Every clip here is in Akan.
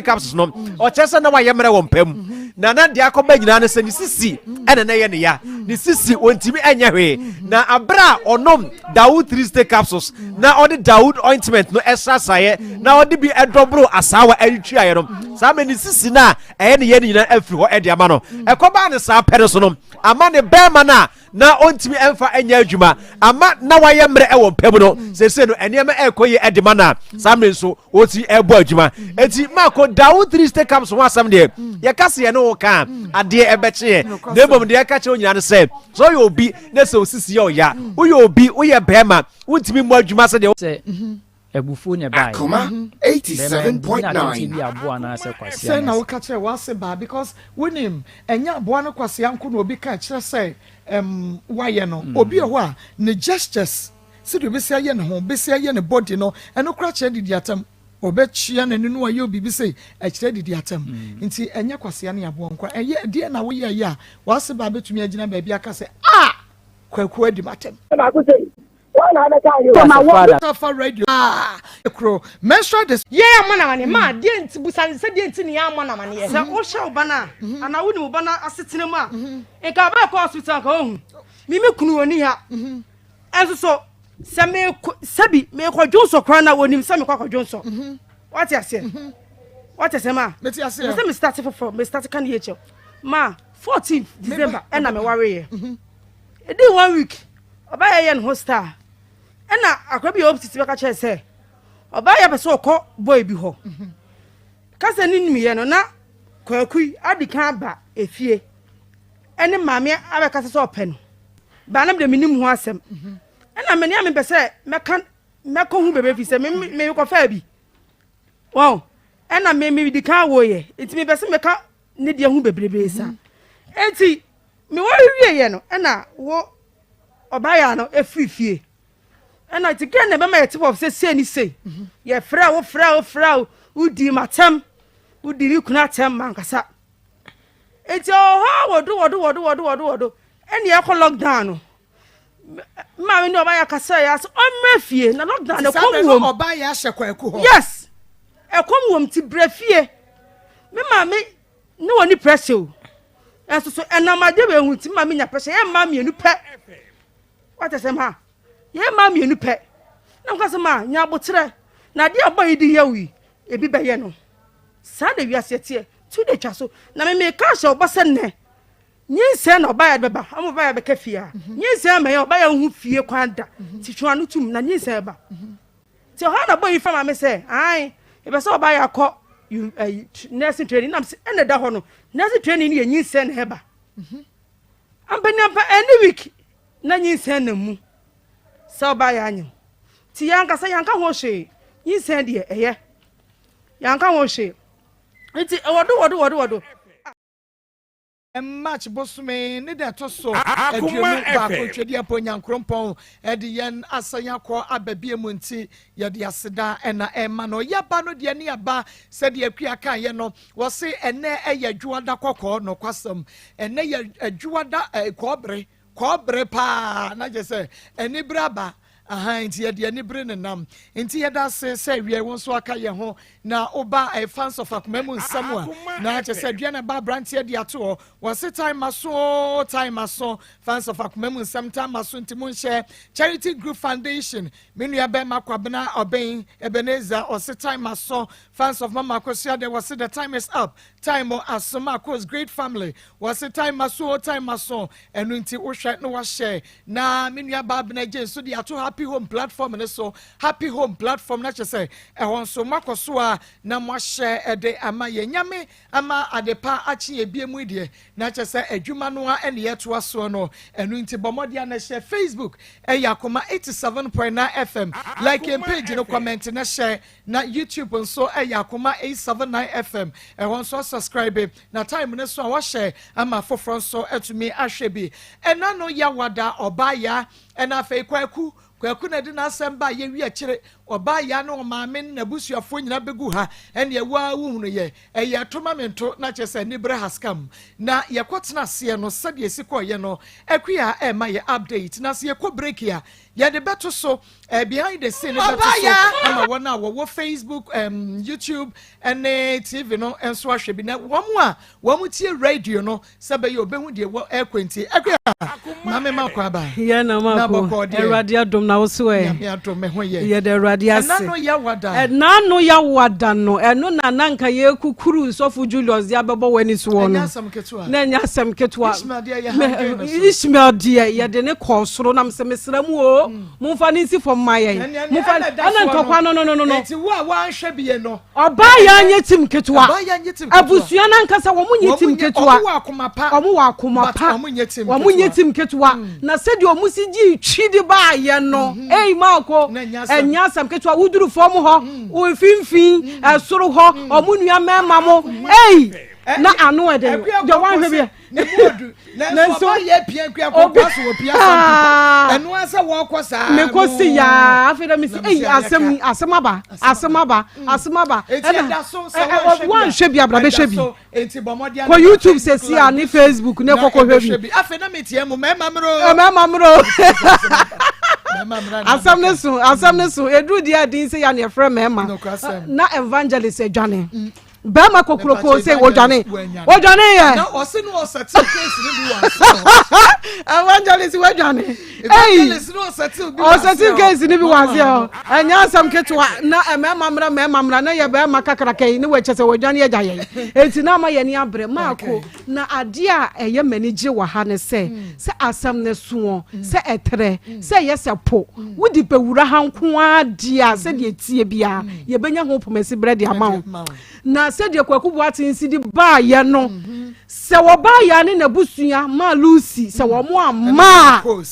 Capsules no, ɔkyerɛ sɛ na wayɛ mmerɛ wɔ mpa mu, na deɛ akɔba nyinaa no sɛ ne sisi ɛna na ɛyɛ ne ya, ne sisi wɔntumi ɛnyɛ hwee. Na abere a ɔnom Dawood Three Stay Capsules na ɔde Dawood ointment no ɛsrasaeɛ na ɔde bi ɛdɔboro asaawa ɛretwiaeɛ no, saa mɛ ne sisi no a ɛyɛ ne yɛ no nyinaa afiri hɔ ɛde ama no. Ɛkɔbaa ne saa pɛ no so no, ama ne bɛrima no a na ɔntumi ɛmfa ɛnyɛ adwuma ama na wayɛ mmerɛ ɛwɔ mpa mu no, sese no nneɛma ɛrekɔ yie ɛde ma no a, saa mmerɛ nso ɔti ɛbɔ adwuma. Eti Maako, Dawood Three Stay Capsules ho asɛm deɛ, yɛka se yɛne wo ka adeɛ ɛbɛkyeɛ, na mmom deɛ ɛka kyerɛ wo nyinaa no sɛ ɔyɛ obi na sɛ osisi yɛ ɔya, woyɛ obi, woyɛ bɛrima, wontumi mmɔ adwuma sɛ deɛ Sɛ abufuo na ɛbaeɛ. Akoma Bɛrima 87.9. bi aboa anaasɛ kwasea. Sɛ na woka kyerɛ wase baa, because wonim ɛnyɛ aboa no kwasea nko na obi ka kyerɛ sɛ wayɛ no. Obi wɔ hɔ a ne gestures, sɛdeɛ obɛsi ayɛ ne ho, obɛsi ayɛ ne body no, ɛno kora kyerɛ didi atam. Ɔbɛkyia n'ani no, ayɛ obibi sɛ ɛkyerɛ didi atam. Nti ɛnyɛ kwasea ne aboa nko. Ɛyɛ deɛ na woyɛ yɛ a wase baa bɛtumi agyina baabi aka sɛ a Kwaku adi matam. Baako sɛ wɔn na abɛka ayɛ. Father. Afa radio ah kuro menstrual dis. Yɛn ama na amaneɛ maa deɛ nti busa sɛ deɛ nti ne yɛn ama na amaneɛ. Sɛ wohyɛ wo ba no a, anaa wonim wo ba no asetena mu a, nka wobɛkɔ hospital, nka wohu me kunu ɔni ha. Ɛnso so sɛ mekɔ, sɛbi mekɔ dwonsɔ koraa na wɔnim sɛ mekɔ akɔ dwonsɔ. Wate aseɛ? Wate aseɛ ma? Mete aseɛ. Sɛ me start foforɔ, me start ka ne yɛ kyɛw ma 14 December ɛna mewareyɛ. Ɛdi one week, ɔbaa yɛ ne ho star, ɛna akora bi yɛ opposite bɛka kyerɛ sɛ ɔbaa yɛ pɛ sɛ ɔkɔ boy bi hɔ kasa ne nimyɛ no, na Kwaku yi adi kan aba efie ɛne maame abɛkasa sɛ ɔpɛ no baa, na mede menim ho asɛm, ɛna mene a mepɛ sɛ mɛka mɛkɔ ho bebe fi sɛ mekɔfaa bi wɔn, ɛna me me di kan wɔ yɛ, nti mepɛ sɛ mɛka ne deɛ ho bebrebe sa. Enti mewɔ wie yɛ no, ɛna wo ɔbaa no efiri fie, ɛna nti gɛn na ɛbɛma yɛ tip of sɛ sei ni sei. Yɛfrɛ wo, frɛ wo, frɛ wo, wodi m'atɛm, wodi ne kunu atɛm mankasa. Nti ɔwɔ hɔ wɔdo wɔdo wɔdo wɔdo wɔdo wɔdo, ɛne ɛkɔ lockdown no, maame ne ɔbaa yɛ akasa yɛ asɛ ɔmmerɛ fie na lockdown no ɛkɔm wom. Ɔbaa yɛ ahyɛ Kwaku hɔ. Yes, ɛkɔm wom, ti brɛ fie. Me maame ne wɔ ni pressure o, ɛnso so ɛnam adeɛ wɔ ehu ti maame nya pressure. Yɛ mmaa mmienu pɛ, wate sɛ ma yɛ mmaa mmienu pɛ na nka sɛ ma nya abotrɛ na adeɛ a ɔbɔ yi di yɛ wi ebi bɛyɛ no saa na wiase teɛ tu de twa so. Na me meka hyɛ ɔbɔ sɛ nnɛ nyinsɛn na ɔbaa yɛ bɛba ama ɔbaa yɛ bɛka fie a, nyinsɛn ma yɛ ɔbaa yɛ ho fie kwan da ti twe ano tum na nyinsɛn ba ti ɔha na bɔ yi fama mi sɛ ayi ebɛ sɛ ɔbaa yɛ akɔ nursing training, nam sɛ ɛna da hɔ no nursing training yɛ nyinsɛn na ɛba ampanyampa ɛne week na nyinsɛn na mu sɛ ɔbaa yɛ anyam ti yɛn ankasa yɛn anka ho hwee. Nyinsɛn deɛ ɛyɛ yɛn anka ho hwee, nti ɛwɔdo wɔdo wɔdo wɔdo. March bosome ne da ɛtɔ so 21 Twedeɛ mpo Nyankoropɔn ɛde yɛn asan akɔ aba bie mu, nti yɛde aseda ɛna ɛma no. Yɛba no deɛ ne aba sɛdeɛ Akua kaeɛ no, wɔse ɛnɛ ɛyɛ dwoada kɔkɔɔ. Nokwasɛm, ɛnɛ yɛ adwoada kɔɔbere kɔɔbere paa, na kyerɛ sɛ anibere aba ahan, nti yɛde anibere nenam. Nti yɛda ase sɛ wie wo nso aka yɛn ho na woba Fans of Akoma mu nsɛm a, na kyerɛ sɛ aduane ba aberanteɛ de ato hɔ. Wɔse time aso, time aso. Fans of Akoma mu nsɛm, time aso, nti monhyɛ Charity Group Foundation. Me nua bɛrima Kwabena Ɔbɛn Ebenezer ɔse time aso. Fans of Mama Akosua de, wɔse the time is up, time aso. Makos great family wɔse time aso, time aso. Ɛno nti wohwɛ na wahyɛ na me nua baa Bena gye nso de ato Happy Home platform ne so, Happy Home platform, na kyerɛ sɛ ɛhɔ nso moakɔ so a na moahyɛ ɛde ama yɛn. Nyame ama adepa akye ebie mu deɛ, na kyerɛ sɛ adwuma no a ɛne yɛtoa soɔ no. Ɛno nti bɔ mmɔden a na hyɛ Facebook, ɛyɛ Akoma 87.9 FM, like yɛn page no, comment na hyɛ, na YouTube nso ɛyɛ Akoma 879 FM, ɛhɔ nso subscribe na time no so a wahyɛ ama foforɔ nso atumi ahwɛ bi. Ɛna no yɛwada ɔbaa ya, ɛna afei Kwaku, Kwaku na ɛde n'asɛm ba. Yɛwi akyire. Ɔbaa yaa ne ɔmaame ne n'abusuafoɔ nyinaa bɛgu ha, ɛnneɛ wo ara wohunu yɛ, ɛyɛ ɛto ma mento, na kyerɛ sɛ aniberɛ has come. Na yɛkɔtena aseɛ no, sɛdeɛ ɛsi kɔeɛ no, Akua ɛrema yɛ update, na sɛ yɛkɔ break a, yɛde bɛto so, eh, behind the scene no bɛto so ama wɔn a wɔwɔ Facebook, um, YouTube ne TV no nso ahwɛ bi, na wɔn a wɔn tie radio no Sɛ bɛyɛ obehu deɛ wɔ ɛkɔ nti. Akua, maame ma kɔ aba. Yɛ na ma ko. Awurade adom na woso ɛ. Nyame adom me ho yɛ. Yɛ da Awurade ase. Ɛna no yɛ wada. Ɛna no yɛ wada no. Ɛno na na nka yɛ kukuru sɔfo Julius de abɛbɔ w'ani soɔ no. Ɛnyɛ asɛm ketewa. Na ɛnyɛ asɛm ketewa. Ishmael deɛ yɛ hange no so. Ishmael deɛ yɛ de ne kɔɔ soro na mesɛ mesrɛ mu o. Momfa ne nsi fam ma yɛn. Momfa ɛna ntɔkwa no no no no. Eti wo a wanhwɛ bie no. Ɔbaa yɛ anyɛ tim ketewa. Ɔbaa yɛ anyɛ tim ketewa. Abusua no ankasa wɔn nyɛ tim ketewa. Wɔn wɔ akoma pa. Wɔn wɔ akoma pa. But wɔn nyɛ tim ketewa. Wɔn nyɛ tim ketewa. Mm. Na sɛdeɛ wɔn si gye twi de baa yɛ no. Mm-hmm. Eyi maako. Ɛnyɛ asɛm ketewa. Woduru fam hɔ. Mm. Mfimfini. Mm. Ɛsoro hɔ. Wɔn nua mmarima mo. Eyi. Na ano ɛdɛ. Deɛ wɔn ahwɛ bi. Ne mu odu. Nanso ɔba yɛ pia kua kɔ kɔ so wɔ pia sɔn ɛno asɛ wɔkɔ saa. Mekɔ si yaa afei dɛ mesi eyi asɛm asɛm aba asɛm aba mm. asɛm aba ɛna wɔnhwɛ bi abira bɛhwɛ bi kɔ YouTube sɛsi a ne Facebook ne kɔkɔ hwɛ bi. Afei na mi tiɛ mu mɛma mmerɛ. Mɛma mmerɛ asɛm ne so asɛm ne so eduru deɛ adi sɛ ya ne ɛfrɛ mɛma na evangelist adwane. Mm. Bɛrima kokuroko sɛ odwane odwane yɛ. Na ɔsi no ɔsɛtil case ni bi wɔ aseɛ. Evangelist wadwane. Evangelist no ɔsɛtil bi wɔ aseɛ. Ɔsɛtil case ni bi wɔ aseɛ hɔ. Ɛnyɛ asɛm ketewa na mmarima mmra mmarima mmra na yɛ bɛrima kakraka yi ne wɔkyɛ sɛ wɔadwane agya yɛn. Eti na ama yɛn ani abere. Maako na adeɛ a ɛyɛ m'ani gye wɔ ha ne sɛ sɛ asɛm no soɔ sɛ ɛtrɛ sɛ ɛyɛ sɛ po wode bɛwura ha nko ara deɛ a sɛdeɛ ɛteɛ biara yɛbɛnya ho pomasi berɛ de ama wo na sɛdeɛ Kwaku Boateng si de baayɛ no sɛ wɔbaayɛ ne n'abusua maa Lucy sɛ wɔn amma a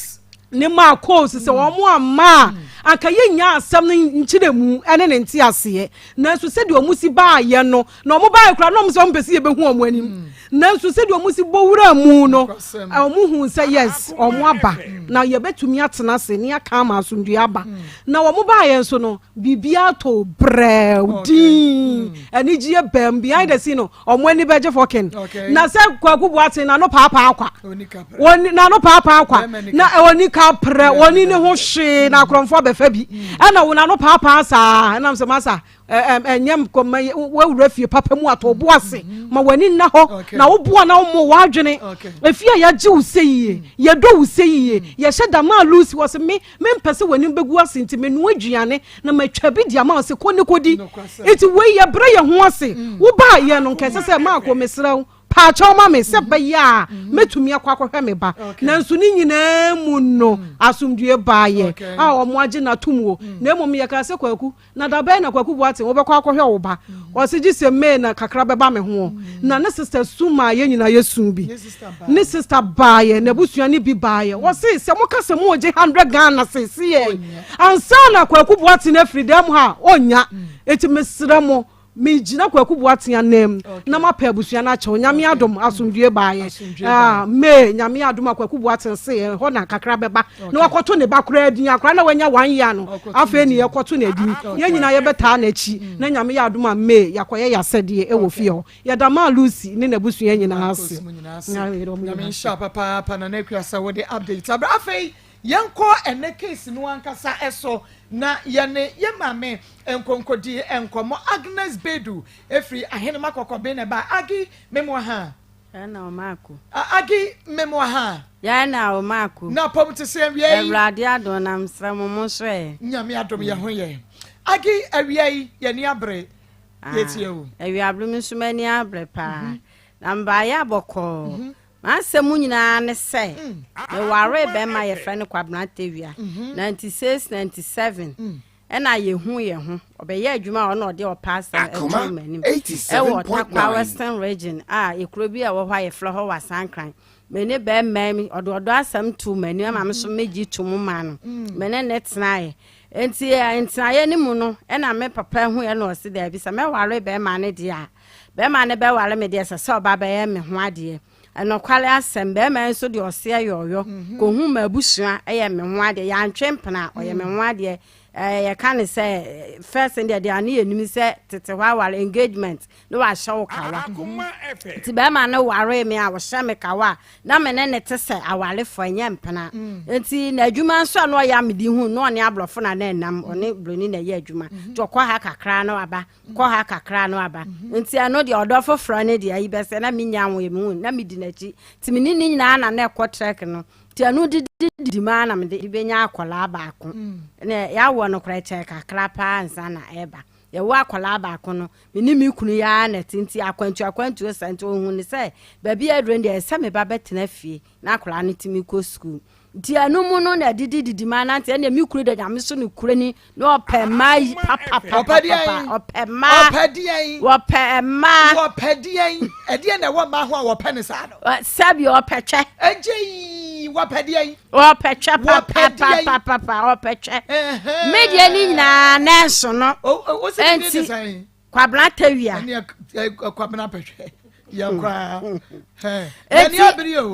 ne maa Coles sɛ wɔn amma a anka yɛnnya asɛm no nkyerɛmu ne ne nteaseɛ nanso sɛdeɛ wɔn si baayɛ no Na wɔn baeɛ koraa na wɔn sɛ wɔn mpɛ sɛ yɛbɛhu wɔn anim mm. nanso sɛdeɛ wɔn si bɔ wura mu no wɔn hu sɛ yes wɔn aba na yɛbɛtumi atena ase ne aka ama asomdue aba mm. na wɔn baeɛ nso no biribiara tɔ brɛw din mm. anigyeɛ bɛm behind the scene no wɔn ani bɛgye fɔkin na sɛ kwaku buate na no paapaa kwa wɔn na no paapaa kwa na wɔn ka prɛ wɔn ne ho hwee na akorɔmfoɔ bɛfa bi ɛna wɔn ano paapaa saa ɛnam sɛ masa. ɛnyɛ nkɔma wawura fie papa mu atɔ ɔbo ase ma w'ani nna hɔ na woboa na wommo w'adwene efie a yɛagye wo sɛ yie yɛdɔ wo sɛ yie yɛhyɛ da maa Lucy wɔ se me mempɛ sɛ w'anim bɛgu ase nti menoa aduane na matwa bi de ama wo sɛ kɔ ne kɔdi nti wei yɛbrɛ yɛn ho ase wobaa yɛ no nkɛsɛ sɛ maako mesrɛ wo Paakyɛw ma me sɛ ɛbɛyɛ a mɛtumi akɔ akɔhwɛ me ba. Nanso ne nyinaa mu no, asomdwoeɛ baeɛ a wɔagye no atom o. Na mmom yɛkaa sɛ, Kwaku, na da bɛn na Kwaku Boateng wobɛkɔ akɔhwɛ wo ba? Ɔse gye sɛ May na kakra bɛba me ho. Na ne sista su maa yɛn nyinaa yɛsuu bi. Ne sista baeɛ, n'abusua no bi baeɛ. Ɔse sɛ moka sɛ moregye 100 Ghana seesei ansa na Kwaku Boateng afiri dan mu ha a, ɔnnya. Enti mesrɛ mo, Megyina Kwaku Boateng ananmu na mapɛ abusua no akyɛw. Nyame adom asomdwie baeɛ. Ah, May, Nyame adom a Kwaku Boateng se ɛhɔ na kakra bɛba na wakɔto ne ba koraa din. Akora na wanya one year no, afei ne yɛkɔto no adin. Yɛn nyinaa yɛbɛtaa n'akyi na Nyame yɛ adom a May yɛakɔyɛ yɛn asɛdeɛ wɔ fie hɔ. Yɛda Maa Lucy ne n'abusua nyinaa ase. Nyame nhyira papaapa Nana Akua sɛ wode update abrɛ. Afei Yɛnkɔ ɛnnɛ case no ankasa so na yɛne yɛn maame nkonkodi nkɔmmɔ. Agnes Bedu firi Ahenema Kɔkɔben na ɛbaa. Aggie, memoa ha. Yɛn na ɔmaako. Aggie, memoa ha. Yɛn na ɔmaako. Na apɔm te sɛ awia yi. Awurade adom na mesrɛ mo mo nso ɛ. Nyame adom yɛn ho yɛ. Aggie, awia yi yɛn ani abere. Yɛtie o. Awia abere me nso m'ani abere paa. Na mbaayɛ abɔkɔɔ. M'asɛm nyinaa ne sɛ, mewaree bɛrima a yɛfrɛ no Kwabena Tawia, 96, 97, ɛna yɛhuu yɛn ho. Ɔbɛyɛɛ adwuma a ɔna ɔde ɔpɛ asɛm too m'anim ɛwɔ Tarkwa Western Region a ekuro bi a ɛwɔ hɔ a yɛfrɛ hɔ Wasankran. Me ne bɛrima yi, ɔde ɔdɔ asɛm too m'anim ama me nso megye to mu maa no. Me ne ne tenaeɛ. Nti ntenaeɛ no mu no, ɛna me papa huiɛ na ɔse daabi sɛ mɛware bɛrima no deɛ a, Bɛrima no bɛware me deɛ, ɛsɛ sɛ ɔba bɛyɛ me ho adeɛ. Nokware asɛm, bɛrima yi nso deɛ ɔseɛ yɔɔyɔ. Kɔhu m'abusua yɛ me ho adeɛ. Yɛantwe mpena, ɔyɛ me ho adeɛ. Eh, yɛka ne sɛ first deɛ deɛ ano yɛnim sɛ tete hɔ aware engagement na wahyɛ wo kawa nti bɛrima no waree me a wɔhyɛ me kawa a na me ne ne te sɛ awarefoɔ ɛnyɛ mpena mm. nti n'adwuma nso a na ɔyɛ amedi hu na ɔne aborɔfo na na ɛnam ɔne buroni na ɛyɛ adwuma mm-hmm. nti ɔkɔ ha kakra na waba kɔ ha kakra na waba mm-hmm. nti ɛno deɛ ɔdɔ foforɔ ne deɛ ayi bɛsɛ na menya ho yɛ mehu na medi n'akyi nti me ne ne nyinaa na na ɛkɔ trek no Nti ɛno didi didi mu ara na mede bɛnya akwadaa baako. Mm. Na yɛawoɔ no koraa kyɛɛ kakra paa ansa na ɛreba. Yɛwo akwadaa baako no, me ne me kunu yɛ ara na ɛte nti akwantu akwantuo sa nti ɔhu ne sɛ baabi a aduro no deɛ ɛsɛ me ba bɛtena fie na akwadaa no tumi kɔ sukuu. Nti ɛno mu no na ɛdidi didi mu ara na nti ɛnna me kunu de nyame so no kure ni na ɔpɛ mmaa yi papapapa ɔpɛ mmaa ɔpɛ deɛn wɔpɛ mmaa wɔpɛ deɛn ɛdeɛn na ɛwɔ mmaa ho a wɔpɛ ne saa no sɛbi ɔpɛ twɛ ɛgye yi wɔpɛ deɛn ɔpɛ twɛ papapapapa ɔpɛ twɛ me deɛ ne nyinaa nɛɛso no nti Kwabena Tawia. Ɛne Kwabena Pɛhwɛ. Yɛ koraa. Eti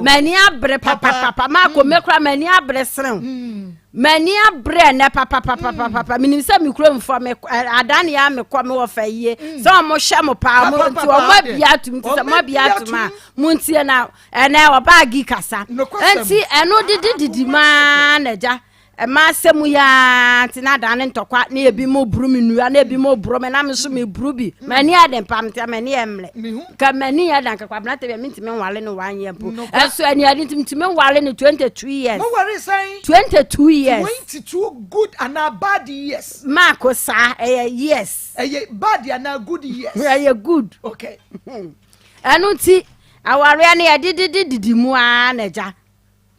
m'ani abere papapapa maako mm. mekura m'ani abere serew. Mm. M'ani abere ɛnɛ papapapapapa mm. menim sɛ me kurom fɔ me adan ya mekɔ me wɔ fɛ yie sɛ ɔmo hyɛ mo paa mo nti ɔmo abia atum nti sɛ mo abia atum a mo ntie na ɛnɛ ɔbaa gi kasa. Nti ɛno didi didi maa na gya. Ɛma asɛm yi ara nti na adan ne ntɔkwa na ebi mo buru me nnua na ebi mo buru me na me nso me buru bi mm. m'ani yɛ den pam nti m'ani yɛ mmerɛ nka m'ani yɛ den nka kwabena tɛ bi mentumi nwale no one year mpo ɛnso ani yɛ den nti mentumi nwale no 22 years. Mo wari sɛn? 22 years. 22 good anaa bad years. Maako saa ɛyɛ years. Ɛyɛ bad anaa good years. Ɛyɛ good. Okay. Ɛno nti awareɛ no yɛde didi didi mu ara na agya.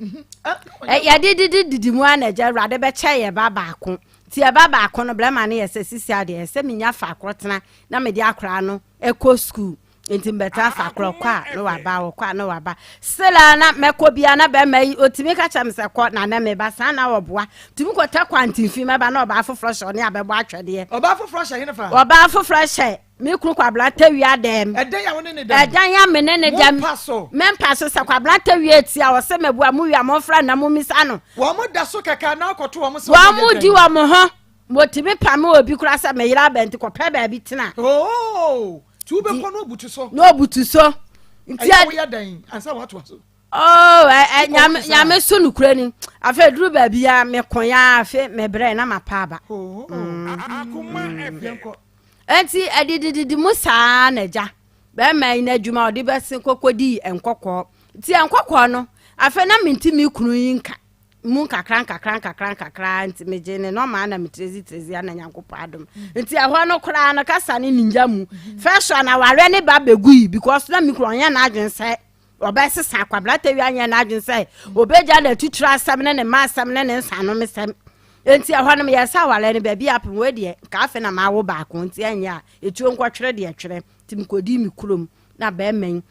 Yɛde didi didi mu ara na agya awurade bɛkyɛ yɛ ba baako nti ɛba baako no blɛma no yɛ sɛ sisi adeɛ ɛsɛ menya faakoro tena na mede akora no ɛkɔ sukuu nti mbɛtena faakoro kɔ a na waba ɔkɔ a na waba sila na mɛkɔ bia na bɛrima yi otumi ka kyerɛ me sɛ kɔ na na meba saa na ɔboa tumi kɔtɛ kwantinfi mɛba na ɔbaa foforɔ hyɛ ɔne abɛbɔ atwɛdeɛ ɔbaa foforɔ hyɛ hene fa ɔbaa foforɔ hyɛ Me kunu Kwabena Tawia dɛm. Ɛdɛn a wo ne ne dɛm? Ɛdan a me ne ne dɛm. Mo mpa so. Me mpa so sɛ Kwabena Tawia ti a ɔsɛ mabua mo wia mo mfra na mo misa no. Wɔn da so kɛkɛ anaa kɔto wɔn sɛ wɔn yɛ dɛn? Wɔn di wɔn ho. Wɔtumi pame obi koraa sɛ me yere aba nti kɔpɛ baabi tena. Oo, ti wobɛkɔ na obutu so. Na obutu so. Nti ɛyɛ woyɛ dɛn ansa watoa so? Oh, ɛ ɛ nyame nyame so nukura ni. Afei duru baabi ya meko ya afei mebrɛ na mapa aba. Oh, mm. Enti ɛdidididi mu saa na agya bɛrima yi n'adwuma ɔde bɛse kɔkɔdii nkɔkɔɔ. Nti nkɔkɔɔ no, afei na mente me kunu yi nka mu nkakra nkakra nkakra nkakra nti megye ne nɔma na metirezi tirezi ana Nyankopɔn adom. Nti ɛhɔ no koraa no kasa ne ninja mu. First one awareɛ ne ba bɛgui because na me kunu ɔnyɛ n'adwene sɛ ɔbɛsesa Kwabena Tawia anyɛ n'adwene sɛ obegya n'atuturu asɛm ne ne mma asɛm ne ne nsanomsɛm. Enti ɛhɔ no meyɛɛ sɛ awareɛ no baabi apem wei deɛ nka afei na mawo baako nti ɛnyɛ a etuo nkɔtwere deɛ twere nti mekɔdii me kurom na bɛrima yi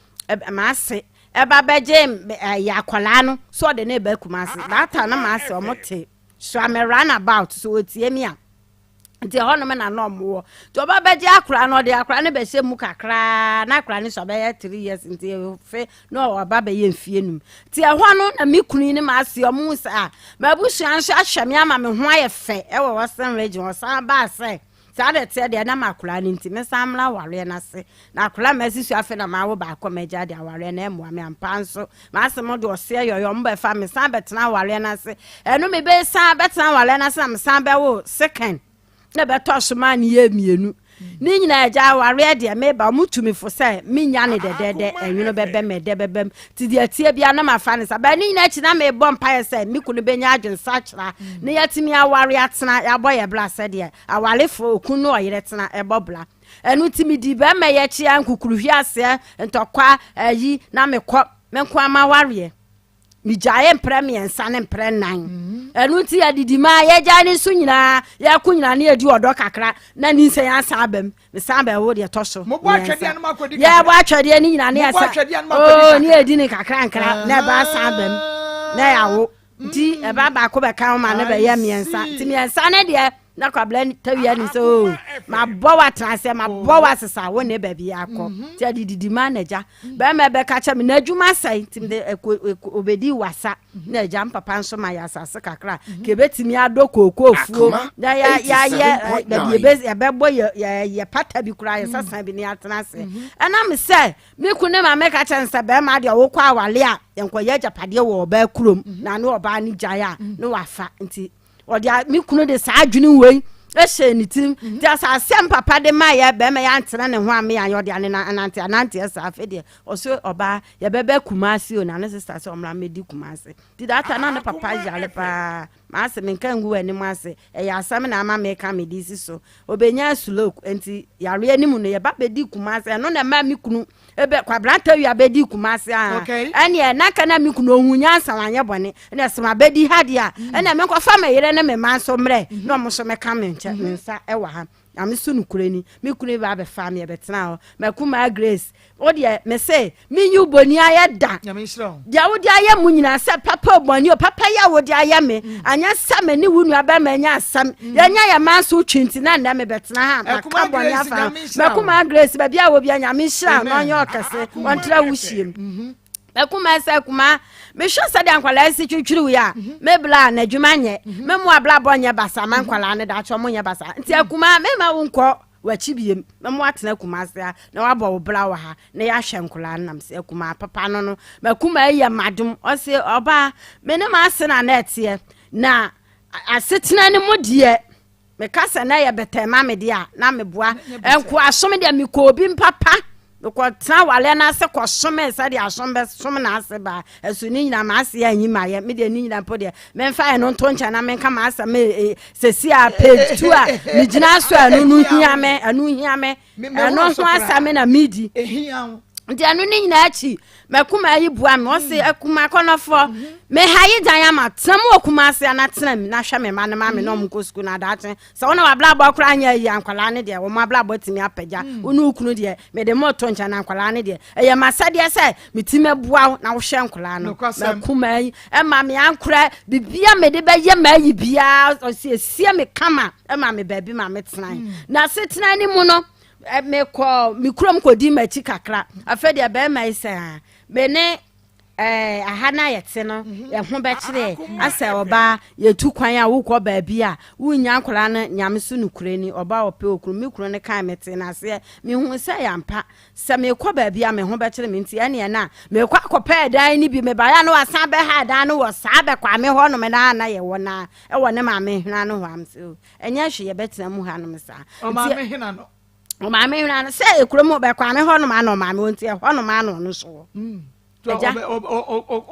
m'ase ɛba bɛgye ɛyɛ akwadaa no sɛ ɔde ne ba Kumasi that time na m'ase ɔmo te so ame run about so otie mi a nti ɛhɔnom na na ɔmo wɔ nti ɔba bɛgye akora no ɔde akora no bɛhyɛ mu kakraa na akora no sɛ ɔbɛyɛ three years nti efe na ɔba bɛyɛ mfie num nti ɛhɔ no na me kunu ne m'ase ɔmo hu sɛ a m'abusua nso ahwɛ me ama me ho ayɛ fɛ ɛwɔ western region ɔsan baa sɛ saa na ɛteɛ deɛ na m'akora no nti mesan mmra awareɛ no ase na akora ma asi so afei na mawo baako magya de awareɛ no ɛmmoa me ampa nso M'asɛm de ɔseɛ yɔyɔ ɔmo bɛfa me san bɛtena awareɛ no ase ɛno me bɛ san bɛtena awareɛ no ase na me san bɛwo second na bɛtɔ so maa ne yɛ mmienu ne nyinaa agya awareɛ deɛ meba ɔmo tu me fo sɛ menya ne dɛdɛɛdɛ ɛnwono bɛbɛ mɛ dɛ bɛbɛm ti deɛ tie bia na mafa ne sa bɛn ne nyinaa akyi na mebɔ mpaeɛ sɛ me kunu bɛnya adwensakyera ne yɛatumi aware atena yɛabɔ yɛ bra sɛdeɛ awarefoɔ okunu ne ɔyere tena ɛbɔ bra Ɛno nti medii bɛrima yi akyi ara nkukuruhweaseɛ, ntɔkwa, ayi, na mekɔ me nko ara m'awareɛ. Megyaeɛ mprɛ mmiɛnsa ne mprɛ nnan. Mm. Ɛno nti yɛdidi maa yɛgyae ne nso nyinaa, yɛko nyinaa ne yɛdi ɔdɔ kakra na nyinsɛn asan aba mu. Mesan bɛwo deɛ ɛtɔ so mmiɛnsa. Yɛbɔ atwɛdeɛ no nyinaa ne yɛsa oo ne yɛdi ne kakra nkra na ɛba asan aba mu na yɛawo. Nti ɛba baako bɛka ho ma ne bɛyɛ mmiɛnsa. Nti mmiɛnsa ne deɛ. Na Kwabena Tawia nim sɛ oo oh, mabɔ wo atena aseɛ mabɔ wo asesa wo ne baabi akɔ mhm. nti ɛde didi ma n'agya mhm. bɛrima bɛka kyɛ me n'adwuma asɛe nti mede obɛdi wasa mhm. na agya mpapa nso ma yɛ asase kakra ka ɛbɛtumi adɔ kookoo fuo na yɛayɛ baabi yɛbɛbɔ yɛ pata bi koraa yɛsasa bi ne yɛatena ase ɛnam sɛ me kun ne maame ka kyerɛ no sɛ bɛrima deɛ wokɔ awale a yɛnkɔyɛ agyapadeɛ wɔ ɔbaa kurom na ne ɔbaa no gyae a ne wafa nti ɔde me kunu de saa adwene wei hyɛ ne tirim mhm. nti asase a papa de ma yɛ bɛrima yɛ antena ne ho ame ayɛ ɔde ane anante ananteɛ saa afei deɛ ɔso ɔbaa yɛbɛbɛ kumase o na ne sista sɛ ɔmmra mmɛdi kumase nti data na ne papa yare paa maase menka ngu w'anim ase ɛyɛ asɛm na ama meka mede si so ɔbɛnya sulok nti yareɛ no mu no yɛba bɛdi kumase ɛno na ɛma me kunu ebe kwabena tawia bɛdi kumase a ɛneɛ na nka na me kunu ɔhu nyansa wanyɛ bɔne ɛna sɛ mabɛdi ha deɛ a mm. ɛna menkɔfa me yere ne me ma nso mmerɛ mm-hmm. na ɔmo nso mɛka me nkyɛ me mm-hmm. nsa ɛwɔ ha na me so nokorɛ ni me kunu ba abɛfa me ɛbɛtena hɔ makuma grace wo deɛ me se menyi wo bɔni ayɛ da deɛ wode ayɛ mu nyinaa sɛ papa bɔne o papa yɛ wode ayɛ me mm. anyɛ sɛ me ne wo nua bɛma anya asɛm mm. yɛnyɛ yɛ ma nso twi nti na nnɛ mebɛtena ha maka bɔne afa makuma grace baabi a wɔ bia nyame nhyira na ɔnyɛ ɔkɛse ɔntra wo hyiem mm-hmm. Mɛkuma sɛ kuma mehwɛ sɛdeɛ nkwadaa si twitwiri yi a mhm. me bla n'adwuma nyɛ mhm. me mu abrabɔ nyɛ basa ma nkwadaa no daakye ɔmo nyɛ basa nti akuma mema wo nkɔ w'akyi biem mɛmo atena kumase ha na wabɔ wo bra wɔ ha na yɛahwɛ nkwadaa no nam sɛ akuma papa no no makuma yi yɛ madom ɔse ɔbaa me ne m'ase na na ɛteɛ na asetena no mu deɛ Meka sɛ na ɛyɛ bɛtɛɛ ma me deɛ a, na meboa. Nkoasom deɛ mekɔ obi mpapa. Mekɔtena awaleɛ no ase kɔsomee sɛdeɛ asom bɛsom n'ase baa. Ɛso ne nyinaa m'ase anyi mayɛ. Me deɛ ne nyinaa mpo deɛ memfa ɛno nto nkyɛn na menka m'asɛm e, e, sɛsi a page two a megyina so a ɛno no hia me, ɛno hia me. Ɛno ho asɛm na medi. Nti ɛno ne nyinaa akyi makuma yi bua me ɔse mm. akuma kɔnɔfoɔ mhm. meha yi dan ama tena mu wɔ kuma ase ana tena mu na hwɛ me ma ne ma me na ɔmo kɔ sukuu na adaakye sɛ wɔn na wabrabɔ koraa nyɛ ayi ankwalaa ne deɛ wɔn abrabɔ tumi apagya mm. wo ne wo kunu deɛ mede mo to nkyɛn na ankwalaa ne deɛ ɛyɛ masɛdeɛ sɛ meti mɛboa wo na wohwɛ nkwalaa no makuma yi ɛma me ankora bibia mede bɛyɛ ma ayi biara ɔsiesie me kama ɛma me baabi ma me tena mm. na setena ne mu no mekɔ me kurom kɔdi m'akyi kakra afei deɛ bɛrima yi sɛ a me ne eh, aha no a yɛte no mhm. yɛho bɛkyerɛ asɛ ɔbaa yɛtu kwan a wokɔ baabi a wonnya nkwadaa no nyame so nokorɛ ni ɔbaa ɔpɛ okunu me kunu no kan mete no aseɛ mehu sɛ yɛampa sɛ mekɔ baabi a me ho bɛkyerɛ me nti ɛneɛ no a mekɔ akɔpɛ ɛdan no bi mebaeɛ a na wasan bɛha ɛdan no wɔ saa bɛkwame hɔ nom na na yɛwɔ no ɛwɔ ne maame hena no hɔ am sɛ Ɛnyɛ hwee yɛbɛtena mu hanom saa. Ɔmaame hena no? Ɔmaame hena no sɛ ekurom hɔ bɛkwame hɔnom ano ɔmaame wɔ nti ɛhɔnom ano ɔno so wɔ. Hmm. Ɛgya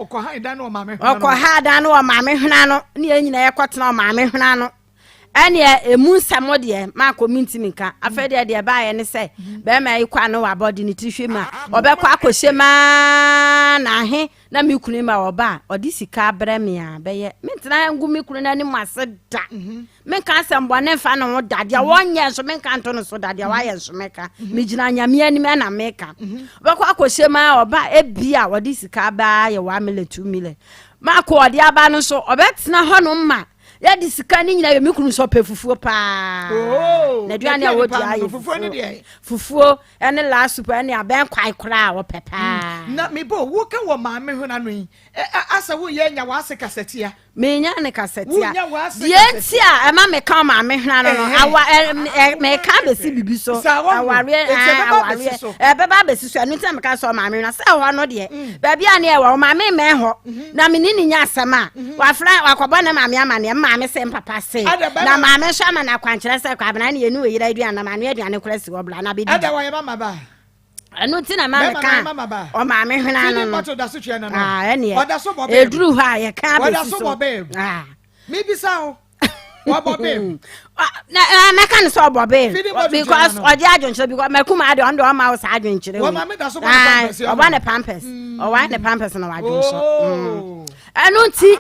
ɔkɔha dan no ɔmaame hena no. Ɔkɔha dan no ɔmaame hena no ne yɛn nyinaa yɛkɔtena ɔmaame hena no. Ɛneɛ emu nsɛm deɛ maakɔ mentimi nka afei deɛ deɛ baayɛ ne sɛ hmm. bɛrima yi kɔ ano wabɔ de ne tiri hwɛ mu a ɔbɛkɔ akɔhyɛ maa na ahe na me kunu ma ɔba a, ɔde sika abrɛ me a, bɛyɛ. Mentena ngu me kunu n'anim ase da. Mhm. Menka asɛmbɔne mfa ne ho da. Deɛ mhm. wɔnyɛ nso menka nto no so da. Deɛ mhm. wayɛ nso mɛka. Megyina Nyame anim ɛna meka. Ɔbɛkɔ akɔhyɛ mu a ɔba ebi a ɔde sika aba yɛ one million, two million. Mako ɔde aba no nso ɔbɛtena hɔnom ma yɛde sika ne nyinaa yɛ me kunu nso ɔpɛ fufuo paa. Oh, na aduane a wɔdi ayɛ fufuo. Fufuo. Ɛne last soup ɛne abɛn kwae koraa wɔpɛ paa. Mm. Na mebɔ wo ka wɔ maame ho n'ano yi asɛ wo yɛ nya w'ase kasatia. Menya ne kasatia. Deɛ nti a ɛma meka maame hena no no awa ɛ meka abɛsi bibi so. Awareɛ awareɛ ɛbɛba abɛsi so ɛno nti na meka sɛ maame hena sɛ ɛhɔ no deɛ mm. baabi a ne ɛwɔ maame mmɛn hɔ mm-hmm. na me ne ne nya asɛm a mm-hmm. wafra wakɔbɔ ne maame ama neɛ maame sɛ mpapa se na maame nso ama no akwankyerɛ sɛ kwabena ne yɛne ɔyera aduane na maame aduane kora si hɔ bra na bɛdi ɛda wɔyɛ mama ba ɛno nti na maame ka ɔmaame hwena no no ɛneɛ ɛduru hɔ a yɛka abɛsi so mebisa wo wɔbɔ bem na mɛka no sɛ ɔbɔ bem because ɔgye adwenkyerɛ because makuma adeɛ ɔno deɛ ɔma wo saa adwenkyerɛ ɔbɔ ne pampers ɔwae ne pampers na wadwen so oh. ɛno nti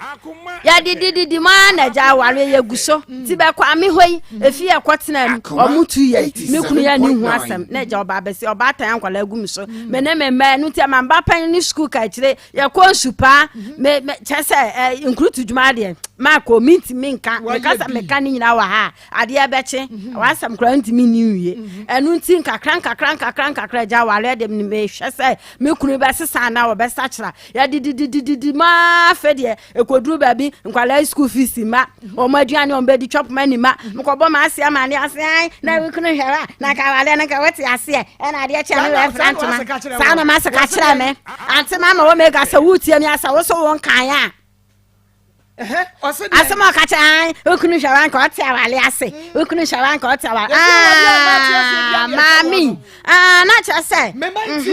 yɛdedididi mu ara na agya awareɛ yɛgu so nti bɛkɔ ame hɔ yi ɛfi yɛ kɔtena mu ɔmo tu yɛ me kunu yɛ ne hu asɛm na agya ɔba abɛsi ɔbaatan akwadaa agu me so me ne me mma ɛno nti ɛma mba panyin ne sukuu ka akyire yɛkɔ nsupaa me me kyɛ sɛ ɛ nkurutu dwuma deɛ maakɔ mi ntumi nka meka sɛ meka ne nyinaa wɔ ha Adeɛ bɛkye, w'asɛm koraa ntumi nni nwie. Ɛno nti nkakra nkakra nkakra nkakra agya awareɛ deɛ mehwɛ sɛ me kunu bɛsesa anaa ɔbɛsakyera. Yɛdididididi maa afei deɛ ɛkɔduru baabi nkwadaa school fees mma, wɔn aduane wɔn bɛdi chop money mma. Mekɔbɔ m'ase ama adeɛ ase ae na wo kunu hwɛ a na nka awareɛ no nka wote aseɛ ɛna adeɛ kyɛ no wɛfra ntoma. Saa na m'ase ka kyerɛ me. Ante mama wɔ mega sɛ wotie me asɛ wo so wo nkan a. Asɛm a ɔka kyerɛ an okunu hwɛ wa nka ɔte awale ase mm. okunu hwɛ wa nka ɔte awale aa maami aa na kyerɛ sɛ mema nti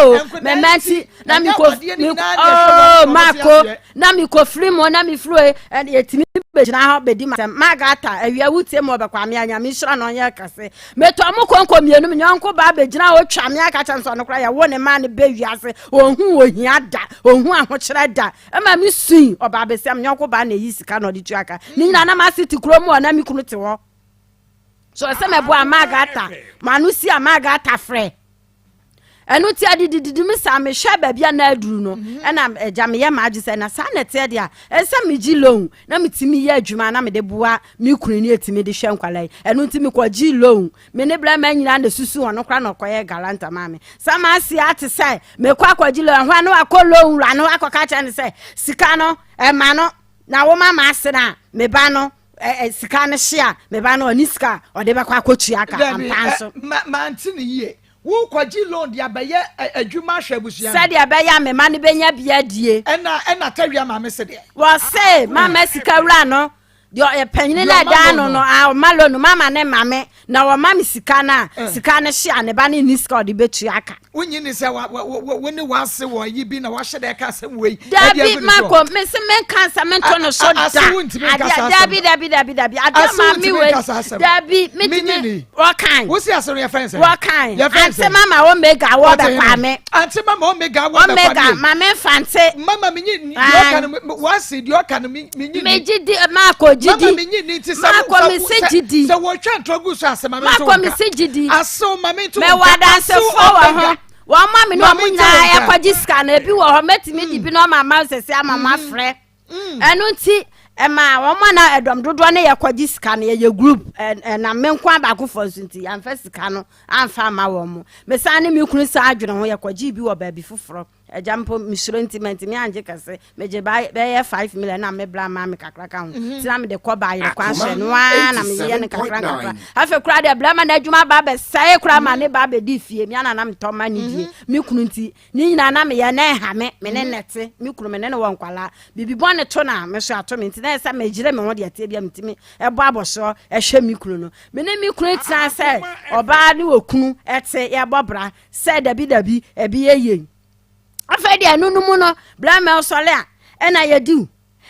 o mema nti na mi ko mi oo mako na mi ko firi mu na mi firi o ɛna yɛtumi bɛgyina hɔ bɛdi ma sɛm magata awia wutie mu ɔbɛkɔ ame anyame nhyira na ɔnyɛ kɛse metɔ mo konko mmienu mi nyɔnko baa bɛgyina hɔ twa me aka kyerɛ nsɔ no kora yɛwo ne maa ne bɛ wiase Ɔnhuu ohia da, ɔnhuu ahokyerɛ da. Ɛma me sui, ɔbaa bɛsia me yɔnko baa na ɛyi sika na ɔde tua ka. Ne nyinaa na m'ase te kurom hɔ na me kunu te hɔ. So ɛsɛ mɛboa Margata, m'ano si a Margata frɛ. Ɛno ti adidididi me saa mehwɛ baabi a na aduru no mhm. ɛna agya meyɛ m'adwe sɛ na saa na ɛteɛ deɛ a ɛsɛ megye loan na metumi yɛ adwuma na mede boa me kunu ne ɛtumi de hwɛ nkwala yi ɛno nti mekɔgye loan Me ne brɛma nyinaa na susu ɔno koraa na ɔkɔyɛ galanta maa me. Sɛ m'ase ate sɛ mekɔ akɔgye loan ɛhɔ a na wakɔ loan wura no hɔ akɔka kyerɛ no sɛ sika no ɛma no na woma m'ase no a me ba no ɛ sika no hye a me ba no ɔne sika a ɔde bɛkɔ akɔtua ka ampa nso. Mante no yie. Worekɔgye loan de abɛyɛ adwuma ahwɛ abusua no. Sɛdeɛ ɛbɛyɛ a me mma no bɛnya bi adie. Ɛna ɛna Tawia maame se deɛ. Wɔse mama sika wura no deɛ ɔyɛ panyini na ɛda ano no a ɔma loan mama ne ma me na ɔma me sika no a eh. sika no hye a ne ba no nni sika ɔde bɛtua aka. Wonyi ne sɛ wo ne w'ase wɔ yi bi na wahyɛ dɛ ka asɛm wei. Dabi mako mese menka nsɛm nto no so da. Adeɛ dabi dabi dabi dabi adeɛ ma me wei dabi metumi wɔkan. Wosi ase no yɛfrɛ nsɛm. Wɔkan ante mama omega wɔ bɛ kwame. Ante mama omega wɔ bɛ kwame. Omega mame mfante. Mama menyi deɛ ɔka no w'ase deɛ ɔka no menyi ni. Megye di maakɔ gye di. Mama menyi ni nti sɛ maakɔ me se gye di. Sɛ wɔtwa ntorɔ gu so ase ma me nto wɔn ka. Maakɔ me se gye di. Asew ma me nto wɔn ka. Mɛwɔ adansefoɔ wɔ ho. Wɔn ma me ne wɔn nyinaa yɛkɔgye sika no ebi wɔ hɔ mɛtumi di bi na ɔma ama sɛsɛ ama mo afrɛ. Ɛno nti ɛma wɔn a na ɛdɔm dodoɔ ne yɛkɔgye sika no yɛyɛ group ɛnam me nko abaakofoɔ nso nti yɛamfa sika no amfa ama wɔn mo. Mesan ne me kunu san adwene ho yɛkɔgye bi wɔ baabi foforɔ. Agya mpo mesuro nti mantumi angye kɛse. Megye bɛyɛ 5 million na me bra maa me kakra ka ho. Mhm. Nti na mede kɔ baayere kwan so ɛno ara na meyɛ no kakra nkakra. Afei koraa deɛ bra ma n'adwuma ba bɛsɛe koraa ma ne ba bɛdi fie. Me ana na metɔ ma ne die. Mhm. Me kunu nti ne nyinaa na meyɛ na ɛha me. Me ne mhm. nɛte. Me kunu me ne no wɔ nkwalaa. Biribi bɔne to na me so ato me nti na ɛsɛ megyere me ho deɛ teɛ bia metumi ɛbɔ abɔsoɔ ɛhwɛ me kunu no. Me ne me kunu tena sɛ ɔbaa ne okunu ɛte yɛbɔ bra sɛ dabi dabi ɛbi yɛ yie afei deɛ ɛno no mu no berɛ mɛ ɔsɔre a ɛna yɛdiw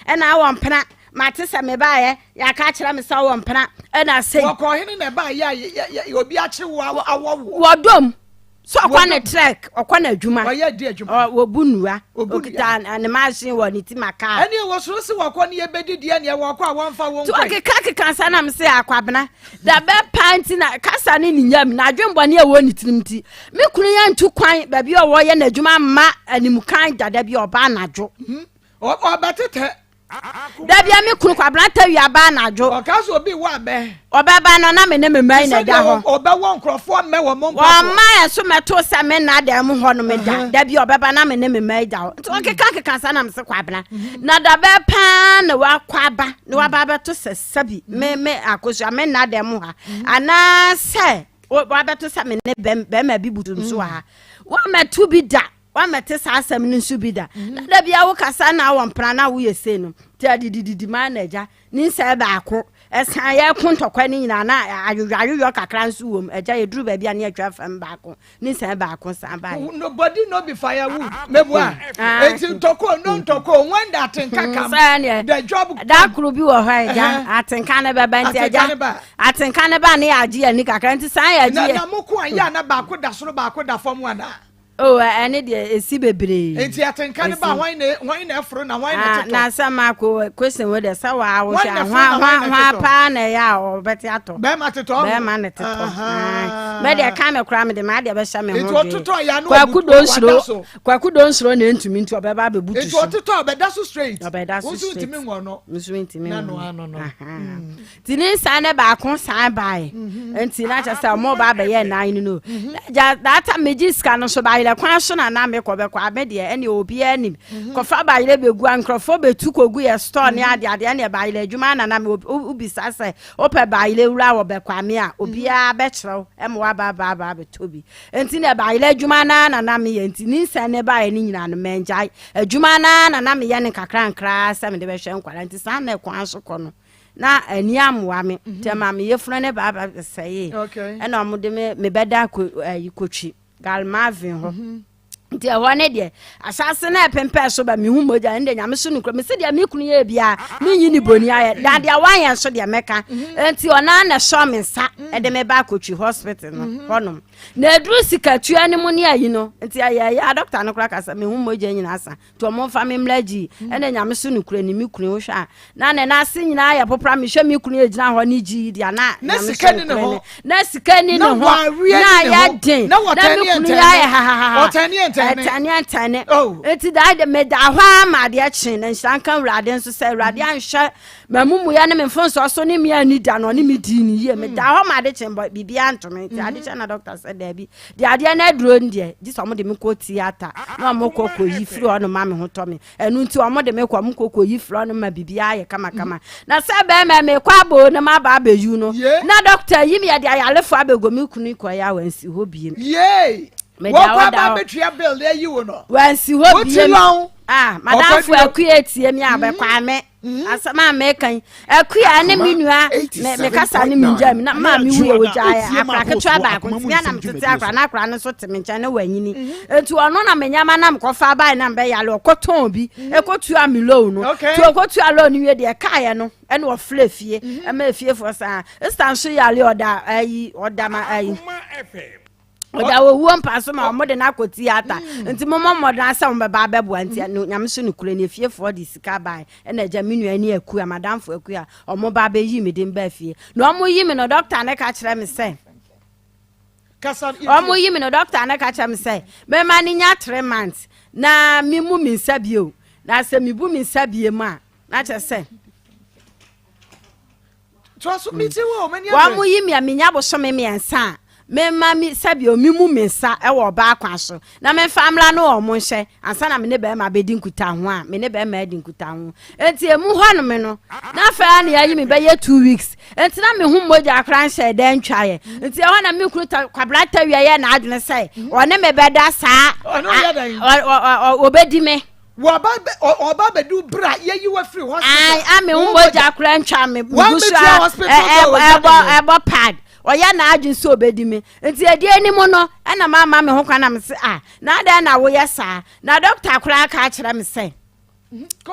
ɛna awɔ mpena mate sɛ mebaeɛ yɛaka akyerɛ me sɛ ɔwɔ mpena ɛna sɛ wɔkɔ hene na ɛbaeɛ a obi akye wo awɔ wo wɔdom sɛ ɔkɔ ne trek ɔkɔ n'adwuma ɔyɛ di adwuma wɔbu nnua okita ne machine wɔ ne ti ma kaa ɛne wɔ soro se wɔkɔ ne yɛbɛdi deɛ neɛ wɔkɔ a wɔmfa wo nkɔ ɔkeka keka sa nam se akwabena Da bɛn paa nti na kasa ne ne nyam na adwemmɔne a ɛwɔ ne tirim nti me kunu yɛ ntu kwan baabi a ɔwɔ yɛ n'adwuma mma animkan dada bi ɔba anadwo. Hmm. Ɔbɛtetɛ. Da bia me kunu Kwabena Tawia ba anadwo. Ɔka sɛ obi wɔ abɛ. Ɔbɛba no na me ne me mma yi na ɛda hɔ. Ɔbɛwɔ nkurɔfoɔ mmɛ wɔ mo mpa so. Wɔma yɛn so mɛto sɛ me nna dan mu hɔ no me da. Da bi ɔbɛba na me ne me mma yi da hɔ. Nti ɔkeka keka sa na me se Kwabena. Mhm. Na da bɛɛ paa na wakɔ aba na waba abɛto sɛ Sɛbi, me me akosua me nna dɛm mu ha anaasɛ wabɛto sɛ me ne bɛrima bi butu nso wɔ ha wamɛto bi da wamɛte saa asɛm no nso bi da na da bia wokasa na wɔ mpena na woyɛ sei no nti adidididi maa na agya ne nsɛe baako ɛsan yɛko ntɔkwa no nyinaa na ayoyɔ ayoyɔ kakra nso wɔ mu agya yɛduru baabi a ne atwa fam baako ne nsa baako san ba yɛ. Nobody no be firewood. Mebua. Ah. Eti ntɔkɔ no ntɔkɔ when the atenka mm, come. The job. Da koro bi wɔ hɔ ɛgya atenka ne bɛba nti ɛgya atenka ne ba ne yɛ agye yɛ ni kakra nti san yɛ agye yɛ. Na na mo ko a yɛ ana baako da soro baako da fam ana. Oh, ɛne deɛ ɛsi bebree. Nti atenka ne ba hwan na hwan na ɛforo na hwan na ah, ɛtetɔ. Na sɛ mako question wo deɛ sɛ waa wo hwɛ a hwan hwan hwan paa na ɛyɛ a ɔbɛte atɔ. Bɛrima tetɔ. Bɛrima ne tetɔ. Mɛ deɛ ka me koraa me de maa deɛ bɛhyɛ me ho dwee. Nti ɔtetɔ ya no kwaku do nsuro kwaku do nsuro na ntumi nti ɔbɛba abɛbutu so. Nti ɔtetɔ ɔbɛda so straight. Ɔbɛda so straight. Nso ntumi nwɔ no. Nso ntumi nwɔ no. no. Nti ne nsa ne baako san bae. Nti na kyerɛ sɛ ɔmo ba abɛyɛ nan no no. Gya that time megye sika no so bayerɛ kwan so na na mekɔ bɛkɔ a me deɛ ɛne obiara nim. Kɔfa bayerɛ bɛgu a nkurɔfoɔ bɛtu kɔgu yɛ store ne adeɛ adeɛ ɛne bayerɛ adwuma na na me wobisa sɛ wopɛ bayerɛ wura wɔ bɛkɔ ame a obiara bɛkyerɛ wo ɛma waba aba aba abɛtɔ bi. Nti na bayerɛ adwuma no ara na na meyɛ nti ne nsa ne baeɛ no nyinaa no mangyae adwuma no ara na na meyɛ no nkakra nkra sɛ mede bɛhwɛ nkwadaa nti saa na kwan so kɔ no. na ani ammoa me nti ɛma me yefunu ne ba ba sɛee ɛna wɔn de me mebɛda ko ɛyi kotwi galmavin hɔ mhm. nti ɛhɔ ne deɛ ahyase na ɛpempɛ so ba mehu mogya ɛne deɛ nyame so no kura mese deɛ me kunu yɛ biara menyi ne bɔni ayɛ na deɛ wayɛ nso deɛ mɛka mhm. nti ɔna na ɛsɔ me nsa mhm. ɛde me ba akɔtwi hospital no hɔnom na ɛduru sikatua no mu ne ayi no nti ɛyɛ ɛyɛ dɔkta no kora kasa mehu mogya nyinaa sa nti ɔmo nfa me mmra gyi ɛna nyame so nokura ni me kunu wohwɛ a na ne n'ase nyinaa yɛ popra mehwɛ me kunu egyina hɔ ne gyi deɛ na nyame so nokura ni na sika ni ne ho na yɛ den na me kunu yɛ ayɛ hahaha ɛtɛne ɛntɛne oh. nti daa de meda hɔ ama adeɛ kye na nhyira nka awurade nso sɛ awurade anhwɛ m'amumuyɛ ne me mfomsoɔ so ne me ani da no ɔne me dii ne yie meda hɔ ma ade kye bɔ biribiara ntome nti ade kye na dɔkta sɛ daabi Deɛ adeɛ no aduro no deɛ, gye sɛ wɔde me kɔ theatre na wɔkɔ kɔyi firi hɔ no ma me ho tɔ me. Ɛno nti wɔde me kɔ, wɔkɔ kɔyi firi hɔ no ma biribiara yɛ kamakama. Na sɛ bɛrima mekɔ aboo na maba abɛyi no, na dɔkta yi me yɛde ayarefoɔ abɛgu me kunu kɔeɛ a wansi hɔ biem. Yee! Meda hɔ Wɔkɔ da aba hɔ. abɛtua bill na ayi wo no. Wansi hɔ Wote biem. lɔn. Ah, madamfo Ɔkwaduro. Akua tie me a bɛkɔ ame. Mm-hmm. Asɛm a meka yi, Akua ne me nua me kasa ne me ngya mu na maa me wuye ogyae akora ketewa baako nti me na metete akora na akora no nso te me nkyɛn ne wanyini. Mm-hmm. Nti ɔno na me nyama na mekɔfa bae na mbɛyale ɔkɔtɔn bi mm-hmm. ɛkɔtua me loan no. Nti ɔkɔtua loan no wie deɛ ɛkaeɛ no ɛna ɔfrɛ fie ɛma efiefoɔ saa. Esta nso yale ɔda ayi ɔda ma ayi. ɔda owuo mpa so ma wɔn de no akɔ theatre mm. nti mo mmɔ mmɔden asɛ wɔn bɛba abɛboa nti mm. nyame so no kure ne efiefoɔ de sika ban ɛna agya me nua ne akua madamfo akua wɔn ba abɛyi me de ba fie na wɔn yi me no dɔkta ne ka kyerɛ me sɛ wɔn yi me no dɔkta ne ka kyerɛ me sɛ mɛma ne nya three months na me mu me nsa bio na sɛ me bu me nsa bie mu a na kyerɛ sɛ. Wɔyi me a menya bosome mmiɛnsa a, memma me sɛbio memu me nsa wɔ ɔbaa kwan so na memfa mmra no wɔn nhyɛ ansa na me ne bɛrima bɛdi nkutaho a me ne bɛrima adi nkutaho. Enti emu hɔ nom no, na afei a na yɛayi me bɛyɛ 2 weeks. Enti na me ho mogya koraa nhyɛ dɛ ntwaeɛ. Nti ɛhɔ na me kunu Kwabena Tawia yɛ n'adwene sɛ ɔne me bɛda saa, ɔbɛdi me. Wɔba bɛ ɔba bɛdu bere a yɛyi wo afiri hospital. Ayi a me ho mogya kora ntwa me gu so a ɛbɔ ɛbɔ pad ɔyɛ n'adwene sɛ ɔbɛdi me nti ɛdi anim no ɛna mama me ho kwan na me se ah na adɛn na woyɛ saa na dɔkta koraa ka akyerɛ me sɛ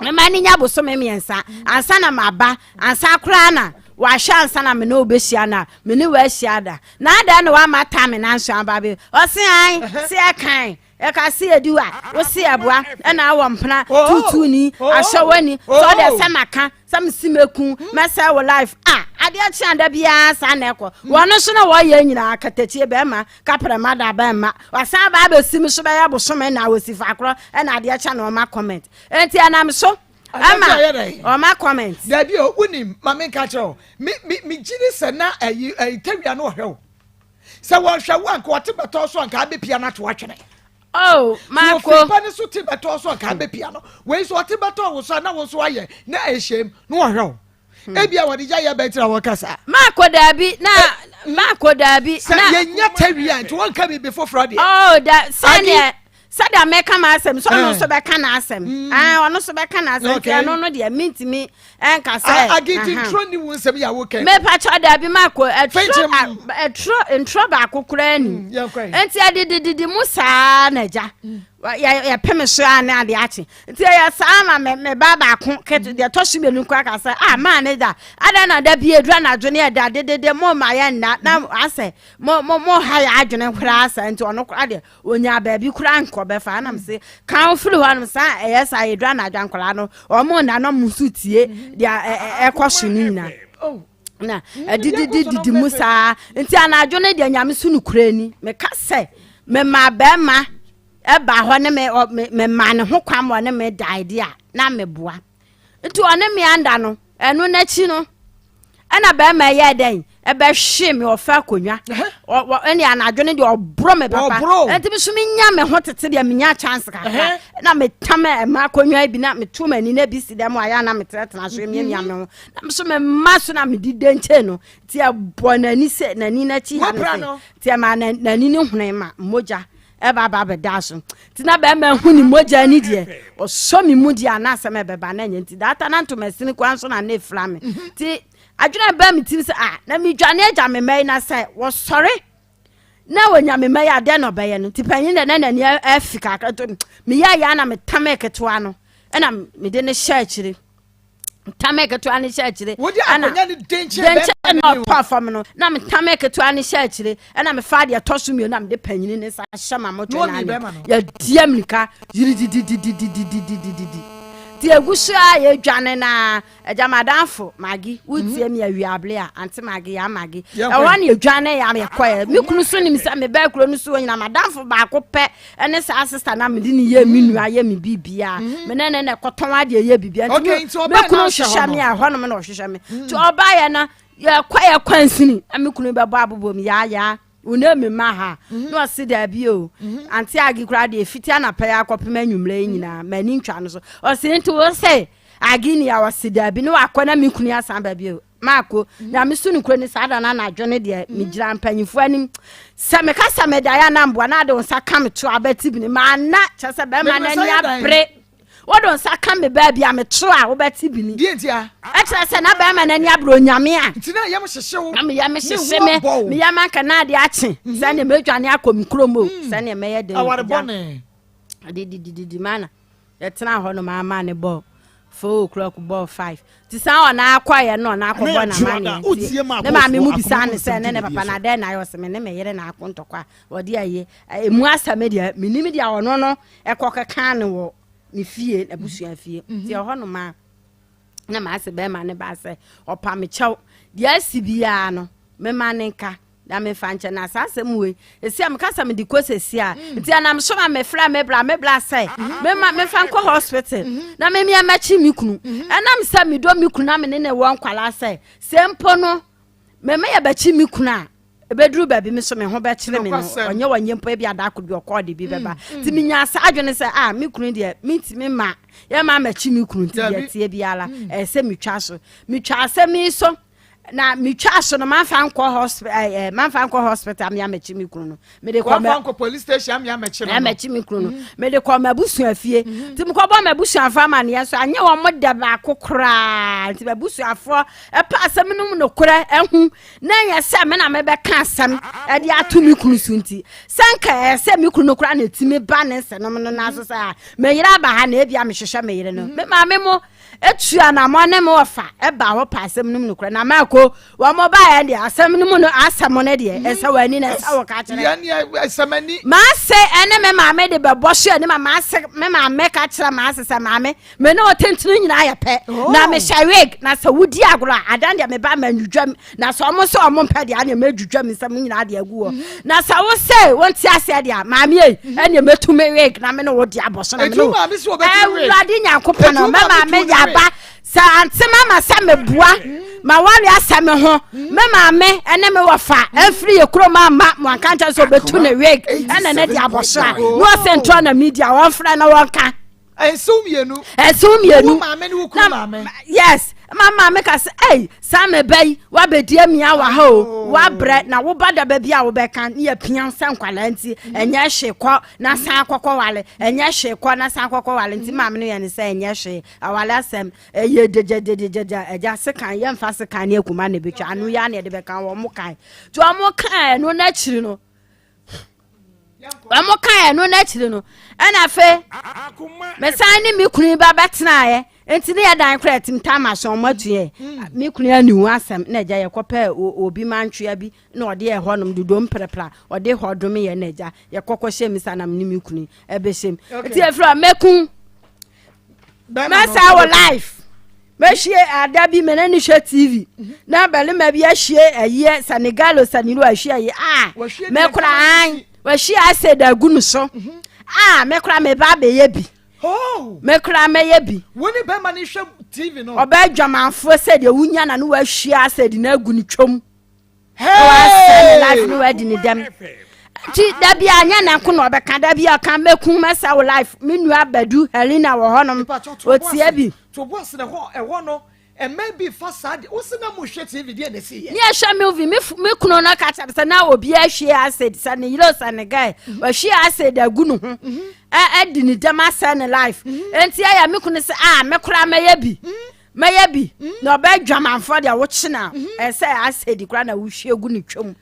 mema ne nya bosome mmiɛnsa ansa na maba ansa koraa na wahwɛ ansa na me ne wobɛhyia no a me ne woahyia da na adɛn na wama ta me nanso aba bi ɔse an se ɛkan Ɛka se edi wa, wo se ɛboa, ɛna awɔ mpena, tuutuuni, ahyɛwani, sɛ ɔde sɛ maka, sɛ mesi meku, mɛsɛ wo life. Ah, adeɛ kye ada biara saa na ɛkɔ. Wɔn nso na wɔyɛ nyinaa katakyie bɛrima, kaprɛ ma da bɛrima. Wasan ba abɛsi me so bɛyɛ bosome na wɔsi fa korɔ, ɛna adeɛ kye na ɔma comment. Enti ɛnam so, ɛma ɔma comment. Dabi o, wonim, ma menka kyerɛ wo, me, me, me gyiri sɛ na ɛyi, ɛyi, tawia no ɔhwɛ wo. Sɛ wɔhwɛ wo anka ɔte bɛtɔ so anka abɛpia no ato atwene. Oh, Marco. Wɔfiri pa ne so te bɛtɔ so anka abɛpia no. Wei so ɔte bɛtɔ wo so a na wo nso ayɛ na ɛhyɛm na wɔhwɛ wo. Hmm. Ebia wɔde gya yɛ bɛtira wɔ kasa. Marco daabi na eh, Marco daabi. Sɛ yɛnya tawia nti wɔnka biribi foforɔ deɛ. Oh, da sɛdeɛ sɛdeɛ mɛka m'asɛm sɛ ɔno nso bɛka n'asɛm mm. ah, ɔno nso bɛka n'asɛm nti ɛno no deɛ mentumi ɛnka sɛ agenti ntoro ni wo nsɛm yɛ awo kɛ mepakyɛ daabi mako ɛtoro ɛtoro ntoro baako koraa ni mm, nti ɛdededede mu saa na agya mm. Yɛpem so a ne adeɛ akye. Nti ɛyɛ saa ma me me ba baako kete deɛ ɛtɔ so mmienu koraa ka sɛ ah maa ne da adan na da bi edura anadwo ne ɛda dedede mo ma yɛ nna na asɛ mo mo mo ha yɛ adwene koraa saa nti ɔno koraa deɛ onya baabi koraa nkɔ bɛfa anam se kan firi hɔ nom saa ɛyɛ saa edura anadwo nkwadaa no wɔn nna na wɔn nso tie deɛ ɛkɔ so ne nyinaa. Oh. Na ɛdididididi mu saa nti anadwo no deɛ nyame so no kura ni meka sɛ mema bɛrima ɛba hɔ ne me mema ne ho kwan ma ɔne me dae deɛ a na meboa nti ɔne me anda no ɛno n'akyi no ɛna bɛrima yɛ dɛn ɛbɛhwe me ɔfa akonnwa ɛne anadwo no deɛ ɔborɔ me papa ɛnti me so menya me ho tete deɛ menya chance kakra na metam ɛma akonnwa bi na meto m'ani na bi si dɛm ayɛ na metenatena so miamia me ho na me so mema so na mede dɛnkyɛn no nti ɛbɔ n'ani sɛ n'ani n'akyi ha no sɛ nti ɛma n'ani no hone ma mogya ɛba aba abɛda so nti na bɛrima hu ne mogya ni deɛ ɔsɔ me mu deɛ ana asɛm ɛbɛba na nyɛ nti daata na ntoma sini kwan so na ne efura me mhm. nti adwene bɛn me tirim sɛ ah na medwane agya me mma yi na sɛ wɔsɔre na wɔnya me mma yi adeɛ na ɔbɛyɛ no nti panyin deɛ na n'ani afi kakra to meyɛ yɛ na metame ketewa no ɛna mede ne hyɛ akyire ntama ketewa no hyɛ akyire wode akonnwa no denkyɛn denkyɛn na ɔtɔ fam no na metama ketewa no hyɛ akyire ɛna mefa deɛ ɛtɔ so mmienu na mede panyini ne nsa hyɛ ma motwe no ano yɛdi amirika yirididididididididi nti egu so a yɛdwane na agya madamfo magi wotie mi awia abere a ante magi ya magi ɛhɔ ne yɛdwane yɛ yɛkɔɛ me kunu so nim sɛ mebɛɛ kuro no so nyina madamfo baako pɛ ɛne saa sista na mede ne yɛ me nua yɛ me biribiara mhm. me ne ne na ɛkɔtɔn adeɛ yɛ biribiara nti me kunu hwehwɛ me a ɛhɔnom na ɔhwehwɛ me mhm. nti ɔbaeɛ no yɛkɔ yɛ kwansini na me kunu bɛbɔ abobɔ mu yaayaa wone me ma ha mhm. na ɔse daabi o ante age koraa deɛ ɛfiti anapa yɛ akɔpem anwummerɛ yi nyinaa m'ani ntwa no so ɔse nti wo sɛ age ni a ɔse daabi ne wakɔ na me kunu asan baabi o Maako, Nyame so nokorɛ ni, saa da no anadwo no deɛ, megyina mpanyimfoɔ anim sɛ meka sɛ medaeɛ a na mboa na ade wo nsa ka me to abati bini manna kyerɛ sɛ bɛrima no ani abere wode wo nsa ka me baabi a meto a wobɛte bini ɛkyerɛ sɛ na bɛrima no ani abere onyame a nti na yam hyehye wo na meyam hyehye me meyam anka na ade akye mhm. sɛdeɛ mɛdwane akɔ me kurom o mm. sɛdeɛ mɛyɛ den aware bɔne de didididi mana Yɛtenaa hɔ nom ara maa ne bɔɔ four o'clock bɔɔ five nti saa ɔna akɔeɛ no ɔna akɔbɔ n'amaneɛ nti ne maame mu bisaa ne sɛ ne ne papa na dɛn na ayɛ ɔsɛ me ne me yere na ako ntɔkwa ɔde ayɛ emu asɛm deɛ menim deɛ ɔno no ɛkɔ keka ne wɔ ne fie n'abusua fie nti ɛhɔ nom a na maase bɛrima ne baa sɛ ɔpa me kyɛw deɛ asi biara no mema ne nka na memfa nkyɛ na saa asɛm wei ɛsi a meka sɛ mede kɔ sɛsi a mm. nti anam so ma mefrɛ me bra me bra sɛ mm-hmm. mema memfa nkɔ hospital mm-hmm. na memea mɛkye me kunu mm-hmm. ɛnam sɛ medɔ me kunu na me ne ne wɔ nkwalaa sɛ sɛ mpo no mema yɛbɛkye me kunu a ɛbɛduru baabi me so me ho bɛkyere me no ɔnyɛ wɔnyɛ mpo ebi adako bi ɔkɔɔ de bi bɛba mm, nti menya saa adwene sɛ a me kunu deɛ mentumi ma yɛma mɛkye me kunu nti deɛ tie biara ɛsɛ sɛ metwa so metwa asɛm yi so na metwa so no manfa nkɔ hospital ɛɛ eh, manfa nkɔ hospital amia mɛkyi me kunu no mede kɔ mɛ nkɔ police station amia mɛkyi no mɛkyi me kunu no mm. mede kɔ m'abusua fie mm-hmm. nti mekɔ bɔ m'abusuafo amaneɛ so anyɛ wɔn mo dɛ baako koraa nti m'abusuafoɔ ɛpɛ asɛm no mu nokorɛ ɛho na ɛyɛ sɛ me na mebɛka asɛm ɛde ato me kunu so nti sɛ nka ɛyɛ sɛ me kunu no koraa na ɛtumi ba ne nsɛnom no naso sɛ a meyere aba ha na ebia mehwehwɛ me yere no mm-hmm. me maame mo Etu anamɔ ne me wɔfa ɛba hɔ pa asɛm no mu nokorɛ na mako wɔn mo baeɛ deɛ asɛm no mu no asɛm no deɛ ɛsɛ wɔn ani na ɛsɛ wɔ ka kyerɛ maase ɛne me maame de bɛbɔ so ɛne ma maase me maame ka kyerɛ maase sɛ maame me ne ɔtentene nyinaa yɛ pɛ oh. na mehyɛ wig na sɛ wodi agorɔ a adan deɛ meba ma nwudwam na sɛ ɔmo sɛ ɔmo mpɛ deɛ aneɛ mɛdwudwam nsɛm nyinaa deɛ agu hɔ mhm. na sɛ wo sɛ wonte aseɛ deɛ maame ei mhm. ɛneɛ mɛtu me wig na me ne wo de abɔ so na me ne wo awurade nyankopɔn no mɛma me yaba sɛ ante mama sɛ meboa mhm. ma ware asɛ me ho me maame ɛne me wɔfa ɛmfiri yɛ kurom ama mo anka nkyɛn sɛ ɔbɛtu ne wig ɛna ne de abɔ so a na ɔsɛ ntorɔ na media wɔmfrɛ na wɔnka Nsew mmienu. Nsew mmienu. Wo maame ne wo kunu maame. Yes, ma maame ka sɛ, ei, saa me ba yi, wabɛdi amia wɔ ha o, oh. wabrɛ, na wo ba daba bi a wobɛka ne yɛ pia sɛ nkwalaa nti, mm. ɛnyɛ hwee kɔ na san kɔkɔ wale, ɛnyɛ hwee kɔ na san kɔkɔ wale, nti maame no yɛ ne sɛ ɛnyɛ hwee, awale asɛm, ɛyɛ gyegyegyegyegya, ɛgya sekan, yɛmfa sekan ne akuma na ɛbɛtwa, ano yɛ a na yɛde bɛka wɔn mo kan, nti wɔn kan ɛno n'akyiri no. Wɔn kaeɛ no n'akyiri no, ɛna afei mesan ne me kunu ba bɛtenaeɛ. Nti ne yɛ dan koraa tim tama so wɔn atu yɛ. Mm. Me kunu ani ho asɛm na agya yɛkɔpɛ obi mantwea bi na ɔde yɛ hɔnom dodo mprapra ɔde hɔ dome yɛ na agya yɛkɔkɔ hyɛ mi sa na me ne me kunu ɛbɛhyɛ mu. Nti efiri hɔ mɛku mɛsa wɔ life mɛhwie ada bi mene ne hwɛ tv mhm. na barima bi ahwie ayie senegalo sanilo ahwie ayie a mɛkora an wahwie asɛ da agu no so mhm. a mɛkora meba abɛyɛ bi mɛkora mɛyɛ bi ɔbɛ adwamanfoɔ sɛ deɛ wonya na ne wahwie asɛ de no agu no twam na wasɛe ne life ne wadi ne dɛm nti da bi a nyɛ nanko na ɔbɛka da bi a ɔka mɛku mɛsɛ wo life me nua badu Helena wɔ hɔnom ɔtie bi to bo ase na ɛhɔ ɛhɔ no ɛmɛ bi fa saa de wosi na mo hwɛ tv deɛ na esi yɛ. ne ɛhwɛ movie me me kunu no ka kyerɛ sɛ na obi ahwie acid sɛ ne yere sɛ ne guy mhm. wahwie acid agu ne ho mhm. ɛdi ne dɛm asɛ ne life mhm. nti ɛyɛ me kunu sɛ a me koraa mɛyɛ bi Mɛyɛ bi na ɔbɛ dwamanfoɔ deɛ wokye na mhm. ɛsɛ asɛdi koraa na wohwie gu ne twam.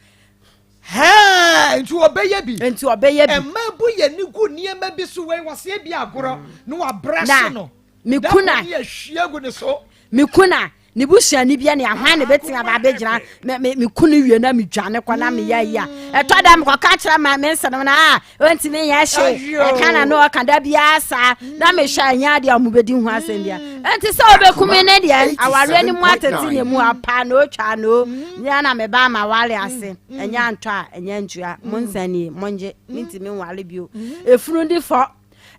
Hɛɛ nti ɔbɛyɛ bi. Nti ɔbɛyɛ bi. Ɛma bu yɛ ne gu nneɛma bi so wei wɔsɛ bi agorɔ na wabrɛ so no. Me kuna. Ne yɛ gu ne so. Me kuna ne busuani bia ne ahwan ne bɛtumi aba abɛgyina me me me kunu wie na medwane kɔ na meyɛ yi a ɛtɔ da mekɔka kyerɛ ma me nsɛm no a ɔntumi nyɛ hwee ɛka na no ɔka da biara saa na mehwɛ ɛnyɛ adeɛ a wɔbɛdi ho asɛm bia ɛnti sɛ wobɛku me ne deɛ awareɛ no mu atete ne mu apa na ɔtwa no nyɛ na meba ama wale ase ɛnyɛ antɔ a ɛnyɛ ntua mo nsanie mongye mentumi nwale bio efunu di fɔ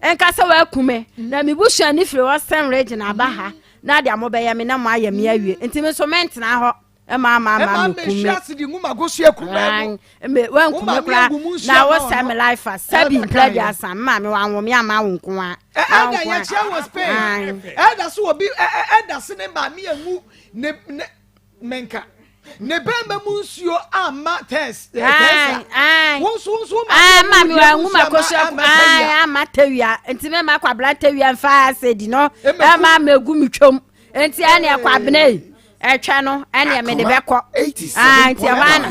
nka sɛ waku me na me busuani firi Western region aba ha na deɛ mobɛyɛ me na moayɛ me awie nti me nso mentena hɔ ɛma ama ama me kume me wankume kora na wosɛ me life a sɛbi mpɛ aduasa me maame wanwo me ama wo nko a ɛda yɛkyerɛ wɔ Spain ɛda so obi ɛda se ne maame anwu ne ne menka ne bɛrima mu nsuo ama tɛs tɛsa wo nso wo nso maame wanwu ma kosua ama tawia nti me ma kwabena tawia mfa asɛdi no ɛma megu me twam nti ɛne kwabena yi ɛtwɛ no ɛneɛ mede bɛkɔ nti ɛhɔ ana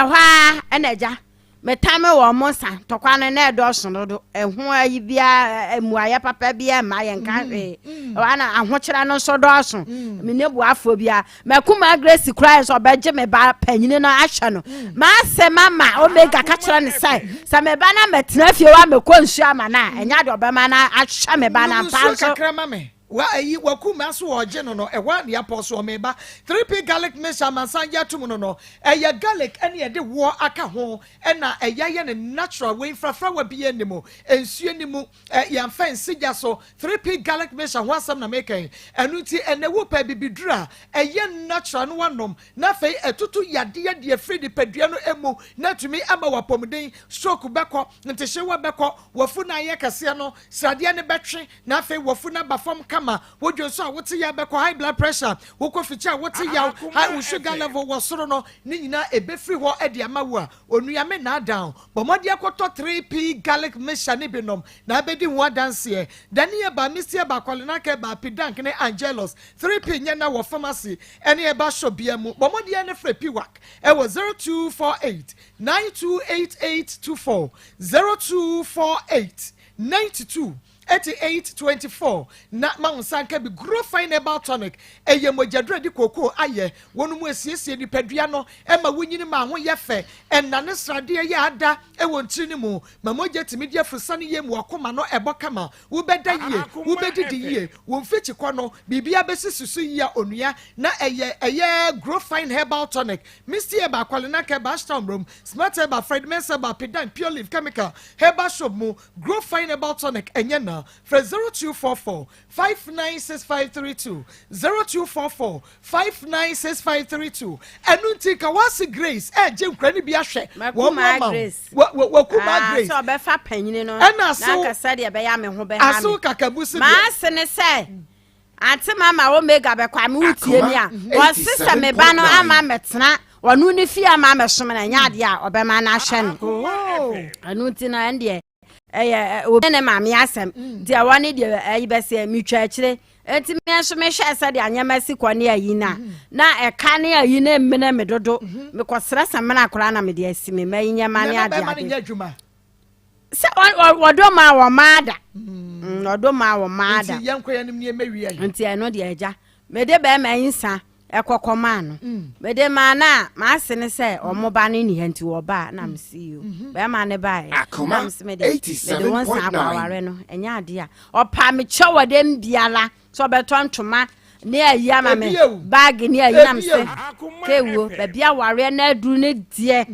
ɛhɔ a ɛna agya metame wɔn mo nsa tɔkwa no na ɛdɔɔso dodo ɛho ayi biara mmuayɛ papa biara mma yɛn nka mm, hwee mm. ɛhɔ ana ahokyerɛ no nso dɔɔso mm. me ne boafoɔ biara mɛkuma grace kura yɛ sɛ ɔbɛgye me ba panyini no ahwɛ no maasɛ mama omega ka kyerɛ ne sɛ sɛ me ba na mɛtena fie wa mɛkɔ nsuo ama no a ɛnyɛ adeɛ ɔbɛma no ahwɛ me ba no ampa nso Wa ayi waku me aso ɔɔgye no no ɛhɔ a nea pɔ so ɔmeba 3P garlic mixture amansan gye atum no no ɛyɛ garlic ɛne ɛde woɔ aka ho ɛna ɛyɛ ayɛ no natural wei mfrafrawa biaa nni mu nsuo nni mu ɛ yɛnfa nsi gya so 3P garlic mixture ho asɛm na meka yi ɛno nti ɛnɛ wo pɛ abibiduro a ɛyɛ natural no wanom na afei ɛtutu yadeɛ deɛ firi nipadua no mu na atumi ama wapɔmuden stroke bɛkɔ ntehyewa bɛkɔ wafu no ayɛ kɛseɛ no sradeɛ no bɛtwe Na afei w'afu no aba fam kama, wo dwonsɔ a wote yaw bɛkɔ, high blood pressure, wokɔ fikyi a wote yaw, high wo sugar level wɔ soro no, ne nyinaa ɛbɛfiri hɔ de ama wo a, onua me nnaadaa wo. Bɔ mmɔden kɔtɔ 3P garlic mixture no bi nom na abɛdi ho adanseɛ. Dani Herbal, Misty Herbal, Kɔlenaka Herbal, Pidank ne Angelus, 3P nyɛ na wɔ pharmacy ne herbal shop biara mu. Bɔ mmɔden ne frɛ Piwak wɔ 0248 928824, 0248 92 88 24 Na ma wo nsa nka bi Grow Fine Herbal Tonic Ɛyɛ mogyaduro a ɛde kookoo ayɛ. Wɔnom asiesie nipadua no ma wonyini ma ho yɛ fɛ. Ɛnane sradeɛ yɛ ada wɔ ntini no mu ma mogya tumi di afurusane yie ma w'akoma no bɔ kama. Wobɛda yie, wobɛdidi yie, wo mfikyikɔ no biribiara bɛsisi so yie a onua. Na ɛyɛ ɛyɛ Grow Fine Herbal Tonic, Misty Herbal, Kwalenak Herbal, Ashtown Rom, Smart Herbal, Fred Mensah Herbal, Pedan, Pure Leaf Chemical, Herbal Shop mu. Grow Fine Herbal Tonic ɛnyɛ na, frɛ 0244 596532, 0244 596532. Ɛno nti nka w'ase Grace ɛregye nkura no bi ahwɛ wɔn mu ama wo. Wakumaa ah, Grace. Sɛ ɔbɛfa panyini no. Ɛna asew. Na akasa deɛ ɛbɛyɛ ame ho bɛha me. Asew kakabu si deɛ. Maase ne sɛ. Ante mama omega bɛkɔ a me wotie mi a wɔse sɛ me ba no ama mɛtena ɔno ne fie ama mɛsom no ɛnyɛ adeɛ a ɔbɛma no ahwɛ no ɛno nti no ɛndeɛ ɛyɛ obi ne maame asɛm nti ɛwɔ ne deɛ ɛyi bɛsɛ metwa akyire. Enti me nso mehwɛɛ sɛdeɛ nneɛma si kɔ ne ayi no a, na ɛka ne ayi no mmene me dodo. Mekɔsrɛ samina koraa na mede asi me mma yi nneɛma ne adeade. Sɛ wɔdɔ maa wɔn maa da. Wɔdɔ maa wɔn maa da. Nti yɛnkɔ yɛn anim nneɛma wia yi. Nti ɛno deɛ agya, mede bɛrima yi nsa ɛkɔkɔ maa no. Mede maa no a, m'ase ne sɛ ɔmo ba no nni ha nti wɔba a na mese yo. Bɛrima no baeɛ na mese mede mede wo nsa akɔ aware no ɛnyɛ adeɛ a ɔpa me kyɛ wɔ dɛm biara sɛ ɔbɛtɔ ntoma ne ayi ama me baage ne ayi na mese kewuo baabi awareɛ no aduru ne deɛ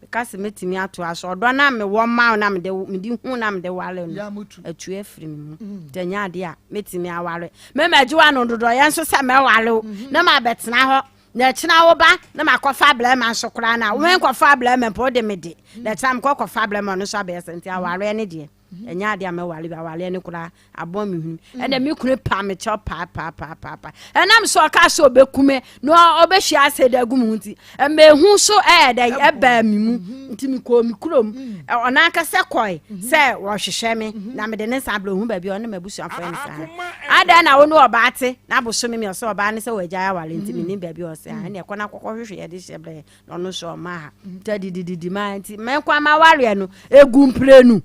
meka sɛ mɛtumi atoa so ɔdɔ no a mewɔ ma wo na mede mede hu na mede ware no atu afiri me mu nti ɛnyɛ adeɛ a mɛtumi aware mɛmɛgye wo ano dodɔyɛ nso sɛ mɛware wo na mabɛtena hɔ na ɛkyena wo ba na makɔfa ablɛma nso koraa na wo nkɔfa ablɛma mpo wode me de na ɛkyena mekɔ kɔfa ablɛma ɔno nso abɛyɛ sɛ nti awareɛ ne deɛ ɛnyɛ adeɛ a mɛware bi awareɛ no koraa abɔ me hunu ɛna me kunu pa me kyɛw paapaapaapaapa ɛnam sɛ ɔka sɛ ɔbɛku me na ɔbɛhyia asɛ de agu me ho nti ɛma ehu so ɛyɛ dɛ ɛbaa me mu nti mekɔɔ me kurom ɔno ankasa kɔe sɛ wɔhwehwɛ me na mede ne nsa abrɛ ohu baabi a ɔne m'abusuafoɔ ne saa adɛn na wo ne ɔbaa te na abosome mi ɔsɛ ɔbaa ne sɛ wɔagyae aware nti menim baabi a ɔsɛ a ɛne ɛkɔ no akɔkɔ hwehwɛ yɛde hyɛ brɛ na ɔno nso ɔma ha nti adidididi ma nti mɛnkɔ ama awareɛ no egu mprenu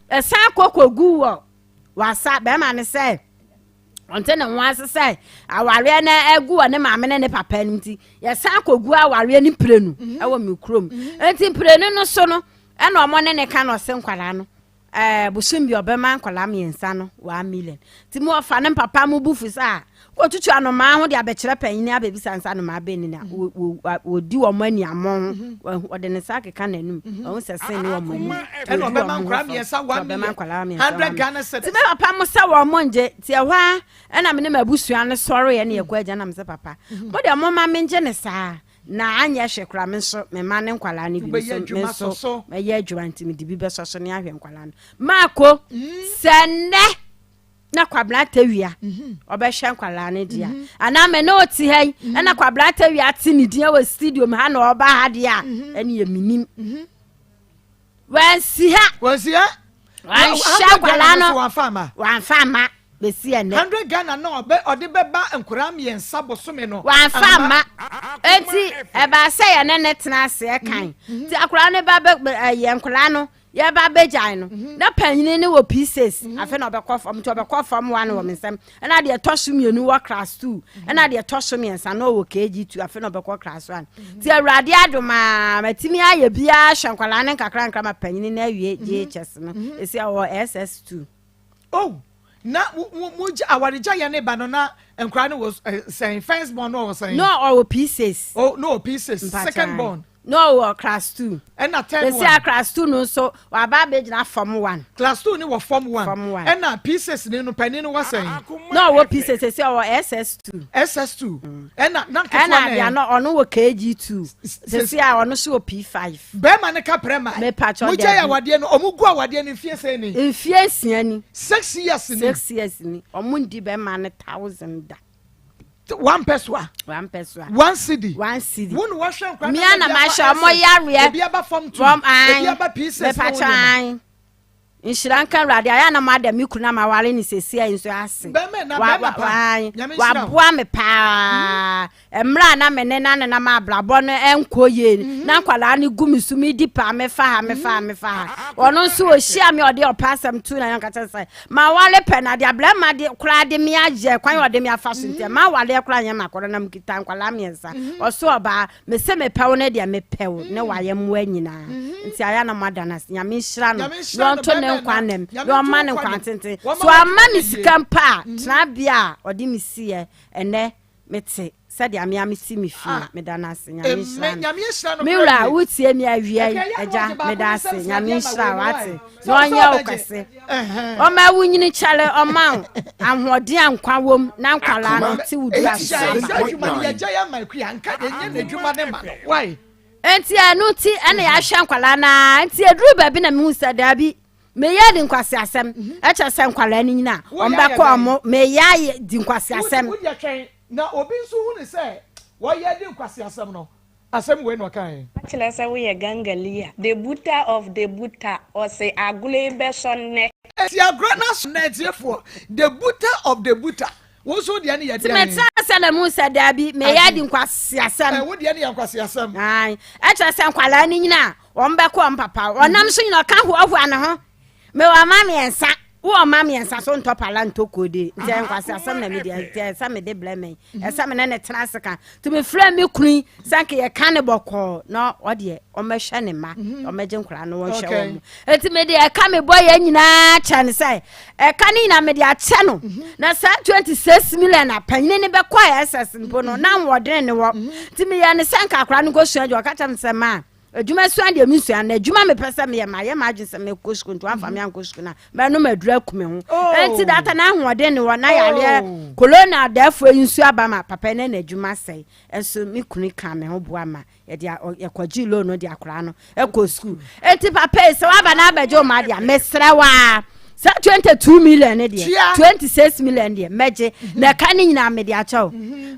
ɛsan kɔ kɔgu wɔ wasa bɛrima ne sɛ ɔnte ne ho ase sɛ awareɛ no agu wɔ ne maame ne ne papa no nti yɛsan kɔgu awareɛ no mprenu ɛwɔ me kurom nti mprenu no so no ɛna ɔmo ne ne ka na ɔse nkwadaa no ɛɛ bosom bi ɔbɛma nkwadaa mmiɛnsa no 1 million nti mu ɔfa ne papa mu bu fu sɛ a kɔtutu anomaa ho de abɛkyerɛ panyin abɛbisa nsa anomaa bɛn ni na wɔdi wɔn ani amɔ ho ɔde ne nsa akeka n'anum ɔho sɛ sen ne wɔn anim. Ɛna ɔbɛma nkwadaa mmiɛnsa 1 million 100 Ghana cedis. Ti bɛ papa mo sɛ wɔn mo ngye ti ɛhɔ a ɛna me ne m'abusua no sɔre ɛna yɛkɔ agya nam sɛ papa mo deɛ mo ma me ngye ne saa na anyɛ hwɛ kora me nso me ma ne nkwadaa no bi me nso mɛyɛ adwuma nti me de bi bɛsɔ so ne ahwɛ nkwadaa no maako sɛ nnɛ na Kwabena Tawia ɔbɛhwɛ nkwadaa no deɛ anaa mɛ ne ɔte ha yi ɛna Kwabena Tawia te ne din wɔ studio mu ha na ɔba ha deɛ a ɛne yɛ minim wansi ha wansi ha wanhyɛ nkwadaa no wanfa ama wanfa ama besi ɛnɛ 100 Ghana na ɔbɛ ɔde bɛba nkwadaa mmiɛnsa bosome no. Wanfa ama eti ɛbaa sɛ yɛne ne tena ase ɛkan ti akwadaa no ba bɛ ɛyɛ nkwadaa no yɛba bɛgyae no na panyini no wɔ P6 afei na ɔbɛkɔ fam nti ɔbɛkɔ form 1 wɔ me nsɛm ɛna deɛ ɛtɔ so mmienu wɔ class 2 ɛna deɛ ɛtɔ so mmiɛnsa na ɔwɔ KG2 afei na ɔbɛkɔ class 1 nti Awurade adom a matumi ayɛ biara hyɛ nkwadaa no nkakra nkra ma panyini no awie JHS no ɛsi a ɔwɔ SS2. Oh, na mo gya awaregya yɛ ne ba no na nkwadaa no wɔ sɛn? First born no ɔwɔ sɛn? No, ɔwɔ P6. Oh, no, P6. Second born? No, ɔwɔ class 2. Ɛna third one? Esi a class 2 no nso waba abɛgyina form 1. Class 2 ni wɔ form 1. Form 1. Ɛna P6 ni no panyin no wɔ sɛn? No, ɔwɔ P6 esi ɔwɔ SS2. SS2 ɛna na nketewa ɛna deɛ no ɔno wɔ KG2 sisi a ɔno nso wɔ P5. Bɛrima ne ka pɛrɛ ma mepatwɔ mo gya yɛ awadeɛ no ɔmo gu awadeɛ no mfie sɛn ni? Mfie 6 ni. 6 years ni. 6 years ni ɔmo ndi bɛrima ne 1,000 da. One pesewa. One pesewa. 1 cedi. 1 cedi. Wo na wahwɛ nkwa. Mia na ma hwɛ ɔmo yareɛ. Ebi aba form 2, ebi aba P6 na wɔn nyɛ. Nhyira nka Awurade ayɛ na mo ada me kunu ama ware ne sɛsi ayi nso ase. Bɛrima na bɛrima pa. Nyame nhyira wo. Waboa me paa mmerɛ a na me ne na ne nam abrabɔ no ɛnkɔ yie na nkwadaa no gu me so medi paa mefa ha mefa ha mefa ha ɔno nso ɔhyia me ɔde ɔpa asɛm tu na yɛnka kyerɛ sɛ ma wale pɛ na deɛ abrɛma de koraa de me ayɛ kwan ɔde me afa so nti ma wale koraa nyɛ ma kɔrɔ na mekita nkwadaa mmiɛnsa ɔso ɔbaa mese mepɛ wo ne deɛ mepɛ wo ne wayɛ mmoa nyinaa nti ayɛ na moada no ase. Nyame nhyira no na ɔnto ne nkwa nam na ɔma ne nkwa tenten so ama me sika mpa a tenabea a ɔde me siiɛ ɛnɛ mete sɛdeɛ mea mesi me fie ah. Meda no ase. Nyame nhyira no. Me wura wotie me awia yi agya meda ase. Nyame nhyira wate na ɔnyɛ wo kɛse ɔma wo nyini kyɛre ɔma wo ahoɔden a nkwa wom na nkwalaa no te wo du ase. Nti ɛno nti ɛna yɛahwɛ nkwalaa naa nti eduru baabi na mehu sɛ daabi meyɛ di nkwasi asɛm ɛkyɛ sɛ nkwalaa no nyina ɔmbɛkɔ ɔmo meyɛ ayɛ di nkwasi asɛm. Na obi nso hu ne sɛ wɔyɛ di nkwasi asɛm no asɛm wei na ɔka yɛn. Kyerɛ sɛ woyɛ gangalia the buta of the buta ɔse agorɔ yi bɛsɔ nnɛ. Eti agorɔ no aso na atiefoɔ the buta of the buta. Wo nso deɛ ne yɛ Nti deɛn? metena ase na mehu sɛ daabi, meyɛ adi nkwaseasɛm. Ɛ, wo deɛ ne yɛ nkwaseasɛm. Ae, ɛkyerɛ sɛ nkwadaa no nyina a, wɔn bɛkɔ wɔn papa hɔ. Ɔnam so nyina ɔka hoahoa ne ho. Mewɔ mma mmiɛnsa, wowɔ mma mmiɛnsa so ntɔ pala ntɔ koode. Nti ɛyɛ nkwaseasɛm na medi, nti ɛsɛ sɛ mede brɛ me. Ɛsɛ sɛ me ne ne tena ase ka. Nti mefrɛ me kunu yi sɛ nka yɛka ne bɔkɔɔ na ɔdeɛ ɔmmɛhwɛ ne mma, ɔmmɛgye nkwadaa no wɔnhwɛ wɔn mu. Nti mede ɛka mebɔ yɛn nyinaa kyɛ no sɛ ɛka no nyinaa mede akyɛ no. Na saa 26 million a panyini no bɛkɔ SS mpo no na ahoɔden ne wɔ. Nti meyɛ no sɛ nka akwadaa no nkɔsua adwuma. Ɔka kyerɛ me sɛ maa adwuma sua deɛ mensua na adwuma mepɛ sɛ meyɛ mayɛ m'adwene sɛ mekɔ sukuu nti wamfa me ankɔ sukuu no a mɛnom aduru aku me ho. Nti data na ahoɔden ne wɔ na yareɛ corona adaafoɔ yi nso aba ma papa yi na n'adwuma sɛe. Nso me kunu ka me ho boa ma yɛde yɛkɔgye loan no de akwaraa no kɔ sukuu. Nti papa yi sɛ waba na abɛgye wo ma deɛ mesrɛ wo a sɛ 22 million ne deɛ 26 million deɛ mɛgye na ɛka ne nyinaa mede akyɛ wo.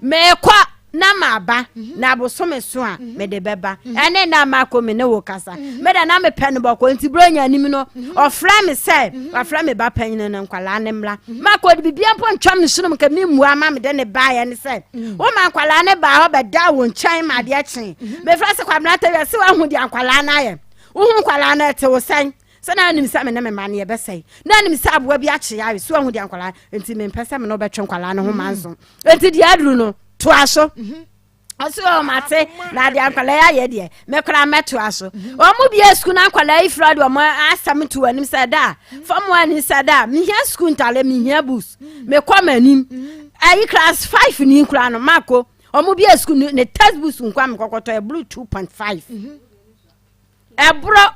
Mekɔ na maba na abosome so a mede bɛba. Ɛne na makɔ me ne wo kasa. Meda na mepɛ no bɔkɔ nti berɛ ɔnya anim no ɔfrɛ me sɛ wafrɛ me ba panyin no nkwalaa ne mmra. Makɔ de bibia mpo ntwa me sonom nka memmua ma mede ne baeɛ ne sɛ woma nkwalaa ne baa hɔ bɛda wo nkyɛn ma adeɛ kyee. Mefrɛ sɛ Kwabena Tawia sɛ wahu deɛ nkwalaa no ayɛ. Wohu nkwalaa no ɛte wo sɛn? Sɛ na anim sɛ me ne me mma no yɛbɛsɛe. Na anim sɛ aboa bi akye awe so ahu deɛ nkwalaa nti mempɛ sɛ me ne wobɛtwe nkwalaa no ho manso. Nti deɛ aduru no toa so. Ɔse ɔ mate na deɛ nkwalaa yi ayɛ deɛ me koraa mɛtoa so. Wɔn mu bia sukuu na nkwalaa yi fira de wɔn asɛm to anim sɛ da fam wɔn ani sɛ da mehia sukuu ntale mehia books mekɔ m'anim. Ayi class 5 ni koraa no mako wɔn bia sukuu ne textbooks nkwa mekɔkɔtɔ ɛburu 2.5. Ɛborɔ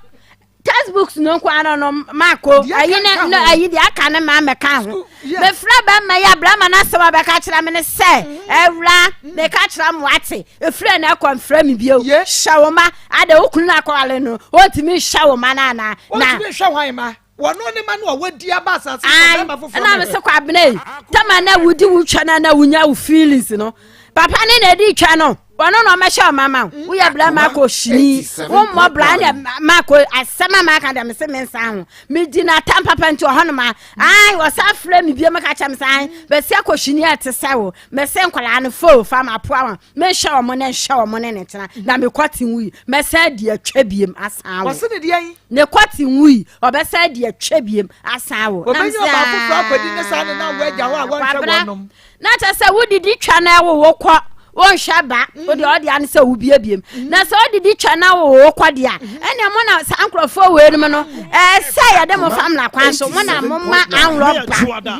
textbooks no nko ara no mako ayi ne no ayi deɛ aka ne maa mɛka ho mefrɛ bɛrima yi a bɛrima no asɛm a bɛka kyerɛ me ne sɛ awura meka kyerɛ mo ate ɛfiri na ɛkɔ mfrɛ me bio hyɛ wo ma ada wo kunu no akɔwale no ɔntumi nhyɛ wo ma no anaa na ɔntumi nhwɛ hwan ma wɔno ne ma no a wadi aba asase so bɛrima foforɔ ɛna me se kwabena yi tama na wodi wo twa na na wonya wo feelings no papa ne na ɛdi twa no ɔno na ɔmɛhyɛ ɔma ma wo woyɛ bra ma akɔ hyini wommɔ bra ne ma akɔ asɛm a maaka deɛ mese mensa ho medi no atam papa nti ɔhɔ no ma ai ɔsan frɛ me bio meka kyɛ me sɛ ai bɛsi akɔ hyini a ɛte sɛ wo mɛsɛ nkwadaa no fo fa mapoa wɔn menhyɛ wɔn ne nhyɛ wɔn ne ne tena na mekɔ te wui mɛsan di atwa biem asan wo ɔse ne deɛ ne kɔ te wui ɔbɛsan di atwa biem asan wo ɔbɛnya ɔbaa foforɔ akɔdi ne saa ne na wo agya hɔ a wɔnhwɛ wɔnom Na kyerɛ sɛ wodidi twa na ɛwo wo kɔ wonhwɛ ba mm. wode ɔde ano sɛ wobiebiem mm. na sɛ wodidi twa na wo wo kɔ deɛ a mm. ɛnea mo na saa nkurɔfoɔ wei nom no ɛsɛ yɛde mo fa mmara kwan so mo na mo ma anworɔ ba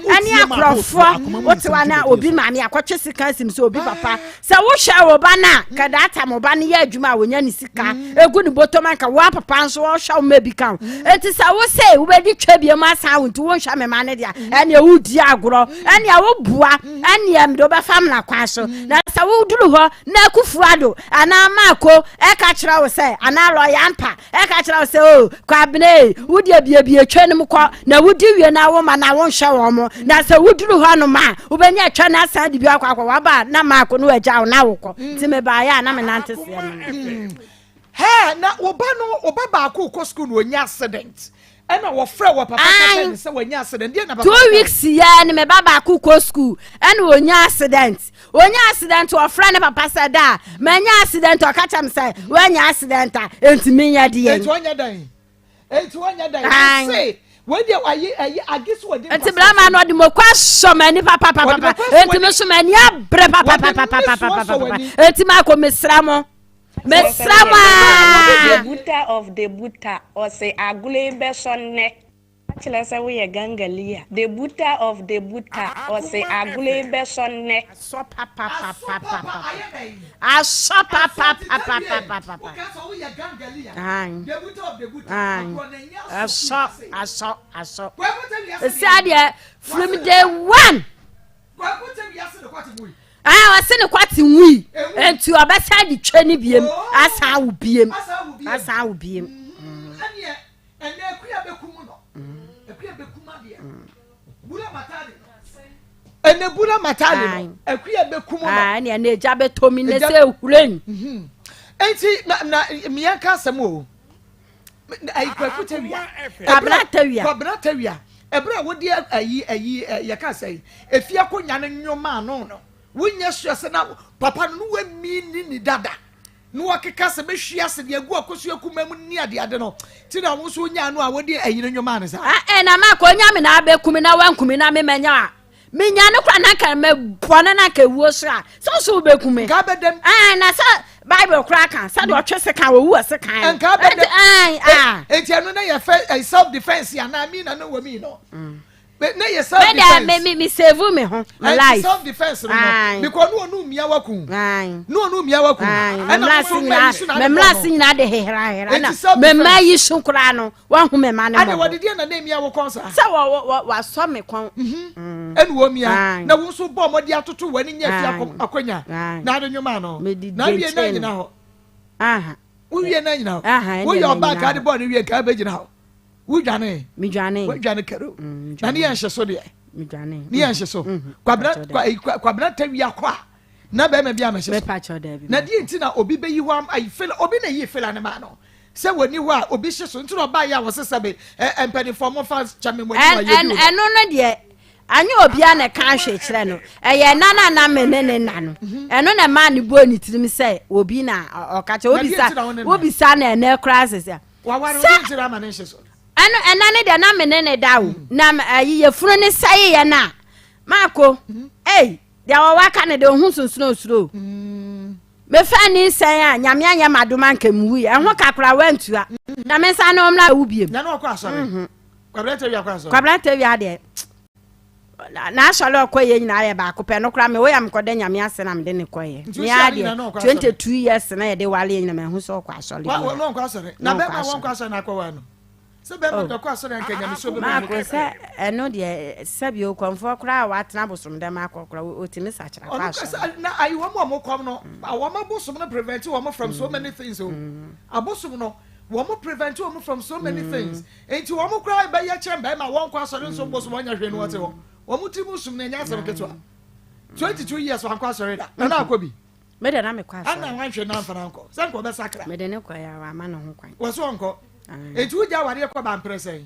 ɛne akorɔfoɔ wote wa na obi maame akɔtwe sika asim sɛ obi papa sɛ wohwɛ wo ba no a kɛdaata mo ba no yɛ adwuma a wɔnya ne sika egu ne bɔtɔm anka wo papa nso ɔhwɛ wo ma bi ka ho eti sɛ wo se wobɛdi twa bie mu asan wo nti wonhwɛ me ma no deɛ ɛnea wodi agorɔ ɛnea woboa ɛnea mede wobɛfa mmara kwan so na sɛ woduru hɔ na akufu ado anaa maako ɛka kyerɛ wo sɛ anaa lɔya mpa ɛka kyerɛ wo sɛ o kwabene wode abiebie twa no mu kɔ na wodi wie na woma na wonhwɛ wɔn mo na sɛ woduru hɔ nom a wobɛnya twa no asan de bi akɔ akɔ waba na maako no agya wo na wokɔ nti mebaeɛ a na menante seɛ no. Hɛɛ na wo ba no wo ba baako kɔ sukuu na onya accident ɛna wɔfrɛ wɔ papa ka kyerɛ ne sɛ wanya accident deɛ na papa 2 weeks yɛ ne me ba baako kɔ sukuu ɛna onya accident onya accident wɔfrɛ ne papa sɛ da manya accident ɔka kyerɛ me sɛ wanya accident a enti menyɛ deɛ enti ɔnyɛ dɛn enti ɔnyɛ dɛn ɔse wei deɛ ayi ayi age so wɔde nti brahma no ɔde moko asɔ m'ani papapapa enti me so m'ani abere papapapapapapa enti maakɔ mesra mo mesra mo aa. The buta of the buta ɔse agorɔ yi bɛsɔ nnɛ. Kyerɛ sɛ woyɛ gangalia. The buta of the buta ɔse agorɔ yi bɛsɔ nnɛ. Asɔ papapapapapa asɔ papapapapapa asɔ asɔ asɔ esi adeɛ from day one. Ah, ɔse ne kwate nwui nti ɔbɛsan de twɛ ne biem asan awo biem asan awo biem. Ɛnɛ akua bɛkum no akua bɛkum adeɛ bura matale no ɛnɛ bura matale no akua bɛkum no ɛne ɛnɛ agya bɛtɔ mi ne sɛ ehuren. Enti na na mmea nka asɛm o ayi kwaku tawia Kwabena Tawia Kwabena Tawia. Ɛberɛ a wode ayi ayi yɛka sɛ efie akonnwa no nnwoma ano no, wonyɛ sure sɛ na papa no no wamini ni dada na wɔkeka sɛ mɛhwie ase de agu akosua kuma mu ne adeade no ti na wo nso wonya ano a wode ayi no nnwoma no saa. Ɛ na ma kɔ onya me na abɛku me na wanku me na me manya a menya no kora na nka mɛbɔ no na nka ewuo so a sɛ nso wobɛku me. Nka bɛdɛm. Ɛn na sɛ Bible koraa ka sɛdeɛ ɔtwe sekan owu wɔ sekan. Nka bɛdɛm. Ɛn a. Eti ɛno na yɛ fɛ self defence anaa mi na no wɔ mi no. Mm. Ne yɛ self defence. Me me me save me ho. My life. Self defence no no. Because no onu mia waku. No onu mia waku. Ɛna mo so mma yi so na. Me mla se nyina de hehera hehera na. Me mma yi so koraa no. Wahu me ma ne mo. Ade wɔde deɛ na na emia wo kɔn saa. Sɛ wɔ wɔ wasɔ me kɔn. Mhm. Ɛna wɔ mia. Na wo nso bɔ ɔmɔde atoto w'ani nya fi akonya. Na ade nwoma no. Na awie na nyina hɔ. Aha. Wowie na nyina hɔ. Woyɛ ɔbaa ka de bɔɔ ne wie nka bɛgyina hɔ. Wodwane. Medwane. Wodwane karo. Mm, na ne yɛ nhye so deɛ. Medwane. Ne yɛ nhye so. Mm-hmm. Kwabena kwabena tawia kɔ a na bɛrima bi amɛhyɛ so. Na deɛ nti na obi bɛyi hɔ ayi fela obi na yi fela ne maa no sɛ wɔni hɔ a obi hye so nti na ɔbaa yɛ a wɔse sɛbe ɛ mpanimfoɔ mo fa kyɛ me mo anim a yɛ bi ɛno no deɛ anyɛ obiara na ɛka ahwɛ kyerɛ no ɛyɛ nna na na me ne ne nna no mhm. ɛno na ɛmaa ne bɔɔ ne tirim sɛ obi na ɔka kyerɛ wobisa wobisa na ɛnɛ koraa sɛ sɛ Waware obi nkyerɛ ama ne nhye so. Ɛno ɛna ne deɛ na me ne ne da o. Mm. Na ayi yɛfunu ne sɛe yɛ no a maako mm-hmm. ei deɛ wɔwɔ aka ne deɛ ɔho sunsun osuro. Mm. Mefa ne nsɛn a nyame anyɛ m'adom anka mu wui ɛho kakora wantua mm. na me nsa ne ɔmmra awu biem. Na ne ɔkɔ asɔre. Mm-hmm. Kwabena Tawia kɔ asɔre. Kwabena Tawia deɛ n'asɔre ɔkɔ yɛ nyinaa yɛ baako pɛ no koraa me woyɛ mekɔda nyame ase na mede ne kɔyɛ me ara deɛ 22 years na yɛde wale yɛ nyina mahu sɛ ɔkɔ asɔre bi ɔnkɔ asɔre na bɛma wɔnkɔ asɔre na akɔwa no sɛ bɛma oh. dɔkɔ asɔre anka nyame so bɛma maako sɛ ɛno deɛ sɛbi okɔmfoɔ koraa a watena bosom dɛm akɔ koraa ɔtumi sakyera kɔ asɔre na ayi wɔn a wɔn kɔm no wɔn abosom no prevent wɔn from so many things o mm. abosom no wɔn prevent wɔn from so many things Enti wɔn koraa bɛyɛ kyɛn bɛrima a wɔnkɔ asɔre nso bosom ɔnyɛ hwee no wɔte hɔ. Wɔn ti mu sum no ɛnyɛ asɛm ketewa. 22 years wankɔ asɔre da. Na na akɔ bi. Me de na mekɔ asɔre. Ana wanhwɛ na amfa no ankɔ. Sɛ nka ɔbɛsakra. Mede ne kɔ ya wama ne ho kwan. Wɔ so ɔnkɔ. Enti wogya awareɛ kɔ ba mprɛ sɛn?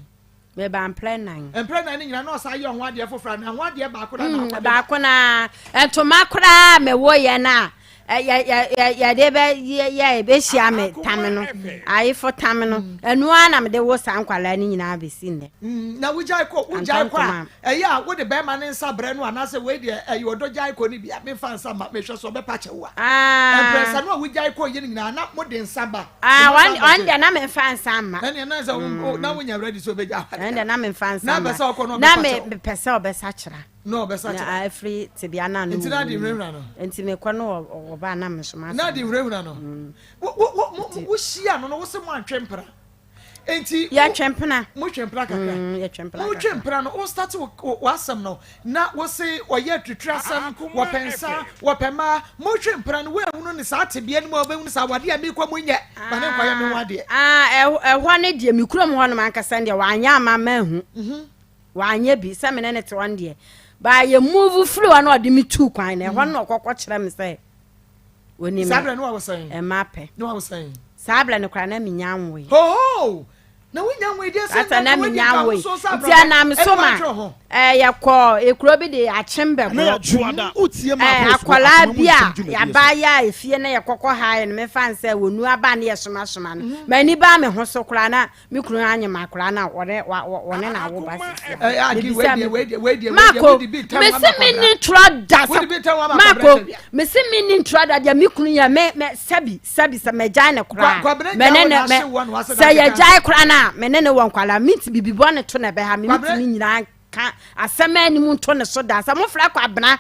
Meba mprɛ nan. Mprɛ nan no nyinaa na ɔsan yɛ ɔho adeɛ foforɔ anaa ho adeɛ baako na na akɔ de ba? Baako na ntoma koraa mewɔ yɛ no a yɛde bɛ yɛ bɛhyia me tame no ayefo tame no mm. ɛno ara na mede wo saa nkwadaa no nyinaa bɛsi nnɛ mm, na wogyae kɔ wogyae kɔ a ɛyɛ a wode bɛrima ne nsa brɛ no anaasɛ wei deɛ ɛyɛ ɔdɔ gyae kɔ no bi a memfa nsa ma mehwɛ so ɔbɛpa kyɛ wo a ah. mprɛnsa no a wogyae kɔ yɛ no nyinaa na mode nsa ba ah, ɔn deɛ na memfa nsa mma ɛneɛ na sɛ na wonya ready sɛ ɔbɛgya ɛn deɛ na memfa nsa mma na mepɛ sɛ ɔbɛsakyera na ɔbɛsakyera. Na afiri tebea no a na Nti na ade hunahuna no. Nti mekɔ no ɔba na me nso ma. Na ade hunahuna no. Mm. Wo wo wo wo hyia no no wo se mo antwe mpena. Nti yɛtwe mpena. Mo twe mpena kakra. Mm, yɛtwe mpena kakra. Mo twe mpena no wo start wo asɛm no na wo se ɔyɛ atwitwi asɛm wɔpɛ nsa wɔpɛ mmaa mo twe mpena no woahunu ne saa tebea no mu a wobɛhunu sɛ awadeɛ a mekɔ mu nyɛ ma ne nkɔyɛ me ho adeɛ. Ah, ɛhɔ ne deɛ me kurom hɔ nom ankasa deɛ wanyɛ ama mahu. Mhm. Wanyɛ bi sɛ me ne no te hɔ no deɛ baa yɛ move firi hɔ na ɔde me tuu kwan na ɛhɔ no na ɔkɔkɔ kyerɛ me sɛ onim saa berɛ no wawo sɛn ɛma pɛ ne wawo sɛn saa berɛ no koraa na menya nwoe hoho na wonya nwoe deɛ sɛ na menya nwoe nti ɛnam so ma yɛkɔ ekuro bi de akyem bɛborɔ akwadaa bi a yɛaba yɛ a efie na yɛkɔkɔ ha yɛ no mefa nsɛ wɔnu aba ne yɛsomasoma no mhm. m'ani baa me ho so koraa na Me kunu anyem akwadaa na wɔne wɔne na awo ba sisi a. Mebisa mi Mako mesi mi ni ntura da sɛ Mako mesi mi ni ntura da deɛ me kunu yɛ me me sɛbi sɛbi sɛ mɛ gyae ne koraa mɛ ne ne mɛ sɛ yɛ gyae koraa na mɛ ne ne wɔ nkwadaa mi ti bibi bɔ ne to na ɛbɛ ha mi mi ti mi nyinaa ka asɛm a anim nto ne so da sɛ mofrɛ kwabena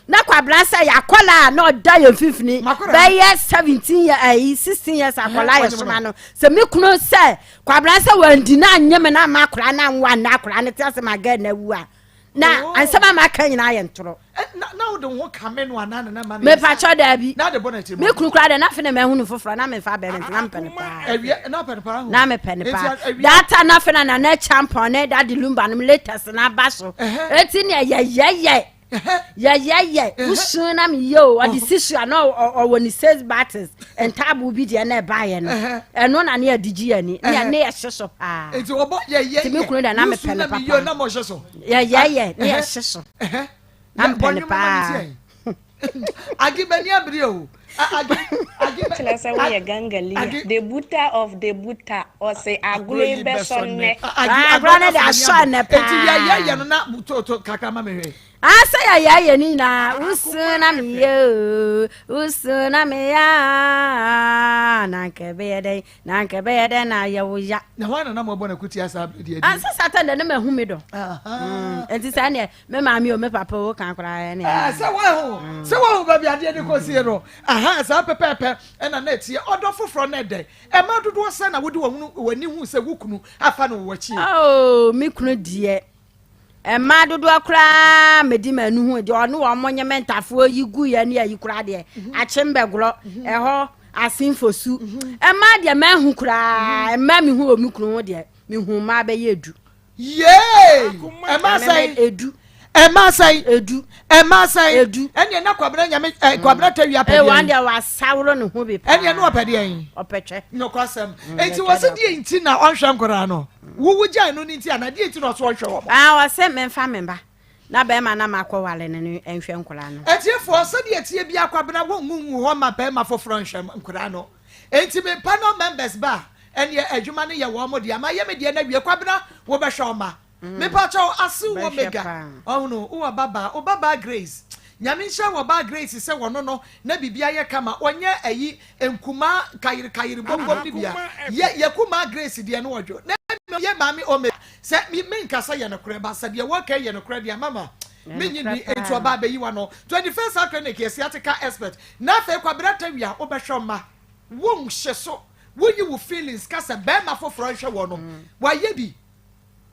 na kwabena sɛ yɛ akɔla a na ɔda yɛn mfimfini bɛyɛ 17 yɛ ayi 16 years akɔla yɛ soma no sɛ me kunu sɛ kwabena sɛ wandi na anyɛ me na ama akɔla na anwo anna akɔla no te ase ma gɛ na awu a na oh. ansɛm a maka nyinaa yɛ ntorɔ na wode wo ho kame no anaa nana ma mepakyɛ daabi me kunu koraa dɛ na afei na mahu no foforɔ na memfa bɛrɛ nti na mepɛ no paa na mepɛ no paa data na afei na nana champɔn ne dade lumba nom latest na aba so eti ne ɛyɛyɛyɛ. Yɛyɛyɛ wosu na meyɛ o ɔde si so a na ɔwɔ ne sales battles ntaabo bi deɛ na ɛbaeɛ no ɛno na ne yɛde gye yɛni ne ne yɛhye so paa. Nti ɔbɔ yɛyɛyɛ nti me kunu deɛ na mepɛ no papa yɛyɛyɛ ne yɛhye so na mepɛ no paa. Agi m'ani abere o. Agi agi Kyerɛ sɛ woyɛ gangali a. The buta of the buta ɔse agorɔ yi bɛsɔ nnɛ. Agi agorɔ no de asɔ nnɛ paa. Eti yɛyɛ yɛ no na to to kakra ma me hwɛ. Asɛ yɛyɛ yɛ ne nyinaa wosu na meyɛ o wosu na meyɛ na nka ɛbɛyɛ dɛn na nka ɛbɛyɛ dɛn na ayɛ wo ya. Na hwan na na mo bɔ na kutia saa bere deɛ. Ansa satan de ne ma hu me dɔ. Nti saa neɛ Me maame o, me papa o, kan koraa ɛne. Ɛɛ sɛ wahu mm. sɛ wahu baabi adeɛ de kɔsie no aha saa pɛpɛɛpɛ ɛna na ɛteɛ ɔdɔ foforɔ na ɛdɛ ɛma dodoɔ sɛ na wode w'ani hu sɛ wo kunu afa no wɔ w'akyi. Oh, me kunu deɛ mmaa dodoɔ koraa medi m'ani hu deɛ ɔne wɔn mo nye me ntafoɔ yi gu yɛ ne ayi koraa deɛ mhm. akyem bɛgorɔ mhm. ɛhɔ asenfosu mhm. mmaa deɛ mahu koraa mmaa mehu wɔ me kunu ho deɛ mehu mmaa bɛyɛ du. Yay! Ɛma sɛn? Edu. Ɛma sɛn? Edu. Ɛma sɛn? Edu. Ɛnneɛ na Kwabena nyame ɛ eh, Kwabena tawia pɛ deɛ. Wɔn deɛ wasaworo ne ho bi paa. Ɛnneɛ no ɔpɛ deɛ yi. Ɔpɛ twɛ. Nokwasɛm. Mm, Eti wɔ se deɛ nti na ɔnhwɛ nkoraa no. Wowu gyae no ne nti ana deɛ nti na ɔso ɔnhwɛ wɔn. Ah, ɔse memfa me ba. Na bɛrima na makɔ wale no no nhwɛ nkoraa no. Atiefoɔ sɛdeɛ tie bi akwabena wɔn ngu hɔ ma bɛrima foforɔ nhwɛ nkoraa no. Enti me panel members ba a, ɛneɛ adwuma no yɛ wɔn dea. Mayɛ me deɛ no awie. Kwabena, wobɛhwɛ wo mma. Mepakyɛw, Asew wɔ Mega. Ɔhono, wowɔ ba baa, wo ba baa Grace. Nyame nhyira wɔ baa Grace sɛ wɔno no na biribi ayɛ kama. Ɔnyɛ ayi, nkumaa kayere kayere bom bom no bia. Yɛ, yɛ kumaa Grace deɛ no ɔdwo. Na mmom yɛ maame Omega. Sɛ, me, menka sɛ yɛ nokorɛ, but sɛ deɛ wɔka yi yɛ nokorɛ deɛ a, mama mennye nni. Enti ɔbaa bɛyi w'ano. 21st Health Clinic yɛ sciatica expert. Na afei Kwabena Tawia wobɛhwɛ wo mma wo nhye so wonyi wo feelings ka sɛ bɛɛma foforɔ nhwɛ wɔ no wayɛ bi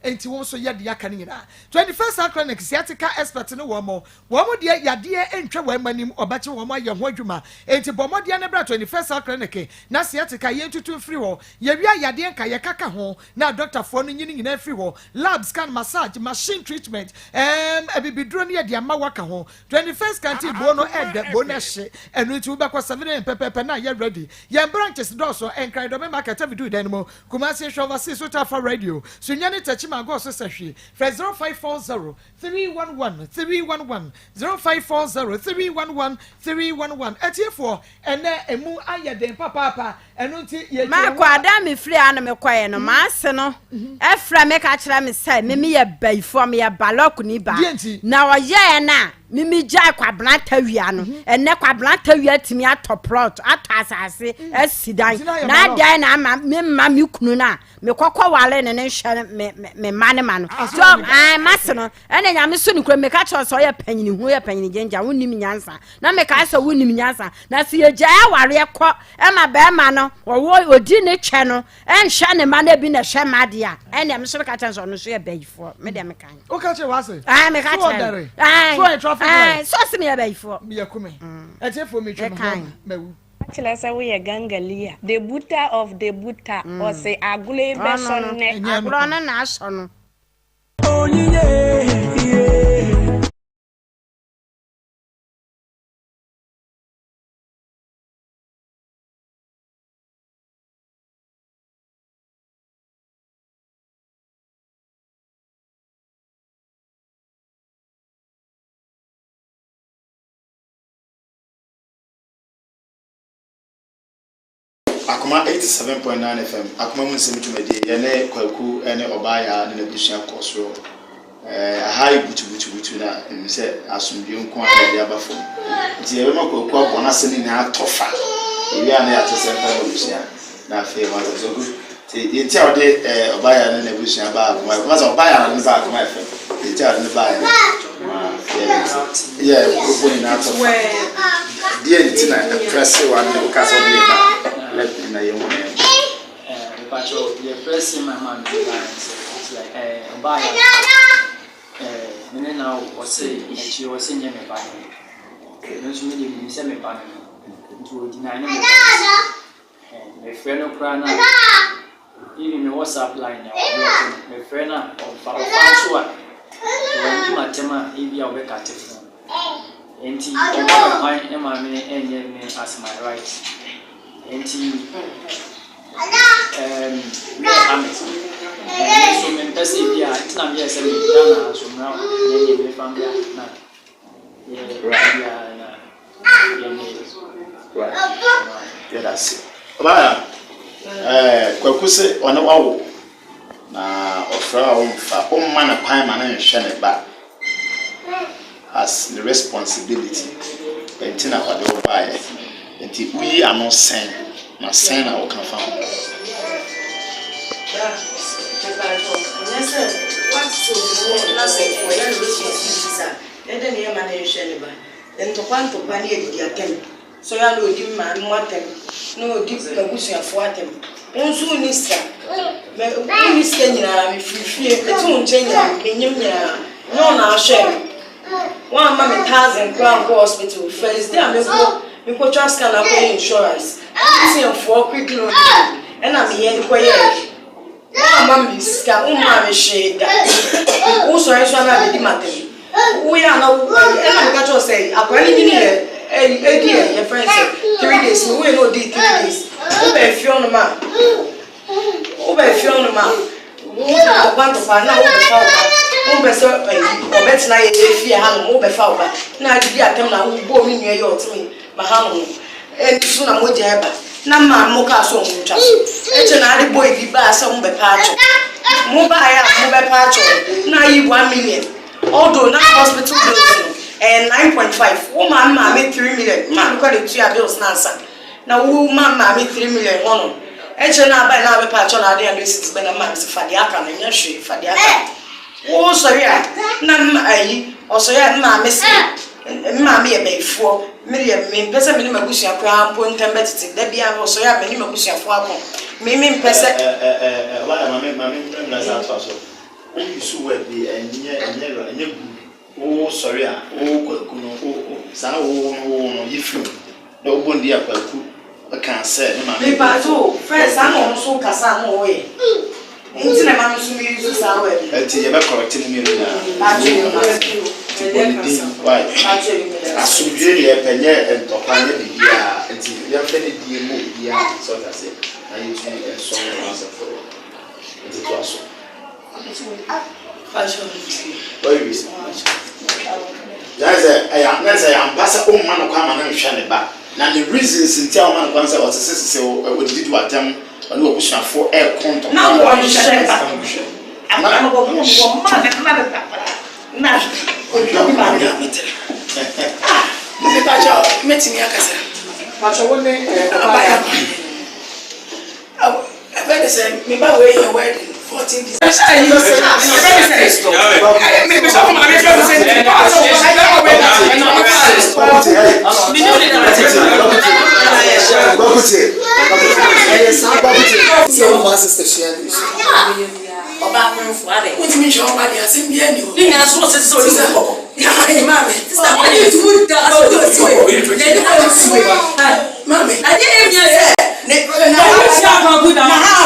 nti wo nso yɛ deɛ aka no nyinaa 21st Health Clinic sciatica expert ne wɔn mo wɔn deɛ yadeɛ ntwa wɔn mma nim ɔbɛkye wɔn ayɛ ho adwuma nti bɔ mmɔdeɛ ne bra 21st Health Clinic na sciatica yɛn tutu mfiri hɔ yɛwia yadeɛ nka yɛkaka ho na dɔktafoɔ no nyi ne nyinaa mfiri hɔ lab scan massage machine treatment ɛɛm abibiduro ne yɛde ama waka ho 21st Canteen buo no ɛdɛ, buo no ɛhye, ɛno nti wobɛkɔ 7am pɛpɛɛpɛ na ayɛ ready. Yɛn branches dɔɔso, Nkran Dɔme Market, Avidu dan no mu, Kumasi Hwɛ Overseas Hotel fa Radio, Sunyani Techiman Agɔɔ so Sahwi. Frɛ 0540 311 311, 0540 311 311. Atiefoɔ, ɛnnɛ ɛmu ayɛ den papaapa, ɛno nti yɛtwa Makɔ ada a mefiri ha no mekɔeɛ no, m'ase no frɛ me ka kyerɛ me sɛ me meyɛ bayifoɔ, meyɛ balɔkoni baa. Na ɔyɛɛ no a me megyae Kwabena Tawia no. Ɛnnɛ Kwabena Tawia atumi atɔ plot, atɔ asase, asi dan. Na adɛn na ama memma me kunu no a mekɔkɔ ware no no nhwɛ me me mma ne ma no. So m'ase no ɛna nyame so no kura meka kyerɛ sɛ ɔyɛ panyini hu yɛ panyini gyangya wonnim nyansa. Na mekae sɛ wonnim nyansa. Na sɛ yɛgyae awareɛ kɔ ɛma bɛrima no ɔwɔ ɔdi ne twɛ no ɛnhwɛ ne ma no ebi na ɛhwɛ ma deɛ a ɛnna me nso meka kyerɛ sɛ ɔno nso yɛ bɛyifoɔ me deɛ meka woka kyerɛ w'ase ɛɛ meka kyerɛ no ɛɛ so ɔyɛ traffic light ɛɛ so ɔsi meyɛ bɛyifoɔ meyɛ kume ɛtiɛfoɔ metwa me ho mawu Kyerɛ sɛ woyɛ gangali a. The buta of the buta ɔse agorɔ yi bɛsɔ nnɛ. Agorɔ no na asɔ no. Akoma 87.9 FM, Akoma mu nsɛm dwumadie, yɛne Kwaku ne Ɔbaayaa ne n'abusua kɔ soro. Ɛɛ, aha ayɛ butubutubutu na ɛnim sɛ asomdwoe nko ara na yɛde aba fam. Nti yɛbɛma Kwaku abɔ n'asɛm nyinaa atɔ fa. Ewie a na yɛate sɛ mpa abusua na afei wɔn asɛm so. Nti deɛ nti a ɔde ɛɛ ɔbaa ne n'abusua baa akoma fam sɛ ɔbaa yɛ ne baa akoma fam deɛ nti a ɔde ne baa yɛ no ma yɛ yɛ nkurɔfoɔ nyinaa atɔ fa. Deɛ nti na ɛprɛse wa ne woka sɛ ɔde yɛ ba lɛ na yɛn ho na yɛn. Mepakyɛw deɛ prɛse ma ma me baeɛ ne sɛ it's like ɛɛ ɔbaeɛ a ɛɛ me ne no awo ɔse akyire ɔse nyɛ me ba no me nso me deɛ menim sɛ me ba no no nti ɔgyinae ne me ba no sɛ ɛɛ mefrɛ no koraa no a even me whatsapp line na ɔblɔke me mefrɛ no a ɔmfa ɔfa nso a wanni m'atɛm a ebi a ɔbɛkate phone. Nti ɔmma me kwan ma me nyɛ me as my right. Nti ɛɛm na ɛha me. Me nso mempɛ sɛ ebi a nti na meyɛɛ sɛ me Ghana ha nso mmra na ɛneɛ memfa mmra na yɛ biara na yɛnyɛ. Right. Yɛda ase. Ɔbaa ɛɛ Kwaku se ɔne wawo na ɔfrɛ a ɔmfa ɔmma no kwan ma no nhwɛ ne ba. As ne responsibility nti na ɔde wo baeɛ. Nti woyi ano sɛn na sɛn na woka fa ho? Bra, mepaatɔ, ɛnyɛ sɛ woate obi ho na sɛ ɔyɛ ne responsibilities a, na ɛdɛn na ɛma no nhwɛ ne ba? Ntɔkwa ntɔkwa ne adidi atɛm. Sɔre a na ɔdi me maame mo atɛm, na ɔdi m'abusuafoɔ atɛm. Wo nso wonni sika. Me wonni sika nyinaa, mefiri fie, mete wo nkyɛn nyinaa, menyim nyinaa. Nyɛ wo na ahwɛ me. Woamma me thousand koraa nkɔ hospital. First day a mekɔ mekɔtwa scan akɔyɛ insurance, MTN foɔ quick loan ɛna meyɛ de kɔyɛɛ. Woamma me sika, wommaa me hwee da. Wosɔre nso a na abɛdi m'atɛm. Woyɛ a na wo ɛna meka kyerɛ wo sɛ akwadaa no nyini yɛ ɛdi ɛ yɛfrɛ no sɛ 3 days. Mewuiɛ na ɔdii 3 days. Wobaa fie hɔnom a wobaa fie hɔnom a wo ntɔkwa ntɔkwa na wobɛfa wo ba. Wompɛ sɛ ɛyi ɔbɛtena yɛ fie hanom, wobɛfa wo ba na adidi atɛm na wobɔɔ me nua yi a ɔte me ma hanom no. Ɛno so na mogya ɛba na maa mo kaa sɛ ɔmo ntwa so. Ɛkyɛ na ade boy bi baa sɛ ɔmo bɛpa akyɛw. Mo baeɛ a mo bɛpa akyɛw no na ayi 1 million, although na hospital bills no ɛyɛ 9.5. Wo maame maame 3 million, maame kɔ de tua bills na ansa na wo maame maame 3 million hɔ no. Ɛkyɛ na abae na abɛpa akyɛw na ade 100 cedis bɛ na maame sɛ fa deɛ aka no, ɛnyɛ hwee, fa deɛ aka no. Wo sɔre a na ayi ɔsɔre a maame sɛ me maame yɛ bɛyifoɔ. Me deɛ, mempɛ sɛ me ne m'abusua koraa mpo ntam bɛtete. Da biara ɔsɔre a me ne m'abusuafoɔ ako. Me mempɛ sɛ. Ɔbaa maame maame mmira sa atoa so. Wo use word bi ɛnyɛ ɛnyɛ good. Wo sɔre a wo Kwaku no, wo saa wo no wo no yi firi mu na wobɔ ndi a Kwaku ka sɛ ne maame. Mepaatwo, first saa na ɔno nso kasa na ɔyɛ nti na ma me nso me use saa word no. Ɛnti yɛbɛ correct mu mmienu nyinaa. Paatwo yi ma. Nti bɔ ne din why. Asomdwie ne yɛpɛ, nyɛ ntɔkwa, nyɛ biribiara, nti yɛmfa ne die mu obiara sɛ ɔte aseɛ na yɛtumi nsɔre no asɛm fo nti toa so. Wawie na sɛ ɛyɛ na sɛ yɛampa sɛ ɔmma no kwan ma no nhwɛ ne ba na ne reasons nti a ɔma no kwan sɛ ɔsese sese ɔdidi di w'atɛm, ɔne w'abusuafoɔ ɛɛko ntɔkwa. Na wɔnhwɛ ba akwadaa no, wɔn wɔn maa ne mma no papa na odwa bi maa no. Mepakyɛ, mɛtumi akasa? Pakyɛ, wo ne ɔbaa yɛ ɛbɛ ne sɛ meba wei yɛ wedding 14 December. Ɛbɛ ne sɛ mebisɔfo maame fɛ mo sɛ nti paa sɛ wɔbɛma wei na mene ne Sɛ wo ma sister sua de so. Ɔbaa pɛnfo adɛ wontumi nhwɛ ɔba deɛ, asɛm biara ni hɔ ne nyinaa so ɔsɛ sɛ ɔde mu kɔkɔ maame sister ɔde tumu da ɔde tumu maame adeɛ yɛ mia sɛ ne na na ha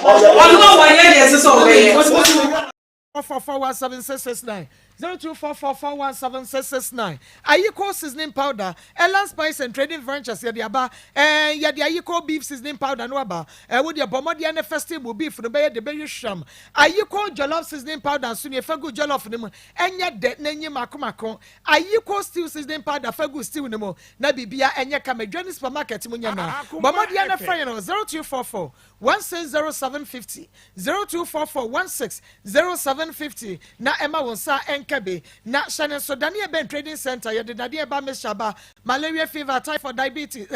Ɔno a wɔyɛ deɛ ɛsɛ sɛ ɔbɛyɛ. 4417669, 0244417669. Ayiko seasoning powder, Elan Spice and Trading Ventures yɛde aba. Yɛde Ayiko beef seasoning powder no aba. Wo deɛ, bɔ mmɔden ne festival beef no bɛyɛ de bɛyɛ hwam. Ayiko jollof seasoning powder nso ne efa gu jollof no mu, ɛnyɛ dɛ na enyi mako mako. Ayiko stew seasoning powder, fa gu stew no mu na biribia ɛnyɛ kama. Dwa supermarket mu nyɛ na bɔ mmɔden ne frɛ yɛn no 0244 160750, 0244 160750 na ɛma wɔn nsa ɛnka bi. Na hyɛ ne nso, Daniel Ben Trading Center yɛde dadeɛ ba mixture ba, malaria, fever, typhoid, diabetes,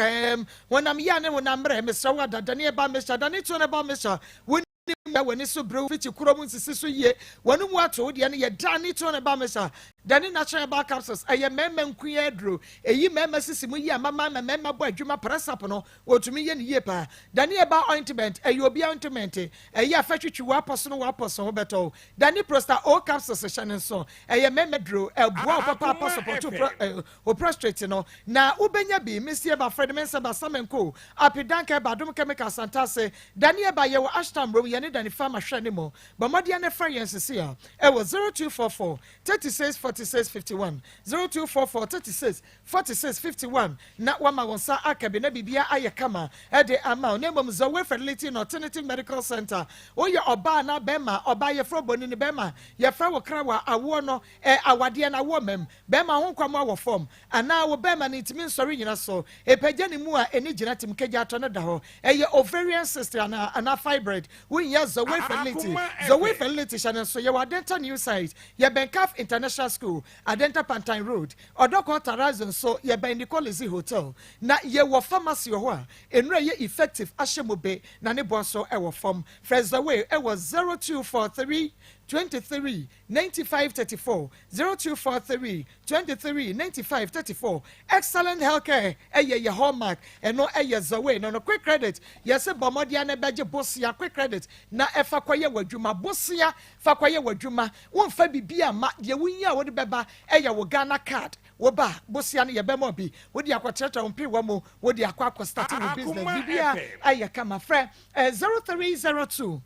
honam yia ne honam mmerɛ. Mesrɛ wo ada Daniel ba mixture, Daniel tuo ne ba mixture wo. Yɛ w'ani so bere wo fikyi koro mu nsisi so yie. W'ano mu ato wo deɛ no yɛ Dani Tone Bamesa. Dani Natural Herbal Capsules, ɛyɛ mmarima nkuyaa aduro. Ɛyi mmarima sisi mu yi amaman ma mmarima bɔ adwuma press-up no, wɔtumi yɛ no yie paa. Dani Herbal Ointment, ɛyɛ obiara ointment. Ɛyɛ a fa twitwi w'apɔso no w'apɔso ho bɛtɔ wo. Dani Prosta O Capsules hyɛ no nso, ɛyɛ mmarima aduro. Ɛboa wo papaapa support wo pro eh, wo prostrate no. Na wobɛnya bi, Misie ba, Fred Mensah ba, Samenko, Api Danka ba, Adom Chemical, Santase, Dani ɛba yɛwɔ Ashtown mmrom yɛne Dani Farmer hwɛ ne mo bɔ mmɔden ne frɛ yɛn sisi a ɛwɔ 0244 36 46 51 0244 36 46 51 na wama wo nsa aka bi na biribia ayɛ kama ɛde ama wo na mmom Zoe Fertility and Alternative Medical Center woyɛ ɔbaa anaa bɛrima ɔbaa yɛfrɛ obonini bɛrima yɛfrɛ wo krawa awoɔ no ɛ awadeɛ no awoɔ mam bɛrima ho nkwammoa wɔ fam anaa wo bɛrima no ntumi nsɔre nyina so ɛpagya ne mu a ɛni gyina tim kagya atɔ no da hɔ Ɛyɛ ovarian cyst anaa anaa fibroid. Wohia Zoe Fertility. Zoe Fertility hyɛ no nso. Yɛwɔ Adenta New Site. Yɛbɛn CAF International School, Adenta Pantan Road. Ɔdɔkɔɔ Tarazo nso, yɛbɛn Nicolizzi Hotel. Na yɛwɔ pharmacy wɔ hɔ a nnuru a ɛyɛ effective ahyɛ mu be na ne boɔ nso wɔ fam. Frɛ Zoe wɔ 0243 23 95 34, 0243 23 95 34 Excellent healthcare ɛyɛ yɛ hallmark ɛno ɛyɛ Zoe no no quick credit yɛse bɔ mmɔden na bɛgye bosea quick credit na ɛfa kɔyɛ w'adwuma bosea fa kɔyɛ w'adwuma womfa biribi amma deɛ wohia a wode bɛba ɛyɛ wo Ghana card woba a bosea no yɛbɛma bi wode akɔkyerɛkyerɛ wo mpewa mu wode akɔ akɔ start wo business biribiara ɛyɛ kama frɛ 0302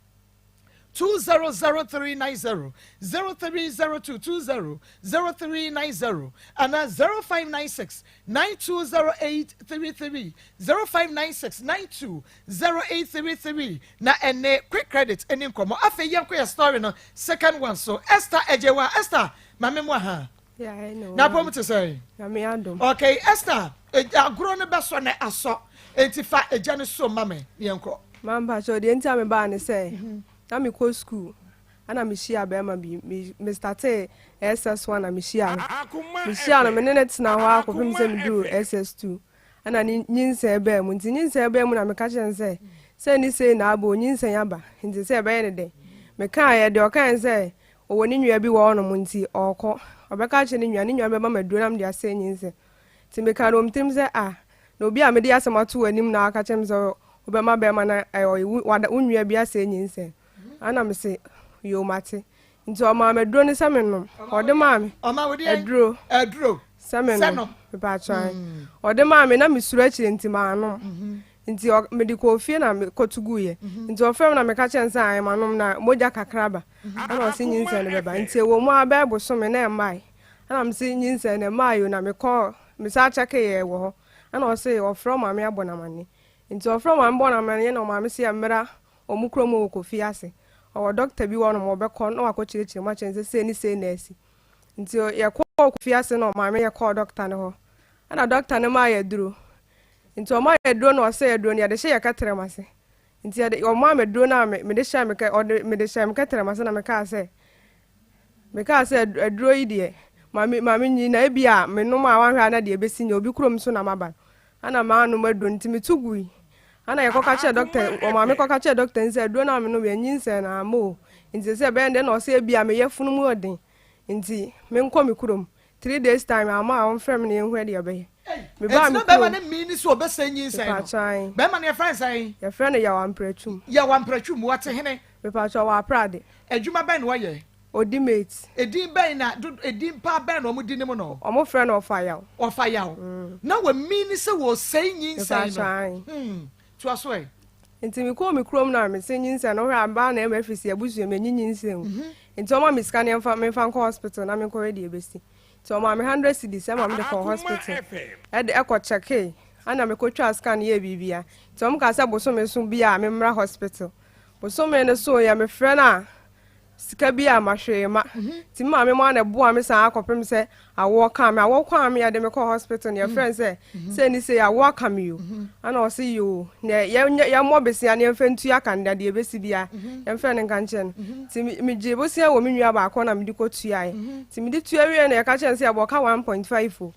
200390, 0302 200390 anaa 0596 920833, 0596 920833 na ɛne Quick Credit ɛni nkɔmmɔ. Afei yɛnkɔ yɛ story no second one so. Esther Agyewa, Esther, maame mu aha. Na apɔm te sɛ? Okay, Esther, agorɔ no bɛsɔ na asɔ. Enti fa egya no so ma me na yɛnkɔ. Mampakyɛw, deɛ nti a mebaa ne sɛ, na mekɔ sukuu ɛna mehyia bɛrima bi, me me startee SS1 na mehyia no. Mehyia no, me ne no tena hɔ ara kɔpem sɛ meduru SS2 ɛna ne nyinsɛn baa mu. Nti nyinsɛn baa mu na meka kyerɛ no sɛ, sɛ ne sei na aba o, nyinsɛn aba, nti sɛ ɛbɛyɛ ne dɛn. Mekaeɛ, deɛ ɔkaeɛ ne sɛ, ɔwɔ ne nua bi wɔ hɔnom nti ɔrekɔ, ɔbɛka akyerɛ ne nua, ne nua no bɛma me aduro na mede asɛe nyinsɛn. Nti mekaa no wɔ me tirim sɛ, ah, na obi a mede asɛm ato w'anim na waka kyerɛ me sɛ wobɛma bɛrima no ɛ, wo, wada, wo nua bi asɛe nyinsɛn. Ɛna mese, yoo, mate. Nti ɔmaa me aduro no sɛ mennom. Ɔde maa me. Ɔma wo deɛn? Aduro. Aduro. Sɛ mennom. Mepatwa. Ɔde maa me na mesuro akyire nti manom. Nti ɔ, mede kɔɔ fie na mekɔto guiɛ. Nti ɔfrɛ me na meka kyerɛ no sɛ ae manom na mogya kakra ba. Ɛna ɔse nyinsɛn no bɛba. Nti ɛwɔ mu ara bɛyɛ bosome na ɛmmae. Ɛna mese nyinsɛn no ɛmmae o na mekɔɔ, mesan kyɛkeeɛ ɛwɔ hɔ. Ɛna ɔse ɔfrɛ ɔmaame abɔ no amanneɛ. Nti ɔfrɛ ɔmaame bɔɔ no amanneɛ na ɔmaame se yɛmmra wɔn kurom wɔ Kofi ase. Ɔwɔ dɔkta bi wɔ hɔnom ɔbɛkɔ na wakɔkyerɛkyerɛ mu akyerɛ no sɛ sei ne sei na asi. Nti yɛkɔɔ Kofi ase na ɔmaame yɛkɔɔ dɔkta no hɔ. Ɛna dɔkta no maa yɛ aduro. Nti ɔmaa yɛ aduro na ɔsɛ aduro no yɛde hyɛ yɛ kɛtrɛm ase. Nti yɛde ɔmaa me aduro no a mede hyɛɛ me kɛ ɔde mede hyɛɛ me kɛtrɛm ase na mekaa sɛ Mekaa sɛ, Aduro yi deɛ, ma me ma menyi na ebia menom a wanhwɛ a na deɛ ɛbɛsi nyɛ obi kurom so na maba no. Ɛna mannom aduro no nti metu gui. Ɛna yɛkɔka kyerɛɛ dɔkta, ɔmaame kɔka kyerɛɛ dɔkta no sɛ aduro no a menom yɛ nyinsɛn na amma o. Nti sɛ ɛbɛyɛ no deɛ na ɔsɛ ebia me yafunu mu ɔden nti menkɔ me kurom. 3 days time amma a ɔmfrɛ me na yɛnhu deɛ ɔbɛyɛ. Mebaa Enti me na bɛrima kurom. no mean sɛ ɔbɛsɛe nyinsɛn no. Mepatwa. Bɛrima no yɛfrɛ no sɛn? Yɛfrɛ no Yaw Amprɛtwum. Yaw Amprɛtwum, ɔte hene? Mepatwa ɔwɔ Aprade. Adwuma bɛn na ɔyɛ? Ɔdi mate. Edin bɛn na dodo edin paa bɛn na wɔde nim no? Wɔfrɛ no Ɔfayaw. Ɔfayaw. Na wamini sɛ wɔresɛe nyinsɛn no. Mepatwa ae. Hmm. Toa so ɛ. Nti mekɔɔ me kurom na mese nyinsɛn no wohwɛ a mebaa na ɛma afiri sɛ abusua menyi nyinsɛn o. Nti wɔma me sika no yɛmfa memfa nkɔ hospital na menkɔhwɛ deɛ ɛbɛsi. Nti wɔmaa me 100 cedis ɛma mede kɔɔ hospital ɛde ɛkɔ kyɛkee ɛna mekɔtwaa scan yɛɛ biribia. Nti wɔn kaa sɛ bosome so bi a memmra hospital. Bosome no so yɛ mefrɛ no a sika bi a ma hwee ma. Nti me maame mo ara na ɛboa me saa kɔpem sɛ awoɔ kaa me. Awoɔ kaa me yɛde me kɔɔ hospital no yɛfrɛ no sɛ sei ne sei awoɔ aka me o. Ɛna ɔse yoo na yɛmmɔ besia na yɛmfa ntua ka no na deɛ ɛbɛsi biara yɛmfrɛ no nka nkyerɛ no. Nti megyee bosea wɔ me nua baako na mede kɔtuaeɛ. Nti mede tua wieɛ na yɛka kyerɛ no sɛ yɛbɔ ka 1.5 o.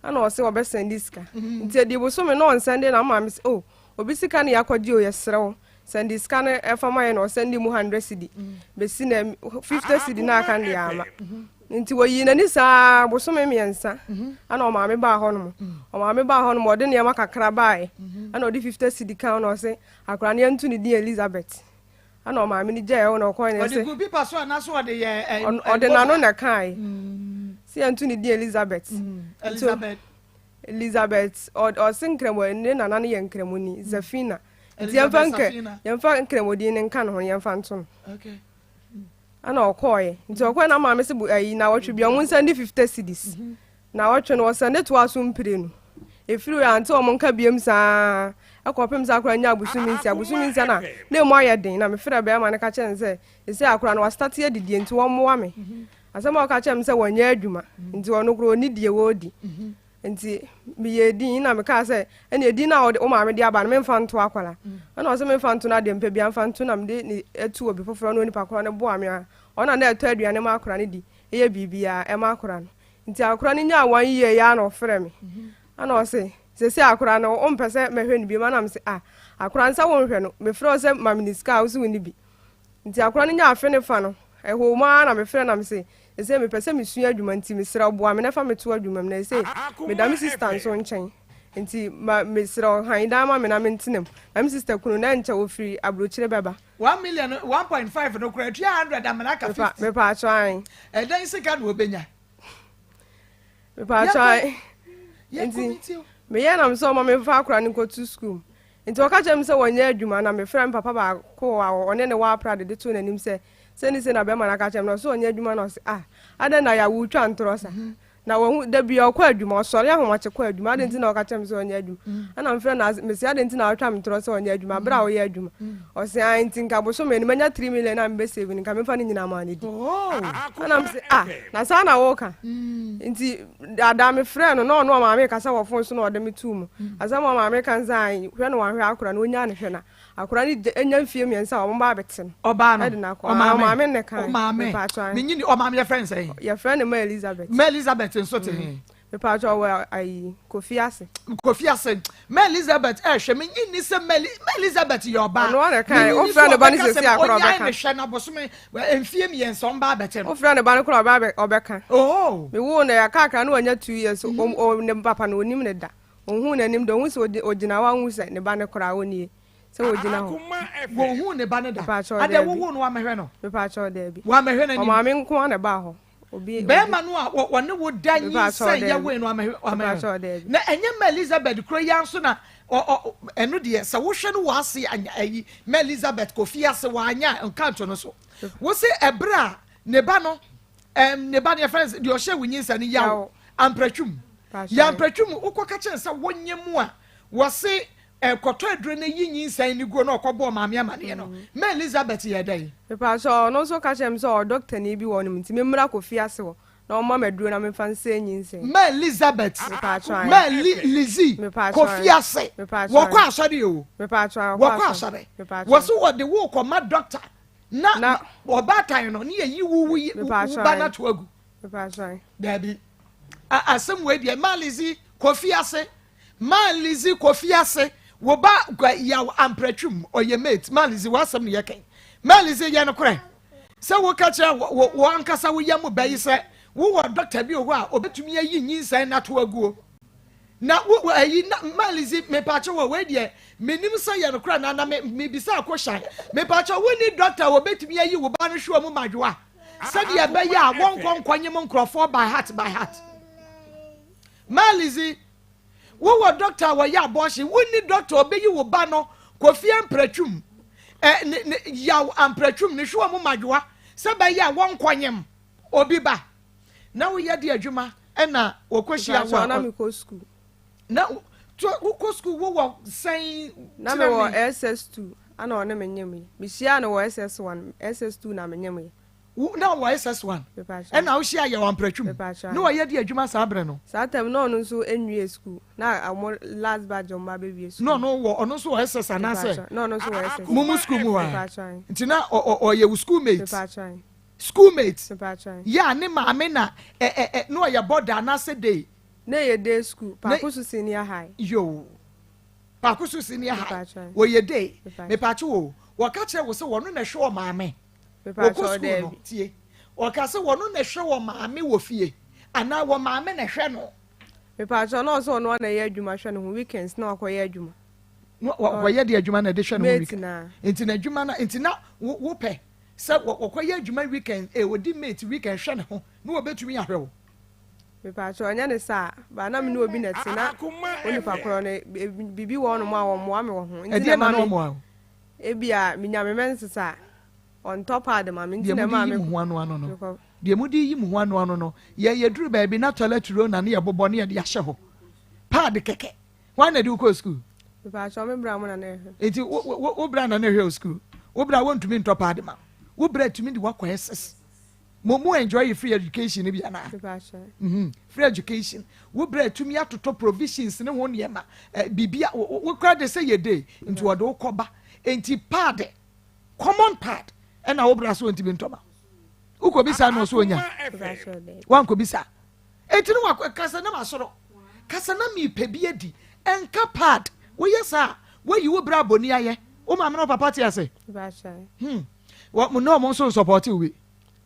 Ɛna ɔse ɔbɛsɛnde sika. Nti ɛdii bosome na ɔnsɛnde na me maame se oh obi sika na yɛakɔgye o yɛsrɛ wo. Sɛnde sika no ɛfa ma yɛ na ɔsɛnde mu 100 cedi bɛsi na 50 cedi na aka no deɛ ama. Nti wɔyii n'ani saa bosome mmiɛnsa ɛna ɔmaame baa hɔ nom. Ɔmaame baa hɔ nom ɔde nneɛma kakra baeɛ ɛna ɔde 50 cedi ka na ɔse akwadaa no yɛnto ne din Elizabeth. Ɛna ɔmaame no gyae hɔ na ɔkɔe na ɛsɛ. Ɔde gu pipa so anaasɛ ɔde yɛ ɛ. Ɔde n'ano na ɛkae. Sɛ yɛnto ne din Elizabeth. Elizabeth. Elizabeth ɔse nkramo ne nana no yɛ nkramoni Zafina. Nti yɛmfa nkɛ yɛmfa nkramodin no nka ne ho yɛmfa nto no. Okay. Ɛna ɔkɔɔɛ. Nti ɔkɔɛ na maame se ayi na wɔtwe bia ɔmo nsa ndi 50 cedis. Na wɔtwe no wɔsɛn de toa so mprenu. Efiri hɔ ante wɔn nka biem saa ɛkɔpem sɛ akora nya abosome nsia. Abosome nsia na na emu ayɛ den na mefrɛ bɛrima no ka kyerɛ no sɛ ɛsɛ akora no wastate adidie nti wɔmmoa me. Asɛm a ɔka kyerɛ me sɛ wɔnyɛ adwuma nti ɔno koraa ɔnni deɛ wɔredi. Nti meyɛɛ din na mekaa sɛ ɛne edin no a wo maame de aba no memfa nto akwadaa. Ɛna ɔsɛ memfa nto no adeɛ mpɛ bia mfa nto na mede ne atu obi foforɔ na onipa korɔ no boa me a ɔna na ɛtɔ aduane ma akwadaa no di ɛyɛ biribiara ɛma akwadaa no. Nti akwadaa no nyaa one year yi ara na ɔfrɛ me. Ɛna ɔse sese akwadaa no wompɛ sɛ mɛhwɛ no bio ɛna mese ah akwadaa no sɛ wonhwɛ no mefrɛ wo sɛ ma me ne sika a wose wonni bi. Nti akwadaa no nyaa afe ne fa no ɛhɔ mu ara na mefrɛ na mese sese mepɛ sɛ mesua adwuma nti mesrɛ wo boa me na fa me to adwuma mu na sese meda me sister nso nkyɛn nti ma mesrɛ wo han dan ma me na mentena mu. Na me sister kunu na ɛnkyɛ ɔfiri aburokyire bɛba. 1 million, 1.5 no koraa tua 100 amena aka 50. Mepaakyɛw ae. Ɛdɛn sika na obenya? Mepaakyɛw ae. Nti meyɛ nam sɛ ɔma memfa akora no nkɔto sukuu. Nti ɔka kyerɛ me sɛ wɔnyɛ adwuma na mefrɛ me papa baako a ɔne ne wɔ apra de de too n'anim sɛ sɛ ne sɛ na bɛrima no aka kyerɛ me na ɔsɛ ɔnyɛ adwuma na ɔsɛ ah adɛn na yɛawo twa ntorɔ sa. Na wahu, da biara ɔkɔ adwuma, ɔsɔre ahomakye kɔ adwuma, adɛn nti na ɔka kyerɛ me sɛ ɔnyɛ adwuma? Ɛna mefrɛ no ase, mese adɛn nti na wotwa me torɔ sɛ ɔnyɛ adwuma, berɛ a ɔyɛ adwuma? Ɔse ae, nti nka bosome no manya 3 million a mebɛ save no, nka memfa ne nyinaa maa no di. Ɛna mese ah, na saa na woka? Nti daadaa mefrɛ no, na ɔno ɔmaame kasa wɔ fon so na ɔde me too mu. Asɛm a ɔmaame ka ne sɛ ae, hwɛ no wanhwɛ akora no, ɔnyaa no hwɛ na Akwadaa no gya nya mfie mmiɛnsa a wɔn ba abɛte no. Ɔbaa no. Ɛde no akɔ. Ɔmaame. Ɔmaame ne kan. Ɔmaame. Mepatwa. Menyini ɔmaame yɛfrɛ no sɛn? Yɛfrɛ no Ma Elizabeth. Ma Elizabeth nso te he? Mepatwa ɔwɔ ayi Kofi ase. Kofi ase. Ma Elizabeth ɛhwɛ menyini sɛ Ma Elizabeth yɛ ɔbaa. Ɔno ara kan. Wofrɛ ne ba no sɛsi akora ɔbɛka. Ɔnyae ne hwɛ na bosome mfie mmiɛnsa ɔmba abɛte no. Wofrɛ ne ba no kora ɔbɛka. Oh. Mewoo no yɛaka akra no wanya 2 years. Ne papa no onim ne da. Ohuu n'anim da, ohuu sɛ ogyina hɔ a, ohuu sɛ ne ba no koraa onie, sɛ ogyina hɔ. Wonhuu ne ba no da? Mepaakyɛw, Adɛn, daabi. wowoo no woammɛhwɛ no? Mepaakyɛw, daabi. Woammɛhwɛ n'anim? Ɔmaame nko ara na ɛbaa hɔ. Obi, obi. Barima no a ɔne wo da Mepaakyɛw, nyinsɛn daabi. yɛwoe no woammɛhwɛ, woammɛhwɛ no? Mepaakyɛw, daabi. Na ɛnyɛ ma Elizabeth koro yi ara nso na ɔ, ɔ, ɛno deɛ, sɛ wohwɛ no wɔ ase a, ayi, ma Elizabeth kɔ fie ase, wanyɛ a, nka nto no so. Wose ɛberɛ a ne ba no, ɛm, ne ba no yɛfrɛ no sɛ, deɛ ɔhyɛ wo nyinsɛn no, Yaw Yaw. Ampratwum. Yɛ ampratwum, wokɔka kyerɛ no sɛ wonyɛ mu a, wɔse eh, kɔtɔ aduro na yi nyinsɛn no guo na ɔkɔbɔɔ maame amaneɛ no. Ma Elizabeth yɛɛ dɛn? Mepaakyɛw, ɔno nso ka kyerɛɛ me sɛ ɔwɔ dɔktani bi wɔ hɔnom nti memmra Kofi ase hɔ na ɔmma me aduro na memfa nsɛe nyinsɛn. Ma Elizabeth, Mepaakyɛw ae. ma Li, Lizzie, Mepaakyɛw Kofi ae. ase. Mepaakyɛw Wɔkɔ ae. asɔre o. Mepaakyɛw ae, wɔkɔ Wɔkɔ asɔre. asɔre. Mepaakyɛw. Wɔse wɔde wo rekɔma dɔkta na Na. ɔbaatan no ne yɛyi wo, wo, wo Mepaakyɛw ba no ae. ato agu. Mepaakyɛw. Dabi. A asɛm wei deɛ ma Lizzy Kofi ase. Ma Lizzy Kofi ase. Wo ba gwa yaw ampratwum ɔyɛ mate. Ma Lizzy w'asɛm no yɛ kɛn. Ma Lizzy yɛ nokorɛ sɛ woka kyerɛ wo wo ankasa wo yam ba yi sɛ wowɔ dɔkta bi wɔ hɔ a obetumi ayi nyinsɛn no ato aguo. Na wo wo ayi na ma Lizzy mepaakyɛw wɔ wei deɛ menim sɛ yɛ nokorɛ anaa na me mebisa akoshan. Mepaakyɛw wonni dɔkta a obetumi ayi wo ba no hwewa mu madwoa? Sɛdeɛ ɛbɛyɛ a wɔnkɔ nkɔnyem nkurɔfoɔ by heart by heart. Malizi, wowɔ dɔkta a wɔyɛ abortion, wonni dɔkta a ɔbɛyi wo ba no Kofi Ampratwum, ɛ, ne, ne, Yaw Ampratwum, ne hwewa mu madwoa, sɛ ɛbɛyɛ a wɔnkɔnyem obi ba. Na woyɛ de adwuma ɛna wɔkɔhyia wo a. Na mekɔ sukuu. Na to wokɔ sukuu wowɔ sɛn? Na mewɔ SS2 ana ɔne me nyem yi. Mehyiaa no wɔ SS1, SS2 na me nyem yi. Wo na wɔ SS1 ɛna wohyia yɛ wɔ Ampratwum. Na ɔyɛ de adwuma saa berɛ no. Saa time na ɔno nso nwie sukuu. Na ɔmo last batch ɔmo ba bɛwie sukuu. Na ɔno wɔ ɔno nso wɔ SS anaasɛ? Na ɔno nso wɔ SS. Mo mo sukuu mu hɔ a. Nti na ɔyɛ wo school mate? School mate? Yɛ a ne maame na ɛ ɛ ɛ na ɔyɛ bɔda anaasɛ day? Na ɛyɛ day school, Pakoso senior high. Yoo. Paako so senior high. Wɔyɛ day. Mepatwo o. Wɔka kyerɛ wo sɛ wɔno na ɛhwɛ ɔmaame. Wɔkɔ sukuu no tie. Ɔka sɛ wɔno na ɛhwɛ wɔ maame wɔ fie anaa wɔ maame na ɛhwɛ no. Mepatwo na ɔsɛ ɔno na ɛyɛ adwuma hwɛ ne ho weekends na wakɔyɛ adwuma. Wɔyɛ de adwuma na ɛde hwɛ ne ho weekend. Nti na adwuma na nti na wopɛ sɛ wɔkɔyɛ adwuma weekend eh ɔdi mate weekend hwɛ ne ho na wɔbɛtumi ahwɛ wo. Mepatwo ɛnyɛ ne saa ba na me ne obi na ɛte na onipa korɔ no biribi wɔ hɔnom a wɔmmoa me wɔ ho. Ɛdeɛ na na ɔmmoa wo? Ebia menya me menses a ɔntɔ pad ma me nti na ɛma me. Deɛ mode yi mo ho ano ano no deɛ mode yi mo ho ano ano no yɛn yɛduru baabi na toilet roll na ne yɛbobɔ ne yɛde ahyɛ hɔ pad kɛkɛ. Hwan na ɛde wo kɔɔ sukuu? Mepatwɔ me bra mo na na ɛhwɛ. Nti wo wo wo bra na na ɛhwɛ wo sukuu? Wo bra wɔntumi ntɔ paade ma wo bra tumi de wakɔ SS. Mo mo enjoy free education no bi anaa? Mepatwɔ. Mm-hmm. Free education. Wo bra tumi atotɔ provisions ne ho nneɛma. Eh, biribi a wo wo kora de sɛ yɛ day nti wɔde wo kɔba. Nti paade common pad ɛna wo bra so ntumi ntɔ ma. Wokɔbisa na ɔso onya. Wankɔbisa. Enti no wakɔ kasa na masoro. Kasa na mepɛ bi adi. Ɛnka pad. Woyɛ saa a, woayi wo bra bɔni ayɛ. Wo maame ne wo papa te ase? Hmm. Wɔ na wɔn nso nsɔpɔte wo bi.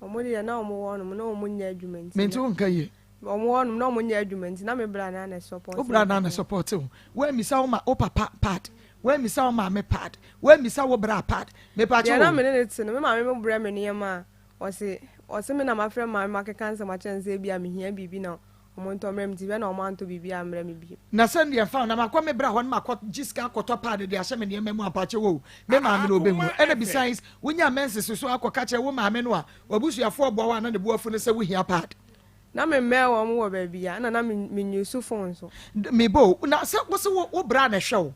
Wɔn deɛ na wɔn wɔ nom na wɔn nyɛ adwuma nti. Mente wo nka yie. Wɔn wɔ nom na wɔn nyɛ adwuma nti na me bra na na sɔpɔte. Wo bra na na sɔpɔte wo. Woammisa wo ma wo papa pad. Woammisa wo maame pad. Woammisa wo bra pad. Mepa kyɛw. Deɛ na me ne ne te no, me maame mo brɛ me nneɛma a, Ɔse ɔse me na mafrɛ maame makeka nsɛm akyerɛ no sɛ ebia mehia biribi na ɔmo ntɔ mmerɛ me nti hwɛ na ɔmo antɔ biribiara ammrɛ me bio. Na sɛ ndeɛ mfa ho na makɔ me bra hɔ na makɔ gye sika akɔtɔ pad de ahyɛ me nneɛma mu ampa kyɛw o me maame no ɔbɛhunu ɛna besides wonya menses so akɔ ka kyerɛ wo maame no a wabusuafoɔ boa wo a na ne bo afu no sɛ wohia pad. Na me mmɛn wɔn wɔ baabi a ɛna na me use phone nso. Me bo na sɛ wose wo bra na ɛhwɛ wo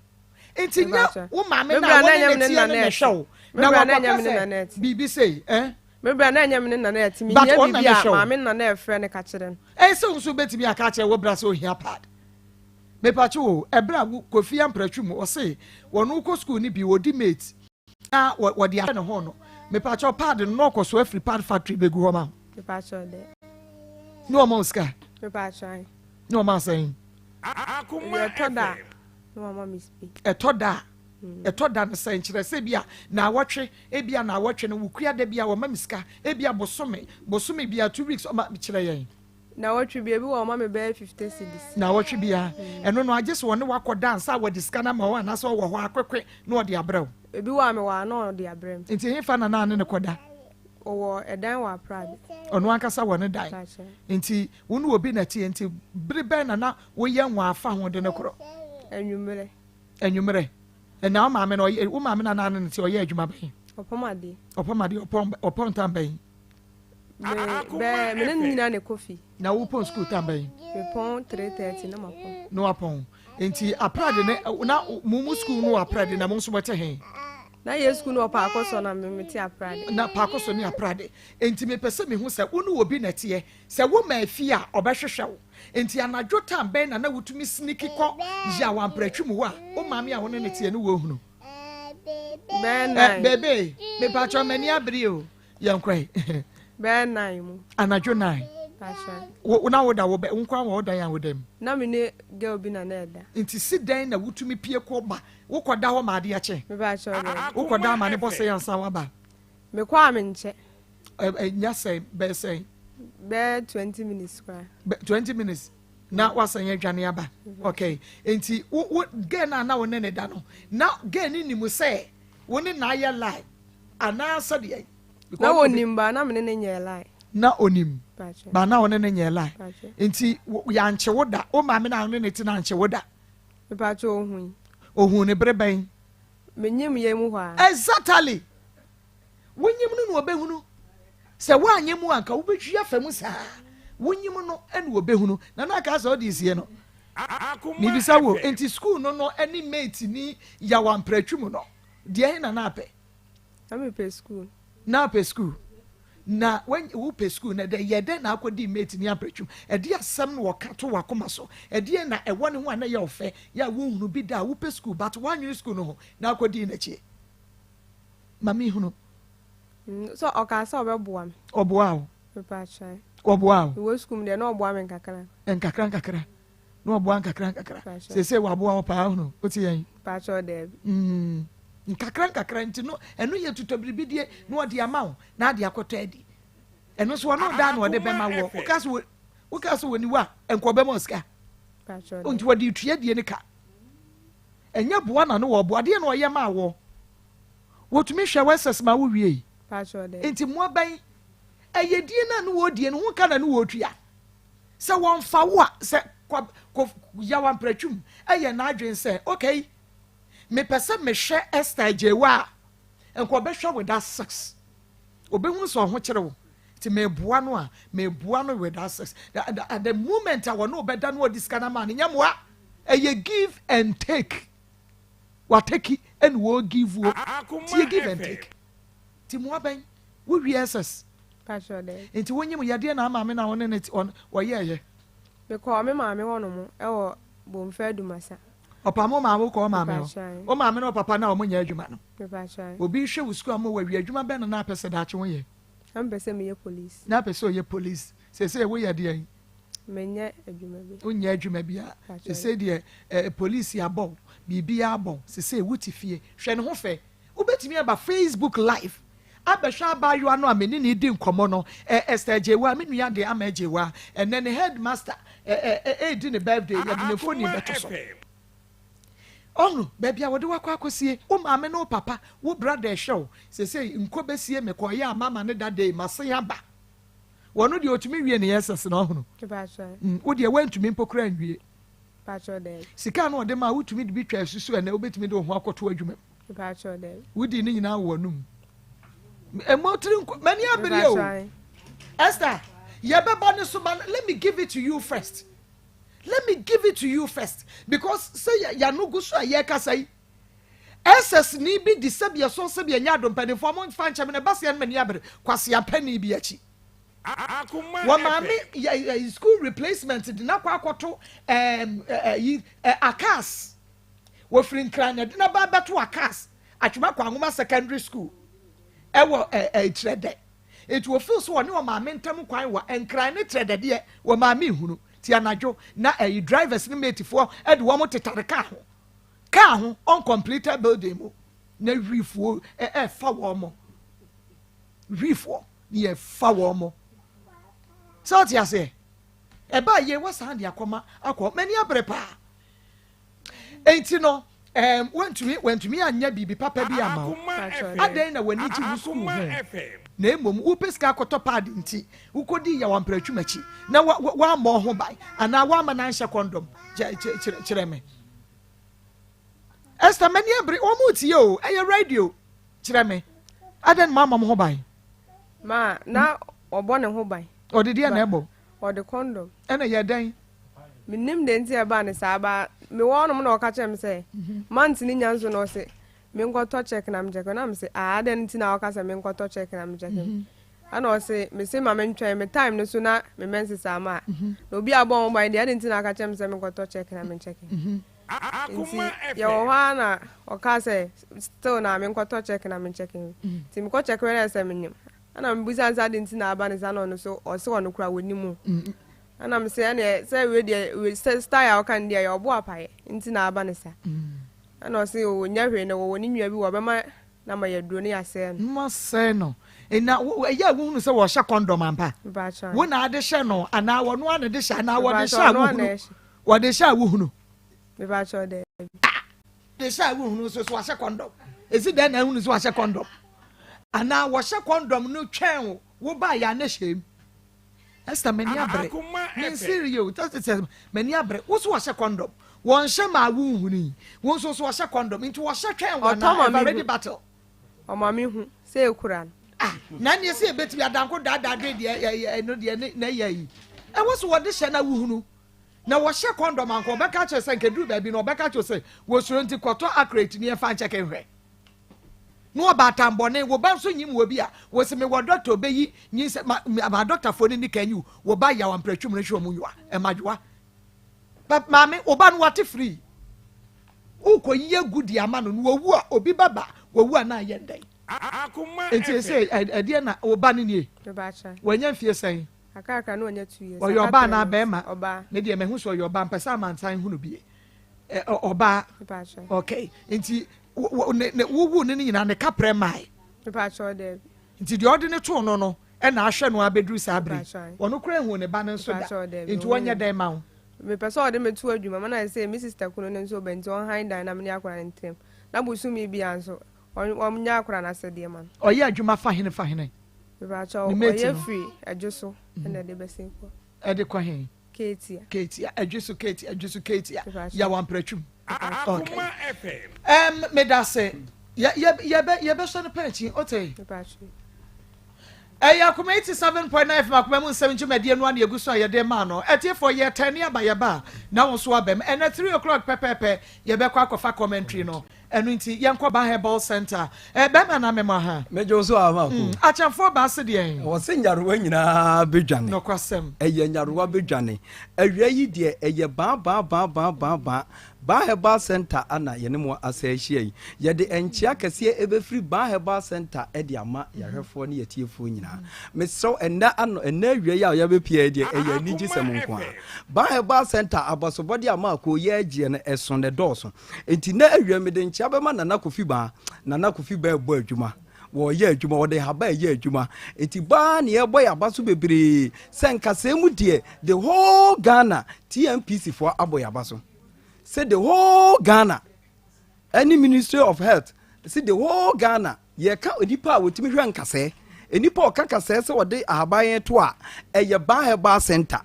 Nti nyɛ wo maame na wo ne ne teɛ no na ɛhwɛ wo na wakɔka sɛ biribi sei eh. Me bra na ɛnyɛ me ne nana ɛte me hia biribi a maame nana ɛfrɛ no ka kyerɛ no. Ɛyɛ sɛ wo nso wobɛtumi aka akyerɛ wo bra sɛ ohia pad. Mepatwo o, ɛberɛ a wo Kofi Ampratwu mu ɔse wɔn wokɔ school no bi wɔdi mate na wɔde ahyɛ ne ho no mepatwo pad no na ɔkɔ so afiri pad factory bɛgu hɔ ma wo. Mepatwo dɛ. Ne ɔma wo sika? Mepatwo ae. Ne ɔma asɛn? Ɛtɔ da a. Na wama me spe. Ɛtɔ da a, ɛtɔ da no sɛ nkyerɛ sɛ ebia naawɔtwe, ebia naawɔtwe no wokua da bi a wɔma me sika, ebia bosome, bosome bia two weeks ɔma kyerɛ yɛn. Naawɔtwe bia ebi wɔ ɔma me bɛyɛ 50 cedis. Naawɔtwe bia, ɛno no agye sɛ ɔne wakɔ da ansa wɔde sika no ama wo anaasɛ ɔwɔ hɔ akwekwe na ɔde abrɛ wo. Ebi wɔ a mewɔ a na ɔde abrɛ me. Nti hefa na na ne no kɔda? Ɔwɔ ɛdan wɔ Aprade. Ɔno ankasa wɔ ne dan. Nti wo ne obi na ɛteɛ nti bere bɛn na na woyɛ nwaa fa ho de no korɔ? Anwummerɛ. Anwummerɛ. Ɛna wo maame no ɔyɛ wo maame na na ne te ɔyɛ adwuma bɛn? Ɔpam adeɛ. Ɔpam adeɛ ɔpɔn ɔpɔn tam bɛn? Me bɛɛ me ne no nyinaa na ɛkɔ fie. Na wopɔn sukuu tam bɛn? Mepɔn 3:30 na mapɔn. Na wapɔn. Nti aprade ne na mo mu sukuu no wɔ aprade na mo nso mote he? Na yɛ sukuu no wɔ paako so na me mete aprade. Na paako so ne aprade. Nti mepɛ sɛ mehu sɛ wo ne obi na ɛteɛ. Sɛ wo ma afie a ɔbɛhwehwɛ wo. Nti anadwo time bɛn na na wotumi sneak kɔ yaw ampratwi mu hɔ a wo maame a wo ne no teɛ no wɔ hunu? Bɛyɛ nine. Bebe, mepakyɛw m'ani abere o. Yɛnkɔ ɛ. Bɛyɛ nine mu. Anadwo nine. Pakyɛ. Wo na woda wo bɛ wo nko ara wɔ wo dan a woda mu? Na me ne girl bi na na ɛda. Nti si dɛn na wotumi pie kɔ ba wokɔ da hɔ ma ade akye? Mepakyɛw daabi. Wokɔ da ama ne bɔ sɛn ansa waba? Mekɔ a menkyɛ. Nya sɛn bɛyɛ sɛn? Bɛyɛ 20 minutes koraa. 20 minutes na wasan adwane aba. Okay. Nti wo wo girl na na wo ne ne da no na girl ne nim sɛ wo ne na ayɛ lie anaa sɛ deɛ. Na onim ba na me ne ne nyɛ lie. Na onim ba na wo ne ne nyɛ lie. Nti yɛankye wo da wo maame na wo ne ne te na ankye wo da. Mepakyɛ ohui. Ohun ne bere bɛn? Menyim yɛ mu hɔ a. Exactly. Wonyim no na ɔbɛhunu. Sɛ woanyɛ mu a anka wobɛhwi afa mu saa. Wonyim no na ɔbɛhunu. Na na aka sɛ ɔde sie no. Mebisa wo, enti sukuu no no ne mate ni yaw ampratwi mu no, deɛ he na na apɛ? Na mepɛ sukuu. Na apɛ sukuu. Na wopɛ sukuu na dɛ yɛ dɛn na akɔdi mate ni ampratwi mu? Ɛdeɛ asɛm na wɔka to w'akoma so? Ɛdeɛ na ɛwɔ ne ho a na ɛyɛ wo fɛ yɛ a wonhunu bi da a wopɛ sukuu but woannwene sukuu no ho na akɔdii n'akyi? Ma me hunu. Mm, so ɔkaa sɛ ɔbɛboa me. Ɔboa wo? Mepa kyɛw. Ɔboa wo? Mewɔ sukuu mu deɛ na ɔboa me nkakra. Nkakra nkakra. Na ɔboa nkakra nkakra. Seesei waboa wo paa hunu. Wote yɛn? Pakyɛw daabi. Mm, nkakra nkakra nti no ɛno yɛ tutɔ-biribidie na ɔde ama wo na ade akɔtɔ adi. Ɛno nso ɔno daa na ɔde bɛma woɔ. Woka sɛ woka sɛ wɔni wo a, nka ɔbɛma wo sika. Nti wɔde tua die no ka. Ɛnyɛ boa na no wɔboa. Adeɛ na ɔyɛ maa wɔ. Wɔtumi hwɛ wo SS ma wo wiei. Nti mmoa bɛn ɛyɛ die no a ne wɔdie no ho ka na ne wɔtua. Sɛ wɔmfa wo a, sɛ kwa, ko, Yaw Ampratwum yɛ n'adwene sɛ, okay, mepɛ sɛ mehwɛ Esther Agyewaa a, nka ɔbɛhwɛ without sex. Ɔbɛhunu sɛ ɔho kyere wo, nti meboa no a, meboa no without sex. The, the, at the moment a wɔne wo bɛda no ɔde sika no ama no, nyɛ mmoa. Ɛyɛ give and take. Wateki ɛna wɔ give wo. Nti yɛ give and take. Nti mmoa bɛn? Wowie SS? Nti wonyim yɛ deɛ na maame na wo ne ne wɔyɛɛyɛ? Mekɔɔ me maame hɔ nom wɔ Bomfa Adumasa. Ɔpam wo maame wokɔ wo maame hɔ? Wo maame ne wo papa na wɔn nyɛ adwuma no? Obi hwɛ wo sukuu ama wawie adwuma bɛn na na apɛ sɛ daakye woyɛ? Na mepɛ sɛ meyɛ police. Na apɛ sɛ ɔyɛ police. Seesei woyɛ deɛn? Menyɛ adwuma bi. Wonyɛ adwuma biara. Seesei deɛ eh, police abɔ wo, biribiara abɔ wo. Seesei wote fie. Hwɛ ne ho fɛ. Wobɛtumi aba Facebook live abɛhwɛ abaayewa no a me ne no redi nkɔmmɔ no, Esther Agyewaa, me nua de Ama Agyewaa. Ɛnnɛ ne headmaster redi ne birthday, yɛde ne mfoni bɛto so. Ɔhunu baabi a wɔde wo akɔ akɔsie, wo maame ne wo papa, wo brother rehwɛ wo. Seesei nkɔ bɛsie me, kɔɔyɛ a mama ne da day, masen aba. Wɔno deɛ ɔtumi wie ne SS no, ɔhunu. Wo deɛ woantumi mpo koraa nwie. Mpakyɛw daabi. Sika a na ɔde ma a wotumi de bi twa asusu ɛnɛ wobɛtumi de wo ho akɔto adwuma mu. Mpakyɛw daabi. Wodii ne nyinaa wɔ w'anum. Ɛmɔ tiri nko m'ani abere o. Esther, yɛbɛba ne so ma let me give it to you first. Let me give it to you first because sɛ yɛano gu so a yɛrekasa yi SS ni bi di sɛbi ɛso sɛbi ɛnyɛ ado mpanimfoɔ mo nfa nkyɛn na ɛba sɛ yɛn m'ani abere kwasi apɛni bi akyi. Wɔ maame yɛ yɛ school replacement de n'akɔ akɔto ɛɛm ɛyi ɛ Akas. Wɔfiri Nkran na ɛde n'aba abɛto Akas Atwema Kwanwoma Secondary School ɛwɔ ɛ ɛ Trɛdɛ. Nti wɔfeel so wɔne wɔ maame ntam kwan wɔ Nkran ne Trɛdɛ deɛ wɔ maame nhunu. Ti anadwo na ɛyi drivers ne matefoɔ ɛde wɔn tetare kaa ho kaa ho uncompleted building mu na wifoɔ ɛ ɛfa wɔn wifoɔ. ne yɛfa wɔn mo sɛ ɔte aseɛ ɛbaa yie wasan de akɔma akɔ m'ani abere paa enti no ɛɛm wantumi wantumi anyɛ biribi papa bi ama wo adɛn na w'ani gye wo sukuu ho na mmom wopɛ sika akɔtɔ paadi nti wokɔdi yawampratwum akyi na wammɔ ho ban anaa wamma no anhyɛ kɔndɔm kyerɛ me Esther m'ani abere wɔn mu tie o ɛyɛ radio kyerɛ me adɛn na moammɔ mo ho ban Ma na ɔbɔ ne ho ban. Ɔde deɛ na ɛbɔ? Ɔde kɔndɔm. Ɛna yɛ dɛn? Menim deɛ nti a ɛbaa ne saa ba mewɔ hɔnom na ɔka kyerɛ me sɛ month ne nya nso na ɔse menkɔtɔ check na mekyɛke na mese ah adɛn nti na ɔka sɛ menkɔtɔ check na mekyɛke ɛna ɔse mese ma mentwɛn me time no so na me menses ama a na obi a bɔ ho ban deɛ adɛn nti na aka kyerɛ me sɛ menkɔtɔ check na menkyɛke Nti yɛwɔ hɔ ara na ɔkaa sɛ still na menkɔtɔ check na menkyɛke nti mekɔ check na ɛsɛ menyim ɛna mebusa no sɛ ade nti na aba ne saa na ɔno so ɔse ɔno kora wɔni mu ɛna mese ɛneɛ sɛ wei deɛ wei sɛ style a ɔka no deɛ yɛ ɔbo apaeɛ nti na aba ne saa ɛna ɔse ɔnyɛ hwee na wɔwɔ ne nua bi wɔ ɔbɛma na ma yɛaduro ne yɛasɛe no. Moasɛe no. Na ɛyɛ a wohunu sɛ wɔhyɛ kɔndɔm ampa? Wo na ade hyɛ no anaa wɔno ara na de hyɛ anaa wɔde hyɛ a wohunu? Wɔde hyɛ a wohunu. Mepakyɛw daabi. Ah! De hyɛ a wohunu nso so wahyɛ kɔndɔm. Esi dɛn na ahunu sɛ wahyɛ kɔndɔm? Anaa wɔhyɛ kɔndɔm no twɛn wo, wo baa yɛ a na hyɛ mu. Esther m'ani abere. Mensere yɛ o, sɛ m'ani abere. Wo so wɔhyɛ kɔndɔm. Wɔnhyɛ maa wonhunu yi. Wo nso so wɔhyɛ kɔndɔm. Nti wɔhyɛ twɛn wo anaa ever ready battle. Ɔma me hu sɛ ekura no. Ah, na neɛ sɛ yɛbɛtumi adanko daadaa de deɛ ɛno deɛ na ɛyɛ yi. Ɛwɔ so wɔde hyɛ na wohunu. Na wɔhyɛ kɔndɔm anka ɔbɛka akyerɛ sɛ nka duru baabi no ɔbɛka akyerɛ sɛ wɔsuro nti kɔtɔ akrate ne ɛfa nkyɛke nhwɛ. Na ɔbaatan bɔne wo ba nso nyim wɔ bi a wɔsi mewɔ dɔkta ɔbɛyi nyinsɛ ma ma dɔktafoɔ no ni kan yi wo ba yaw ampratwum no hwɛ ɔmo nyiwa ɛmadwoa. Ba maame wo ba no wate free wokɔ yi agu di ama no no wɔwu a obi ba ba wɔwu a na ayɛ ndɛn. Nti ɛsɛ ɛdeɛ na wo ba no nie wanya mfie sɛn. Akakra na ɔnya 2 years. Ɔyɛ Aka ɔbaa 3 anaa months. bɛrima? Ɔbaa. Me deɛ mahu sɛ ɔyɛ ɔbaa mpɛ sɛ amansan hunu bie. Ɛ ɔbaa. Mepakyɛw. Okay. Nti wo wo ne ne wowuu no no nyinaa ne kaprɛ mmae? Mepakyɛw daabi. Nti deɛ ɔde no too no no na ahwɛ no abɛduru saa bere yi. Mepakyɛw. Ɔno koraa nhuu ne ba no nso da. Mepakyɛw daabi. Nti ɔnyɛ dɛn ma wo? Mepɛ sɛ ɔde me to adwuma mu na ayɛ sɛ me sister kunu no nso ɔba nti ɔnhan dan na me ne akwadaa no ntena mu. Na bosome biara nso ɔnyɛ akwadaa no asɛdeɛ ma no. Ɔyɛ adwuma fa hene fa hene? Mepakyɛw, Ne mate ɔyɛ no? firi Adwo so na ɛde bɛsen kɔ. Ɛde kɔ he? Keetia. Keetia, Adwo so Keetia, Adwo so Keetia, Mepakyɛw. Yaw Ampratwum. Okay. Akoma FM. Um, medase. Yɛ, yɛ, yɛbɛ, yɛbɛsɔ no pɛnkyi, ote? Mepakyɛw. Ɛyɛ Akoma 87.9 FM Akoma mu nsɛm dwumadie no a na yɛgu so a yɛde ma no. Atiefoɔ, yɛtɛne aba yɛba a, na wo nso aba mu. Ɛnɛ 3 o'clock pɛpɛɛpɛ, yɛbɛkɔ akɔfa commentary no. Ɛno nti, yɛnkɔ Ban Herbal Centre. Eh, bɛrima na mema ha. Megye wo so a, Maako. Akyɛmfoɔ baa se deɛn? Ɛwɔ sɛ nyarewa nyinaa bɛdwane. Nokwasɛm. Ɛyɛ nyarewa bɛdwane. Awia yi deɛ, ɛyɛ baa baa baa baa baa baa. Baa Herbal Centre ana yɛne mo asa ahyia yi. Yɛde nkyea kɛseɛ ɛbɛfiri Baa Herbal Centre de ama yɛahwɛfoɔ ne yɛatiefoɔ nyinaa. Mesrɛ wo, ɛnnɛ ano, ɛnnɛ awia yi a yɛabɛpia yi deɛ, ɛyɛ anigyesɛm nko ara. Baa Herbal Centre abasobɔdeɛ a Maako yɛregyeɛ no, ɛso na ɛdɔɔso. Enti nnɛ awia mede nkyea bɛma Nana Kofi Baa. Nana Kofi Baa ɛbɔ adwuma. Wɔyɛ adwuma, wɔde haba ɛyɛ adwuma. Enti baa ne yɛbɔ yɛn aba so bebree sɛ nkasɛɛ mu deɛ the whole Ghana TMPC foɔ abɔ yɛn aba so. Sɛ the whole Ghana ɛne Ministry of Health sɛ the whole Ghana yɛka onipa a wɔtumi hwɛ nkasɛɛ. Nnipa a ɔka kasɛɛ sɛ wɔde ahaban to a ɛyɛ Baa Herbal Center.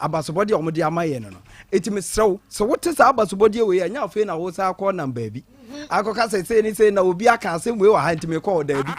Abasobɔdeɛ a wɔde ama yɛn no no. Enti mesrɛ wo, sɛ wote saa abasobɔdeɛ wei a, ɛnyɛ afei na wosan akɔ nam baabi akɔka sɛ sei ne sei na obi aka asɛm wei wɔ ha nti mekɔ hɔ. Daabi,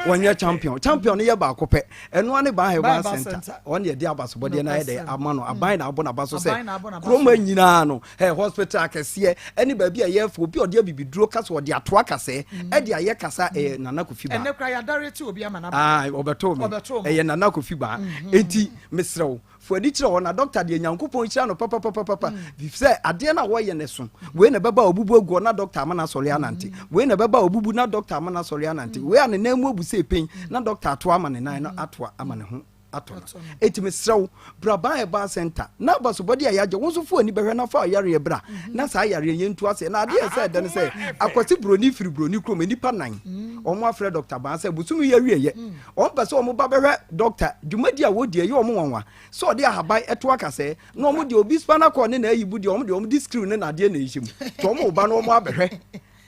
wɔnyɛ champion. Champion no yɛ baako pɛ. Ɛno ara ne Ban Herbal Center. Wɔn na yɛde abasobɔdeɛ no ayɛ dɛ ama no. Aban na abɔ n'aba so sɛ kurom ha nyinaa no, ɛ hospital akɛseɛ ɛne baabi a ɛyɛ fɛ, obi a ɔde abibiduro ka sɛ ɔde atoa kasɛɛ ɛde ayɛ kasa ɛyɛ Nana Kofi Baa. Ɛnɛ koraa yɛadare te obi ama n'aba. Ah, ɔbɛtoo me. Ɔbɛtoo mo. Ɛyɛ Nana Kofi Baa. Enti mesrɛ wo, Fa w'ani kyerɛ hɔ na dɔkta deɛ Nyankopɔn nhyira no papapapapa fisɛ adeɛ no a wɔyɛ no so wei na ɛbɛba a ɔbubu aguɔ na dɔkta ama no asɔre anante wei na ɛbɛba a ɔbubu na dɔkta ama no asɔre anante wei a ne nan mu abu sɛ pen na dɔkta atoa ama ne nan no atoa ama ne ho atɔ no enti mesrɛ wo bra Ban Herbal Center na abasobɔde a yɛagye wo nso fo ani bɛhwɛ na fa yareɛ bra na saa yareɛ yɛntu aseɛ na adeɛ ɛsɛ ɛdɛ no sɛ akwasi buroni firi buroni kurom nnipa nan wɔn afrɛ dɔkta Ban sɛ bosome yi awieɛ Wɔn pɛ sɛ wɔn ba bɛhwɛ dɔkta. Dwumadi a wɔdi ɛyɛ wɔn nwanwa sɛ ɔde ahaban to akasɛɛ na wɔn deɛ obi spinal cord ne n'ayi bu deɛ wɔn deɛ wɔn de screw ne nadeɛ na ɛhyɛ mu nti wɔn ba na wɔn abɛhwɛ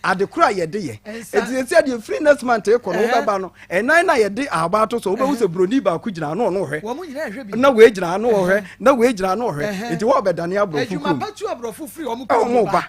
ade koro a yɛde yɛ eti esi adeɛ firi next month ekɔ no wobɛba no ɛnan na yɛde ahaban ato so wobɛhu sɛ broni baako gyina ano ɔno ɔhwɛ na wei gyina ano ɔhwɛ na wei gyina ano ɔhwɛ nti wɔn bɛdane aborɔfo kurom ɛwɔn ba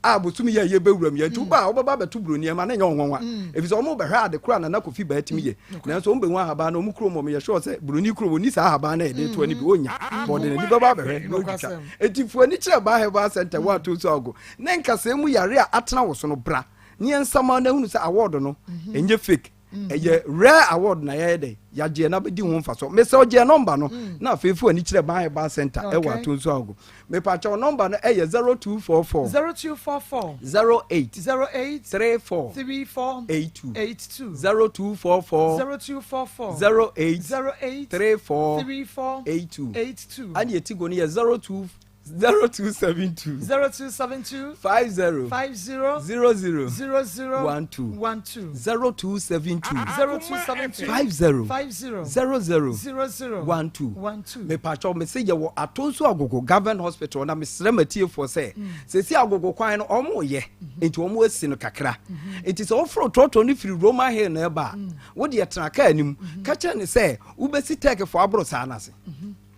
a bosom yi a yɛbɛwura mu yi, nti woba a wobɛba abɛto buroni ɛma no nyɛ wo nwanwa mm. ɛfiri sɛ ɔmo bɛhwɛ ade koro a Nana Kofi baa tumi yɛ mm. nanso ɔmo bɛhu ahaban no ɔmo kurom ɔmo yɛ sure sɛ buroni kurom ɔni saa ahaban no a yɛde toa no bi ɔnya mm. bɔde n'ani bɛba abɛhwɛ na ɔtwitwa enti fo ani kyerɛ Baa Herbal Center wɔ ato so ago ne nkasɛɛ mu yare a atena wo so no bra ne yɛnsama no ahunu sɛ award no mhm. ɛnyɛ fake ɛyɛ rare award na yɛyɛ dɛ yɛagyeɛ na bɛdi ho mfasoɔ mesɛ ɔgyeɛ nɔmba no mm. na afei fo ani kyerɛ ban herbal center ɛwɔ ato nso ago mepakyɛw nɔmba no ɛyɛ 0244 0244 08 08 34 34 82 82 0244 0244 08 08 34 34 82 82 ɛne ɛti go no yɛ 02 0272. 0272. 50. 50. 00. 00. 12. 12. 0272. 0272. 50. 50. 00. 00. 12. 12. Mepatwɔ me se yɛwɔ Atonso Agogo Government Hospital na mesrɛ matiefoɔ sɛ mm. sɛsi agogo kwan no ɔmo yɛ mm-hmm. nti ɔmo asi no kakra mm-hmm. nti sɛ woforo trɔtrɔ no firi Roman Hill na ɛba a mm. wode ɛtena kaa anim mm-hmm. ka kyerɛ ne sɛ wobɛsi tɛkefo aboro saa no ase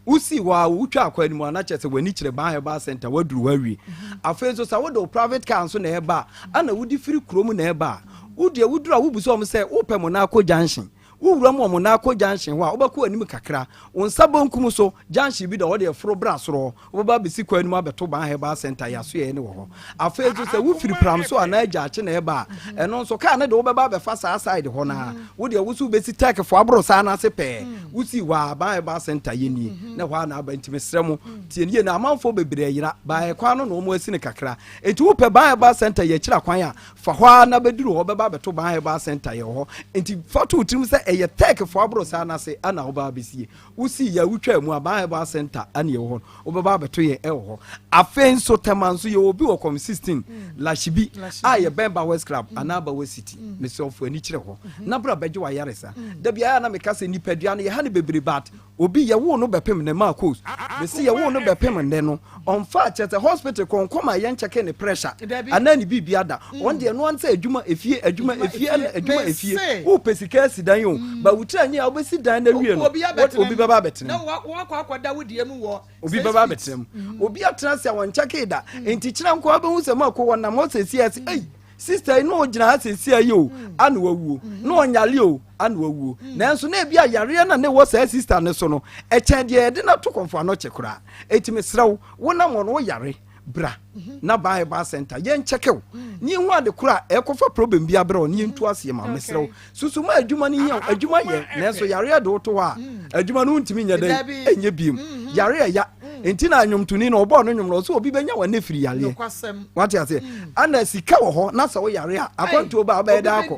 Wosii hɔ ara, wotwaa kwan no mu a, na kyerɛ sɛ w'ani kyerɛ Ban Herbal Centre, woaduru hɔ awie. Afei nso, sɛ wode wo private car nso na ɛreba a, ɛna wode firi kurom na ɛreba a, wo deɛ woduru a wobisa wɔn sɛ wopɛ Monaco Junction. Wowura mu wɔ Monaco Junction hɔ a, wobɛkɔ anim kakra. Wo nsa benkum so, junction bi da hɔ, wode foro bra soro hɔ. Wobɛba abɛsi kwan no mu abɛto Ban Herbal Centre, yɛn asoɛeɛ no wɔ hɔ. Afei nso, sɛ wofiri Pramso anaa Gyaakye na ɛreba a, ɛno nso, kaa no de wobɛba abɛfa saa side hɔ no ara. Wo deɛ, wo nso wobɛsi Turkfoɔ aboro saa no ase pɛɛ. Wosii hɔ ara, Ban Herbal Centre yɛ nie, na ɛhɔ ara na aba. Nti mesrɛ mo, tie no yie. Na amanfoɔ bebree ayera, baeɛ kwan no na wɔasi no kakra. Nti wopɛ Ban Herbal Centre yɛ akyiri akwan a, fa hɔ ara na bɛduru hɔ, wobɛba abɛto Ban Herbal Centre yɛ wɔ hɔ. Nti fa to wo tirim sɛ. ɛyɛ tɛɛkfoɔ aboro saa no ase ana wobaa bɛsie. Wosii yɛ a wotwaa mu a, Baa Herbal Centre ana yɛwɔ hɔ no, wobɛba abɛto yɛn ɛwɔ hɔ. Afei nso Tema nso yɛwɔ bi wɔ Kɔm 16, Lashibi a yɛbɛn Bawes Club anaa Bawes City. Mesrɛ wo fa w'ani kyerɛ hɔ na bra bɛgye w'ayaresa. Da biara na meka sɛ nipadua no yɛha no bebree but Obi yɛwoo no bɛpem nnɛ Marcos mese yɛwoo no bɛpem nnɛ no ɔnfaa kyerɛ sɛ hospital kɔ nkɔ ma yɛn kyɛke ne pressure anaa ne biribia da ɔn deɛ ɛno ara ne sɛ adwuma efie adwuma efie ɛna adwuma efie wopɛ sika asi dan o ba wo tiri anyi a wobɛsi dan no awie no obi bɛba abɛtena mu obi bɛba abɛtena mu obi atena ase a wɔn kyɛke da nti kyerɛ nko abɛhu sɛ Marco wɔnam hɔ sɛsi ase ei Sister yi na ɔgyina ha seesei yi o, ana wawuo. Na ɔnyare o, ana wawuo. Nanso na ebi a yareɛ na na ɛwɔ saa sister no so no, ɛkyɛn deɛ yɛde no ato kɔmfo anɔkye koraa. Eti mesrɛ wo, wonam hɔ no woyare, bra na baa herbal center yɛnkyɛke wo na yɛhu ade koro a ɛkɔfa problem bi abrɛ wo na yɛntu aseɛ ma. Mesrɛ wo, susu ma adwuma no hia wo. Adwuma yɛ, nanso yareɛ de woto hɔ a, adwuma no wontumi nyɛ dɛn ɛnyɛ biem. Yareɛ ya. Nti na nnwomtoni no ɔbɔɔ no nnwom no ɔsɛ obi bɛnya wɔn afiri yareɛ. Wate aseɛ? Ana sika wɔ hɔ na sɛ woyare a akwantuo ba a wobɛyɛ dɛ akɔ.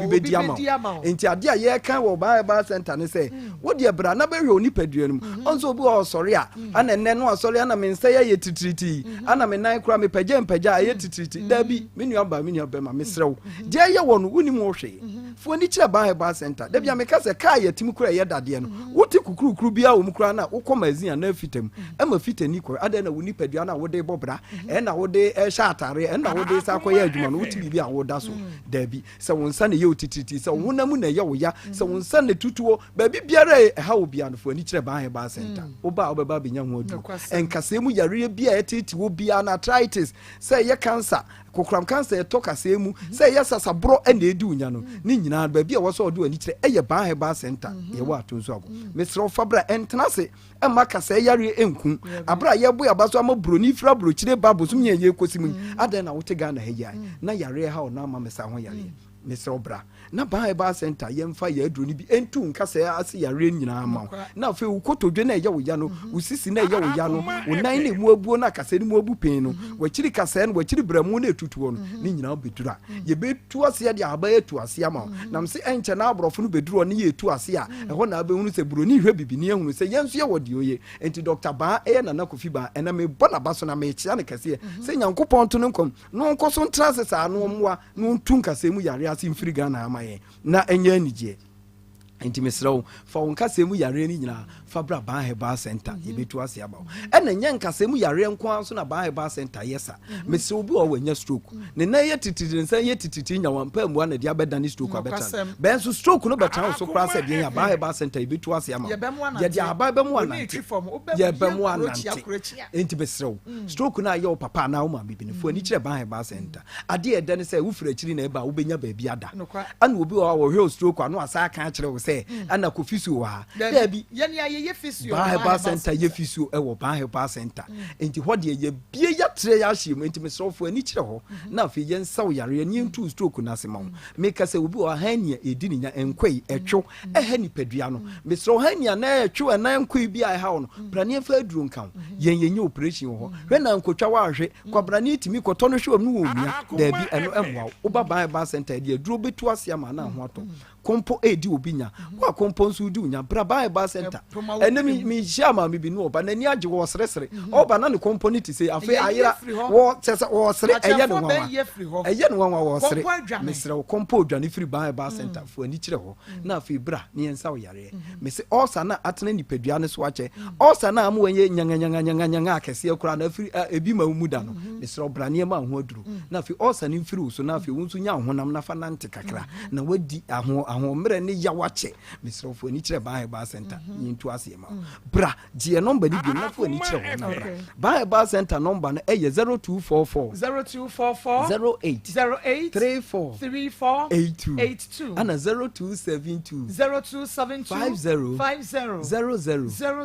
Obi bɛdi ama wo. Nti adeɛ a yɛreka wɔ Baa Herbal Center ne sɛ wo deɛ bra na bɛhwɛ wo nipadua no mu. Ɔn sɛ obi wɔ hɔ ɔsɔre a ana ɛnnɛ no asɔre ana me nsa yi ayɛ titiritii ana me nan koraa mepagya mpagya a ɛyɛ titiritii. Daabi me nua baa me nua bɛma mesrɛ wo deɛ ɛyɛ wɔ no wonim ho hwee. Fa w'ani kyerɛ Baa Herbal Center. Da bi a meka sɛ kaa yɛte mu koraa ɛyɛ dadeɛ no wote kukurukuru biara wɔ mu koraa no a wokɔ magazine anaa fita mu ɛma fitani kɔ. Adɛn na wo nipadua no a wode bɔ bra ɛna wode hyɛ ataareɛ ɛna wode san kɔyɛ adwuma no wote biribi a woda so? Daabi. Sɛ wo nsa na ɛyɛ wo titiritii, sɛ wo honam mu na ɛyɛ wo ya, sɛ wo nsa na ɛtutu wo, baabi biara a ɛha wo biara no, fa w'ani kyerɛ Baa Herbal Center. Woba a wobɛba abɛnya ho aduro. Nkasɛɛ mu yareɛ bi a ɛteete wo biara no, arthritis, sɛ ɛyɛ cancer, kokoram cancer ɛtɔ kasɛɛ mu, sɛ ɛyɛ sasaborɔ na ɛredi wo nya no, ne nyinaa no, baabi a ɛwɔ sɛ wɔde w'ani kyerɛ yɛ Baa Herbal Center, yɛwɔ Atonsu Ago. Mesrɛ wo fa bra, ɛntena ase mma kasɛɛ yareɛ nku. Aberɛ a yɛrebɔ yɛn aba so ama buroni firi aburokyire ba bosom yi a yɛrekɔsi mu yi, adɛn na wote Ghana ha yi a na yareɛ ha wo na ama me saa ho yareɛ? Mesrɛ wo bra na Baa Herbal Center yɛmfa yɛn aduro no bi ntu wo nkasɛɛ ase yareɛ nyinaa mma wo. Na afei wo kotodwe no a ɛyɛ wo ya no, wo sisi no a ɛyɛ wo ya no, wo nan no a ɛmu abuo no a kasɛɛ no mu abu pee no, w'akyiri kasɛɛ no, w'akyiri berɛmo no a ɛtutuo no, ne nyinaa bɛduru a yɛbɛtu aseɛ de ahaban atu aseɛ ama wo. Na mese ɛnkyɛ na aborɔfo no bɛduru hɔ ne yɛretu aseɛ a, ɛhɔ na wobɛhunu sɛ buroni hwɛ bibini ahunu sɛ yɛn nso yɛwɔ deɛ ɔyɛ. Enti Dɔkta Baa ɛyɛ Nana Kofi Baa, ɛnnɛ mebɔ n'aba so na mekyea no kɛseɛ sɛ Nyankopɔn nto no nkwa mu na ɔnkɔ so ntena ase saa na ɔmmoa na ɔntu nkasɛɛ mu yareɛ ase mfiri Ghana ha ma yɛn na ɛnyɛ anigyeɛ. Enti mesrɛ wo, fa wo nkasɛɛ mu yareɛ no nyinaa fa bra Baa Herbal Center, mhm. yɛbɛtu ase aba wo. Ɛna nyɛ nkasɛɛ mu yareɛ nko ara nso na Baa Herbal Center yɛ sa. Mhm. Mesrɛ wo, bi wɔ hɔ wanya stroke, mhm. ne nan yɛ titiri, ne nsa yɛ titiri, nya wampa mmua na de abɛdane stroke abɛtra no. Bɛn nso stroke no bɛtra wo so koraa sɛ deɛn a Baa Herbal Center yɛbɛtu ase ama wo. Yɛde ahaban bɛmo anante, yɛbɛmo anante. Enti mesrɛ wo, stroke no a ɛyɛ wo papa anaa wo maame bi no, fa w'ani kyerɛ Baa Herbal Center. Adeɛ a ɛdɛ ne sɛ wofiri akyiri na ɛba a wobɛnya baabi ada. Ɛna obi wɔ hɔ a wɔhwɛ wo stroke a na wasan aka akyerɛ wo sɛ ɛna kɔ physio wɔ ha. Daabi. Baa Herbal Center yɛ physio wɔ Baa Herbal Center. Enti hɔ deɛ yɛbie yɛatrɛ yɛahyɛ mu. Enti mesrɛ wo fa w'ani kyerɛ hɔ na afei yɛnsa wo yareɛ na yɛntu wo stroke no ase ma wo. Meka sɛ obi wɔ hɔ a hernia ɛdi ne nya, ɛnkɔe, ɛtwe, ɛha nipadua no. Mesrɛ wo hernia anaa ɛtwe anaa ɛnkɔe bi a ɛha wo no, bra na yɛmfa aduro nka wo. Yɛn yɛnyɛ operation wɔ hɔ. Hwɛ na ankotwa wo anhwe. Kwabrane tumi kɔtɔ no hwɛ ɔno wɔ mia. Daabi, ɛno ɛmmoa wo. Woba Ban Herbal Center yɛde aduro bɛtu ase ama na ho atɔ. Kompo ɛredi obi nya. Wo a kompo nso redi wo nya, bra Ban Herbal Center. Ɛnɛ me mehyia maame bi ne ɔba, n'ani agye wɔresresre. Ɔba na ne kompo no te sei, afei ayera. Wɔ kyɛ sɛ wɔresere, ɛyɛ no nwanwa. Ɛyɛ no nwanwa wɔresere. Mesrɛ wo, kompo dwane firi Ban Herbal Center, fa w'ani kyerɛ hɔ na afei bra na yɛnsa wo yareɛ. Mese ulcer no a atena nipadua no so akyɛ, ulcer no a ama wanyɛ nyanganyanganyanganyangan akɛseɛ koraa no afiri a ebi ma wo mu da no, mesrɛ wo bra nneɛma a ho aduro na afei ulcer no mfiri wo so na afei wo nso nya wo honam na fa nante kakra na wadi aho ahoɔmmerɛ ne yaw akyɛ. Mesrɛ wo fa w'ani kyerɛ Baa Herbal Center na yɛntu aseɛ ma wo. Bra Gye yɛn nɔmba no biom na fa w'ani kyerɛ hɔ na bra. Baa Herbal Center nɔmba no yɛ 0244. 0244. 08. 08. 34. 34. 82. 82. Ɛna 0272. 0272. 50. 50. 00.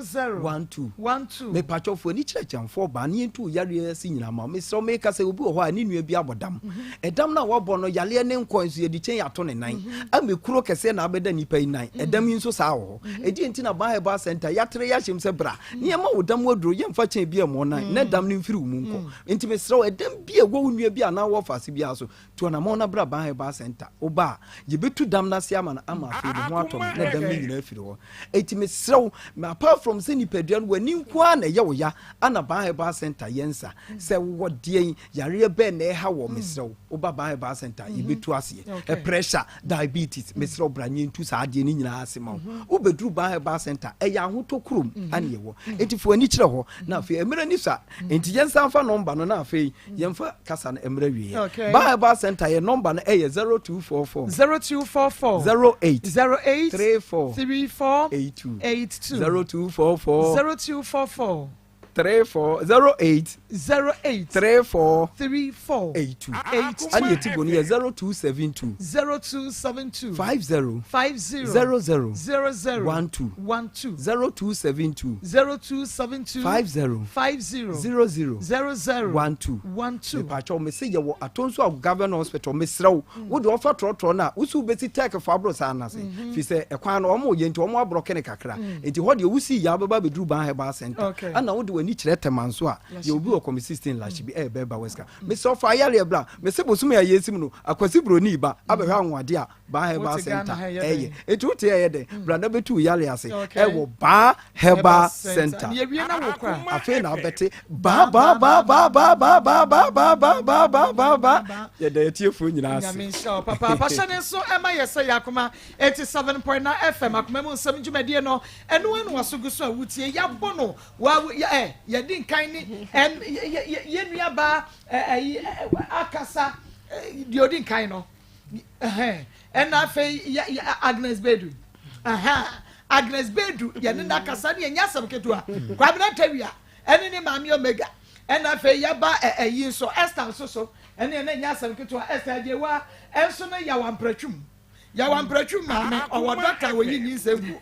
00. 12. 12. Mepakyɛw fa w'ani kyerɛ Kyɛmfoɔ baa na yɛntu wo yareɛ ase nyinaa ma wo. Mesrɛ wo meka sɛ obi wɔ hɔ a ne nua bi abɔ dam. Ɛdam no a wabɔ no yareɛ ne nkɔe nso yɛde kyɛn ato ne nan. Ama kuro kɛseɛ na abɛda nipa yi nan. Ɛdam yi nso saa wɔ hɔ. Ɛdeɛn nti na Baa Herbal Center. Center yɛatere yɛahyɛm sɛ bra na yɛma wo dam aduro, yɛmfa kyɛn bi mmɔ nan na dam no mfiri wo mu nkɔ. Nti mesrɛ wo, ɛdam bi a ɛwɔ wo nua bi anaa wo ɔfaase biara so, Tu anamɔn na bra Ban Herbal Centre. Woba a, yɛbɛtu dam no ase ama no ama afei ne ho atɔ no na dam no nyinaa afiri hɔ. Enti mesrɛ wo, apart from sɛ nipadua no w'ani nko ara na ɛyɛ wo ya, ana Ban Herbal Centre yɛ nsa. Sɛ wowɔ deɛn, yareɛ bɛn na ɛha wɔ, mesrɛ wo, woba Ban Herbal Centre a, yɛbɛtu aseɛ. Pressure, diabetes, mesrɛ wo bra na yɛntu saa adeɛ no nyinaa ase ma wo. Wobɛduru Ban Herbal Centre, ɛyɛ ahotɔ kurom ana yɛwɔ. Enti fa w'ani kyerɛ hɔ na afei mmerɛ ni sa. Enti yɛnsan fa nɔmba no na afei yɛmfa kasa no mmerɛ wieɛ. Okay. Ba Herbal Center yɛ nɔmba no ɛyɛ 0244. 0244. 08. 08. 34. 34. 82. 82. 0244. 0244. 34 08. 08. 34. 34. 82. 82. Ɛna yɛ ti bɔ no yɛ 0272. 0272. 50. 50. 00. 00. 12. 12. 0272. 0272. 50. 50. 00. 00. 12. 12. Mepakyɛw mese yɛwɔ Atonsu Ago Government Hospital mesrɛ wo wo deɛ ɔfa trɔtrɔ no a wosi wobɛsi Turk fo aboro saa no ase firi sɛ ɛkwan no ɔmo yɛ nti ɔmo aborɔke no kakra nti hɔ deɛ wosi yɛ abɛba abɛduru Ban Herbal Center Okay. ɛna wode w'ani kyerɛ Tema nso a yɛ obi wɔ Kɔmi 16 Lashibi ɛyɛ bɛɛba West Ka mesrɛ wo fa ayareɛ bra mese bosome a yɛsim no Akwasi Broni ba abɛhwɛ anwanwadeɛ a Baa Herbal Center ɛyɛ eti wote ɛyɛ dɛ bra na bɛtu yare ase ɛwɔ Baa Herbal Center afei na abɛte baa baa baa baa baa baa baa baa baa baa baa baa baa baa yɛda atiefoɔ nyinaa ase. Nyame nhyira wo papaapa hyɛ ne nso ɛma yɛ sɛ yɛ akoma 87.9 FM akoma mu nsɛm dwumadie no ɛno ano waso gu so a wotie yɛabɔ no wa ɛ yɛdi nkan ne ɛm yɛ nua baa ɛyi akasa deɛ odi nkan no ɛna afei Agnes Bedu Agnes Bedu yɛne no akasa ne ɛnyɛ asɛm ketewa Kwabena Tawia ɛne ne maame Omega ɛna afei yɛba ɛyi nso Esther nso so ɛne ɛna ɛnyɛ asɛm ketewa Esther Agyewa ɛnso no Yawa Mpratwum Yawa Mpratwum maame ɔwɔ dɔkta wɔyi nyinsɛn guo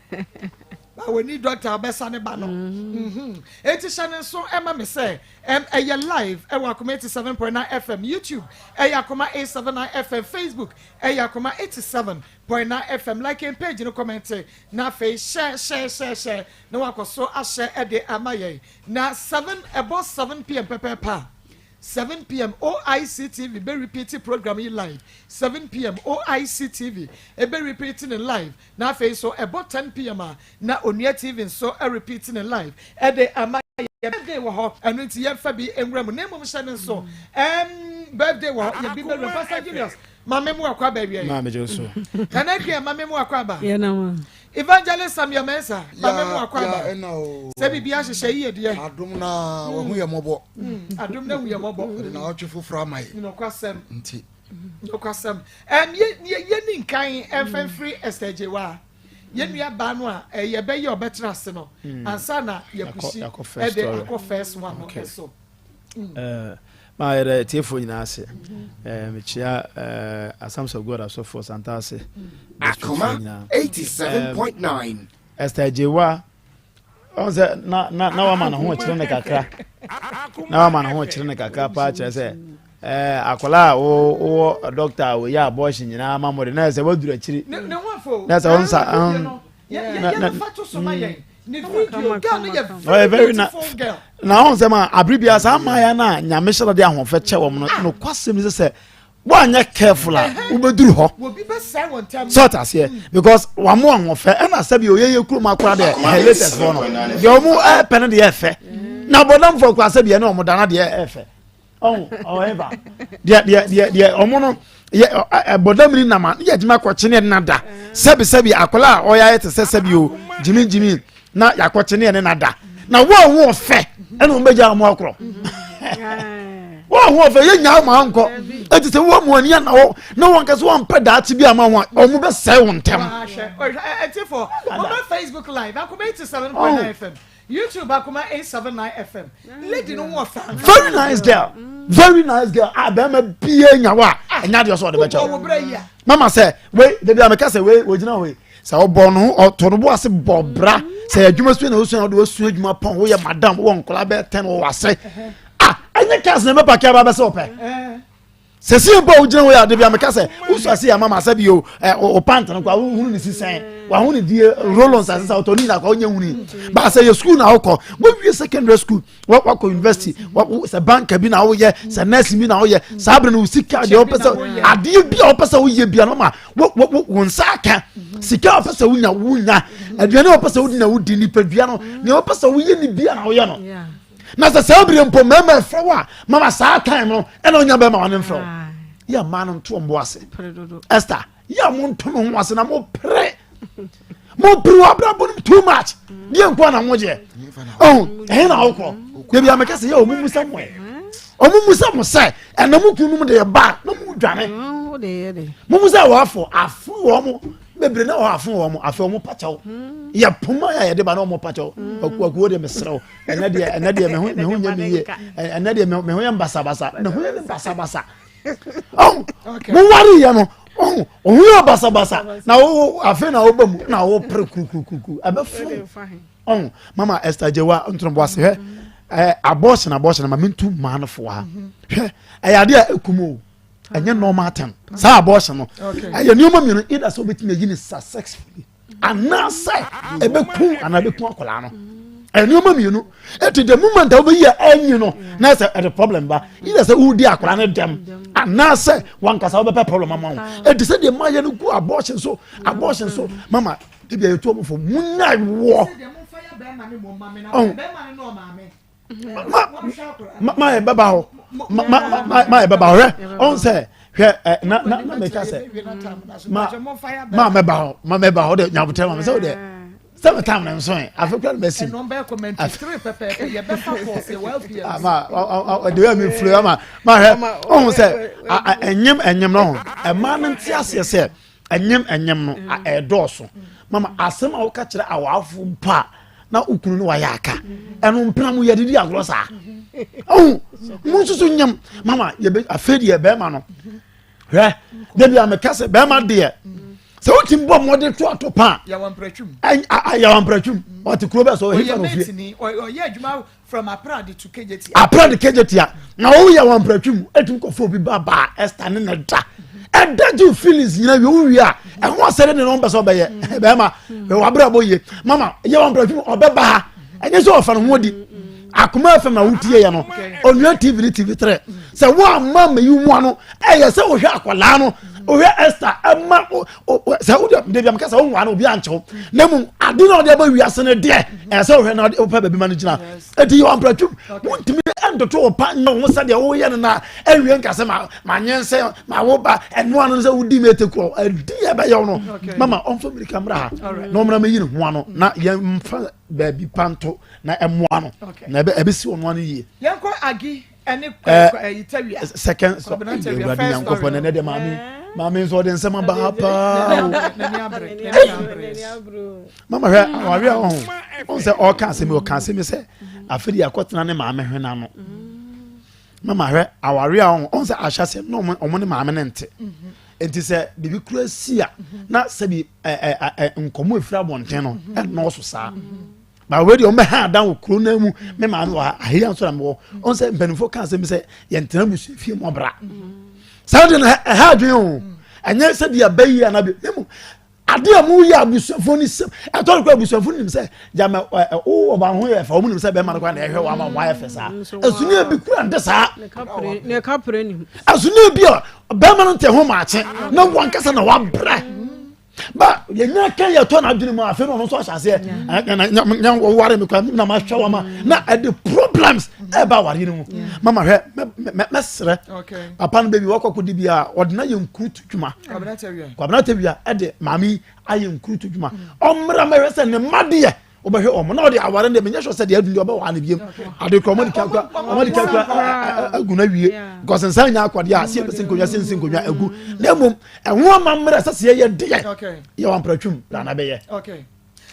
Ba wɔni doctor a ɔbɛsa ne ba no. Mm-hmm. Eti hyɛ ne nso ɛma me sɛ ɛm ɛyɛ live ɛwɔ Akoma 87.9 FM, YouTube ɛyɛ Akoma 879 FM, Facebook ɛyɛ Akoma 87.9 FM. Like yɛn page no comment na afei hyɛ hyɛ hyɛ hyɛ na wakɔ so ahyɛ ɛde ama yɛn. Na 7 ɛbɔ 7 pm pɛpɛɛpɛ a 7 pm OIC TV bɛ repeat program yi live 7 pm OIC TV ɛbɛ repeat ne live Na afei nso ɛbɔ 10 pm a na Onua TV nso repeat ne live de ama yɛn. Birthday wɔ hɔ, ɛno nti yɛmfa bi nwura mu. Na mmom hyɛ no nso, ɛɛm, birthday wɔ hɔ, yɛn bi bɛwura mu. Pastor Julius, ma me mu akɔ aba awia yi. Maame gye so. Nana Akua, ma me mu akɔ aba. Yɛn ama. Evangelist Samuel Mensah, ma me mu akɔ aba. Ya ɛna o. Sɛ biribi ahyehyɛ yie deɛ. Adom na wahu yɛ mmɔbɔ. Adom na hu yɛ mmɔbɔ. Ɔde na ɔtwe foforɔ ama yɛ. Nokwasɛm. Nti. Nokwasɛm. Ɛm, yɛ, yɛ, yɛnni nkan mfa mfiri Esther Agyewaa, yɛn nua baa no a ɛyɛ bɛyɛ ɔbɛtena ase no, ansa na yɛapusi Akɔ first ɛde story. akɔ first one no Okay. so. Eh, maa yɛrɛ tiefoɔ nyinaa ase. Eh, mekyia eh, Assemblies of God asɔfoɔ Santase district Akoma foɔ nyinaa. 87.9. Esther Agyewaa, ɔn sɛ na na na wama ne ho kyerɛ ne kakra na wama ne ho kyerɛ ne kakra paa kyerɛ sɛ ɛɛ akwadaa a wowɔ dɔkta a wɔyɛ abɔɔhye nyinaa ma mo de na sɛ waduru akyiri na sɛ wɔn nsa ɔyɛ very na na ɔn sɛ ma abiri bia saa mmaaya na nyame hyɛ de ahoɔfɛ kyɛ wɔn no nokwasɛm sɛ sɛ woanyɛ careful a wobɛduru hɔ sɛ ɔte aseɛ because wamo ahoɔfɛ ɛna sɛbi oyɛyɛ kurom akora deɛ ɛhɛ latest foɔ no deɛ ɔmo ɛpɛ no deɛ ɛfɛ na bɔdamfoɔ kora sɛbi ɛne ɔmo dana deɛ ɛfɛ ɔho ɔhɛba deɛ deɛ deɛ deɛ ɔmo no yɛ ɛbɔdamini nam a ne yɛ gyima kɔkye ne ɛna da sɛbi sɛbi akɔla a ɔyɛ ayɛ te sɛ sɛbi o gyimi gyimi na yɛakɔkye ne ɛne na da na wɔn a wɔn fɛ ɛna wɔn bɛgya wɔn akorɔ wɔn a wɔn fɛ yɛ nyaa wɔn ankɔ eti sɛ wɔn mu ani ana hɔ na wɔn kɛse wɔn mpɛ daakye bi ama wɔn a wɔn bɛ sɛɛ wɔn ntɛm. ɛtifo wɔn bɛ facebook live akoma 87.9 fm youtube akoma 879 fm lady no wɔ fɛ. very nice girl very nice girl a bɛrima bie nyawa a ɛnya deɛ ɔsɔ ɔde bɛ kyɛw mama sɛ wei debi a meka sɛ wei ogyina hɔ yi. Sɛ ɔbɔ no ɔtɔ no bo ase bɔ bra sɛ adwuma sua na osua ɔde wasua adwuma pɔn woyɛ madam wɔ nkɔla bɛyɛ tɛn wɔ wase ah ɛnyɛ cars na ɛbɛ paki aba bɛsɛ ɔpɛ. Sɛsi mpo a wogyina hɔ yɛ ade bi a meka sɛ wosu ase yɛ ama ma sɛ bi o ɛ o pant no kwa wohunu ne sisɛn waho ne die roll on sase sɛ wotɔ ne nyina kwa wonyɛ huni ba sɛ yɛ school na wokɔ wowie secondary school wakɔ university sɛ banka bi na woyɛ sɛ nurse bi na woyɛ saa bere no wo sika deɛ wopɛ sɛ adeɛ bi a wopɛ sɛ woyɛ bia no ma wo nsa aka sika a wopɛ sɛ wonya wonya aduane a wopɛ sɛ wodi na wodi nipadua no nea wopɛ sɛ woyɛ ne bia na woyɛ no na sɛ saa bere mpo mmarima ɛfrɛ wo a mama saa time no ɛna onya bɛrima wane mfrɛ wo ah. yɛ mmaa no nto ɔmbo ase Esther yɛ mo nto mo ho ase na mo pere mo pere wɔ abrabɔ no too much deɛ nko na mo gyeɛ ɔho ɛhe na wokɔ debi ameka sɛ yɛ ɔmo musa mo ɛ ɔmo musa mo sɛ ɛna mo kunu nom de ba na mo dwane mo musa wɔ afɔ afo wɔ mo bebree na wɔ afo wɔ mo afɛ ɔmo pakyɛw yɛ poma yɛ yɛde ba na ɔmo pakyɛw akuakuo de mesrɛw ɛnɛ deɛ ɛnɛ deɛ me ho me ho nyɛ me yie ɛnɛ deɛ me ho yɛ mbasabasa me ho yɛ me basabasa ɔn mo wari yɛ no ɔn ɔho yɛ basabasa na wo afei na ɔba mu na wo pere kurukuruku ɛbɛ fun ɔn mama Esther Jewa ntoma ase hwɛ ɛɛ abortion abortion ma mi ntu maa no fo ha hwɛ ɛyɛ adeɛ a ekum o ɛnyɛ normal thing saa abortion no ɛyɛ nneɛma mmienu either sɛ obetumi ayi ne successfully. anaasɛ ɛbɛku anaa ɛbɛku akwadaa no nneɛma mmienu eti the moment a wobɛyi a ɛnyi no na sɛ ɛde problem ba yíyɛ sɛ wodi akwadaa no dɛm anaasɛ wankasa wobɛpɛ problem ama wo eti sɛ deɛ mmaa yɛ no gu abortion so abortion so mama ebi a yɛtu ɔmo fo munya wɔ ɔn ma ma yɛ bɛba hɔ ma ma ma ma yɛ bɛba hɔ hwɛ ɔn sɛ hwɛ ɛ na na na mɛka sɛ ma ma mɛba hɔ ma mɛba hɔ de nyabotɛ ma mɛ sɛ o deɛ sɛ mɛ tam na nso yɛ afɛ kura mɛ sim ama ɔde yɛ mi furo ama ma hwɛ ɔn sɛ ɛnyɛm ɛnyɛm na ɔn ɛmaa no nti aseɛ sɛ ɛnyɛm ɛnyɛm no ɛdɔɔso mama asɛm a wɔka kyerɛ awaafo mpo a na okunu no wayɛ aka ɛno mpena mu yɛde di agorɔ saa ɔhu mo nso so nyam mama yɛbɛ afei deɛ bɛrima no hwɛ dabi a meka sɛ bɛrima deɛ sɛ wotumi bɔ mmɔden to ato pa a yɛwɔ mpratwum ɔte kuro bɛ sɛ ɔhefa no fie From Aprade to Kejetia. Aprade Kejetia. Na wo yɛ wɔn mpratwi mu etumi kɔfo obi ba baa Esther ne ne da. Ɛda gye feelings nyina wie wo wie a ɛho asɛde ne no mpɛ sɛ ɔbɛyɛ bɛrima wabere abɔ yie mama yɛ wɔn mpratwi mu ɔbɛba ha ɛnyɛ sɛ ɔfa ne ho adi akoma fm na wotie yɛ no onua tv ne tv 3 sɛ wo amma mmayi mu ano ɛyɛ sɛ wohwɛ akwadaa no wohwɛ Esther ɛma sɛ wode dabi ameka sɛ wonwaa no obi ankyɛw na mmom ade na ɔde aba wiase no deɛ ɛyɛ sɛ wohwɛ na wopɛ baabi ma no gyina ɛti yɛ wampratwam wontumi ntoto wo pa nyɛ wo ho sɛdeɛ woyɛ no na awie nka sɛ manyɛ sɛ ma wo ba ɛnoa no sɛ wodi me ɛte korɔ ɛdi ɛbɛyɛ wo no mama ɔmfa mmirika mmra ha na ɔmmra mɛyi ne ho ano na yɛmfa baabi pa nto na ɛmmoa no na ɛbɛsi ɔno ano yie. Yɛnkɔ agi ɛne ɛyi tawia. Second sɔ ewurade nyankopɔn ɛnɛ de maame maame nso ɔde nsɛm aba ha paa o. Mama hwɛ awaare a ɔho ɔho sɛ ɔka asɛm yi ɔka asɛm yi sɛ afei de akɔtena ne maame hwɛ n'ano. Mama hwɛ awaare a ɔho ɔho sɛ ahyɛ asɛm na ɔmo ɔmo ne maame ne nte. Nti sɛ biribi kura si a na sɛbi ɛ ɛ ɛ nkɔmɔ efiri abɔnten no ɛnɔɔso saa. Ba wei deɛ ɔmbɛha adan wɔ kuro no mu me maame wɔ ha aheya nso na mewɔ ɔn sɛ mpanimfoɔ ka asɛm sɛ yɛntena abusua fie mu ɔbra saa deɛ no ɛha adwene o ɛnyɛ sɛ bi abɛyi anaa bi ne mu adeɛ a moyɛ abusuafoɔ no sɛm ɛtɔ no kɔ abusuafoɔ no nim sɛ gyama wo ɔba ho yɛ fɛ wɔn nim sɛ bɛrima no kɔ na ɛhwɛ wɔn ama wɔn ayɛ fɛ saa ɛsuni bi kura nte saa ɛsuni bi a bɛrima no nte ho maakye na wɔn ankasa na wabrɛ ba yɛnya ka yɛ tɔ n'adwene mu afei na ɔno nso ahyɛ aseɛ nya wɔware me kora na mahwɛ wɔ ma na ɛde problems ɛba awareɛ no mu mama hwɛ mɛserɛ papa no baabi wakɔ akɔdi bi a ɔde no ayɛ nkurutu dwuma kwabena tawia ɛde maame ayɛ nkurutu dwuma ɔmmra mɛhwɛ sɛ ne mma deɛ wobɛhwɛ wɔn na ɔde aware no deɛ menyɛ sure sɛ deɛ adu deɛ ɔbɛware no biem ade kora ɔmɔde kakura ɔmɔde kakura agu no awie because nsa nya akɔdeɛ a sɛ yɛbɛsi nkonnwa sɛ nsi nkonnwa agu na mmom ɛho ama mmerɛ sɛ sɛ yɛyɛ deɛ yɛ wɔ ampratwum bra na bɛyɛ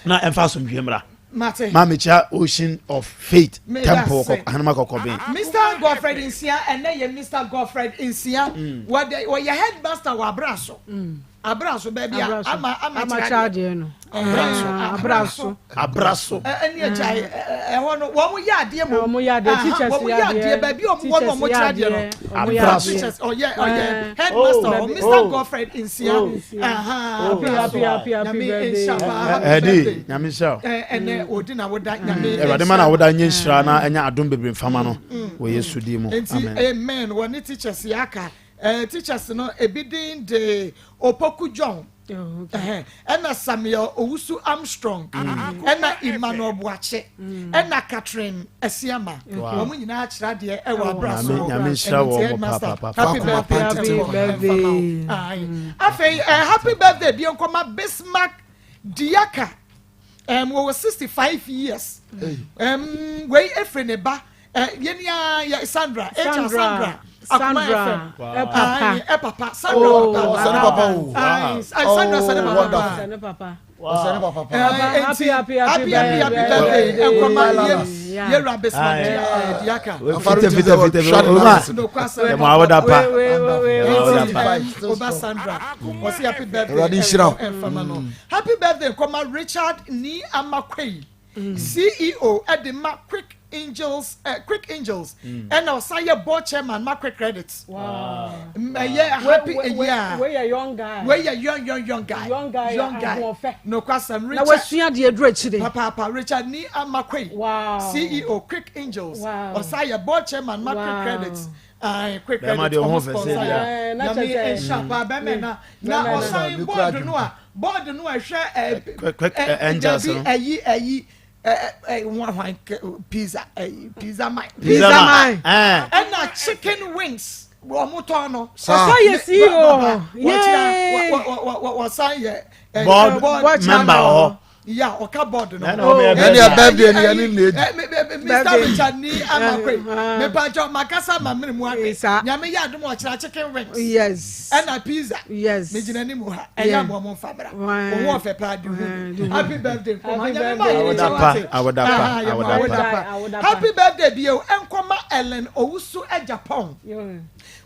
na ɛmfa asomdwie mmra maa mekyia ocean of faith temple ahenema kɔkɔben Mr. Godfred Nsia ɛnɛ yɛ Mr. Godfred Nsia mm. wɔyɛ headmaster wɔ abira so mm. Abraso baabi a ama ama kyerɛ adeɛ no. Abraso. Abraso. Ɛne agya ɛhɔ no wɔn yɛ adeɛ mu. Wɔn yɛ adeɛ teachers yɛ adeɛ. Wɔn yɛ adeɛ baabi a wɔn wɔ no wɔn kyerɛ adeɛ no. Abraso. Teachers ɔyɛ ɔyɛ headmaster ɔ Mr Godfred Nsia. Happy happy happy birthday. Ɛdi nyame nhyira o. Ɛnɛ odi na woda nyame. Ɛwurade ma na woda nye nhyira na ɛnyɛ adom bebree nfama no wɔ Yesu din mu. Amen. Amen wɔ ne teachers yɛ aka. Eh, teachers no ebi din de Opoku John, oh, ɛna Samuel Owusu Armstrong, mm. ɛna Emmanuel Boakye, mm. ɛna Catherine Asiama. Wɔn nyinaa kyerɛ adeɛ ɛwɔ abira so. Nyame nhyira wɔn mo paapaa. Happy birthday. Mm. Afei, eh, happy birthday bi nkɔma Bismarck Diaka. Um, wɔwɔ 65 years. Um, wei efiri ne ba. Eh, yɛn ni yɛ Sandra, Sandra, Sandra, Akuma FM, papa, ɛ papa, Sandra oh, papa, ɔsɛne papa o, Sandra sɛne papa, ɔsɛne papa, ɔsɛne papa pa, happy happy happy happy birthday, nkɔma yɛ yɛ rabbi sma diaka, fita fita fita owura, yɛ mo awoda pa, yɛ mo awoda pa, oba Sandra, ɔsi happy birthday, Awurade nhyira o, happy birthday nkɔma Richard ni Amakweyi. CEO de ma Quick Angels eh, Quick Angels mm. ɛna ɔsan yɛ board chairman ma Quick Credit. Ɛyɛ happy eyi a wei yɛ young guy wei yɛ young young young guy young guy young guy nokwasɛm Richard na wasua deɛ duro akyire papaapa Richard ni Amakwe wow. CEO Quick Angels wow. ɔsan yɛ board chairman ma Quick Credit. Ayi Quick Credit ɔmo sponsor yɛ nyame nhyira paa bɛmɛ na na ɔsan board no a board no a ɛhwɛ ɛ ɛ dabi ɛyi ɛyi ɛ ɛ hwan pizza ɛ pizza man pizza man ɛna chicken wings wɔn tɔn no. Ɔsan yɛ CEO yee wɔsan yɛ board member wɔ hɔ. Ya ɔka board no. Ɛne ɛ birthday ni ɛne na edi. Mr Richard ni amakwe. Mepatwa makasa ma mmiri mu ahwɛ. Nyame yɛ adum ɔkyerɛ chicken wings. Yes. Ɛna pizza. Yes. Megyina anim ha. Ɛyɛ aboɔ mo nfa bra. Owó ɔfɛ paa di hu. Happy birthday nkɔma. Nyame ma yɛ ne kyɛ wate. Awodapa. Happy birthday bio nkɔma Ellen Owusu Agyapong.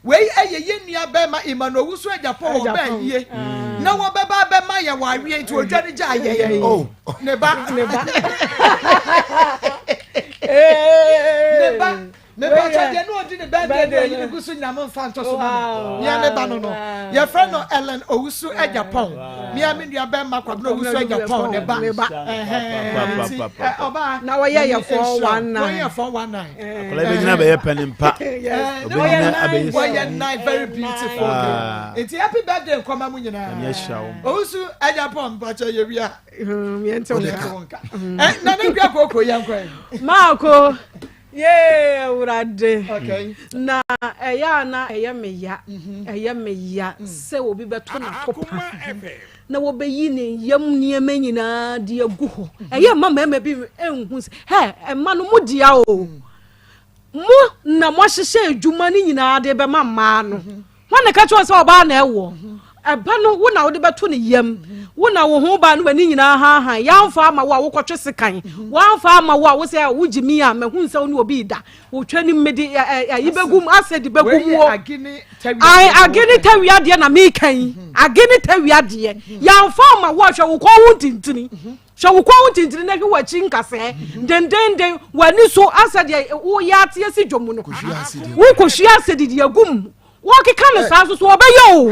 Wei yɛ yɛn nua bɛrima Emmanuel Owusu Agyapong wɔ bɛɛ yie na wɔbɛba abɛma yɛ wɔ awie nti odwa no gya yɛ yɛ oh. ne ba ne ba ne ba mepatwa deɛ ne ɔdi ne birthday no ayi ne gu so nyina mo mfa ntɔ so ma me mea me ba no no yɛfrɛ no Ellen Owusu Agyapong mea me nua bɛrima Kwabena Owusu Agyapong ne ba nti ɔbaa na wɔyɛ yɛ 419 wɔyɛ 419 Akwadaa yi bɛnyina abɛyɛ panin pa. Ɔbɛnyina abɛyɛ Wɔyɛ nine very beautiful girl. Nti happy birthday nkɔma mu nyinaa. Nyame ahyira wo. Owusu agya pɔn mpakyɛ yɛ wia. Yɛnte wo nka. Nana Dua Koko yɛn kɔ yi. Maako yee awurade. Okay. Na ɛyɛ a na ɛyɛ me ya ɛyɛ me ya sɛ obi bɛto n'akopa na wɔbɛyi ne yam nneɛma nyinaa de agu hɔ ɛyɛ mma mmarima bi nhu sɛ hɛ mma no mo dea o mo na moahyehyɛ adwuma no nyinaa de bɛma mmaa no wɔn na ka kyerɛ sɛ ɔbaa na ɛwɔ ɛba no wo na wode bɛto ne yam wo na wo ho ba no w'ani nyinaa hahan yɛamfa ama wo a wokɔtwe sekan wɔamfa ama wo a wo sɛ wogye mi a mahu sɛ wo ne obi da Wotwa nim mede ayi bɛgu mu asɛ de bɛgu mu o. Ae age ne tawia deɛ na meka yi. Mhm. Age ne tawia deɛ. Mhm. Yɛamfa ama wo a hwɛ wo kɔn ho ntintini. Mhm. Hwɛ wo kɔn ho ntintini na hwɛ w'akyi nkasɛɛ. Dendenden w'ani so asɛ deɛ woyɛ ateɛ si dwom no. Wokɔhwie asɛ didi agu mu. Wɔkeka no saa nso so wɔbɛyɛ o.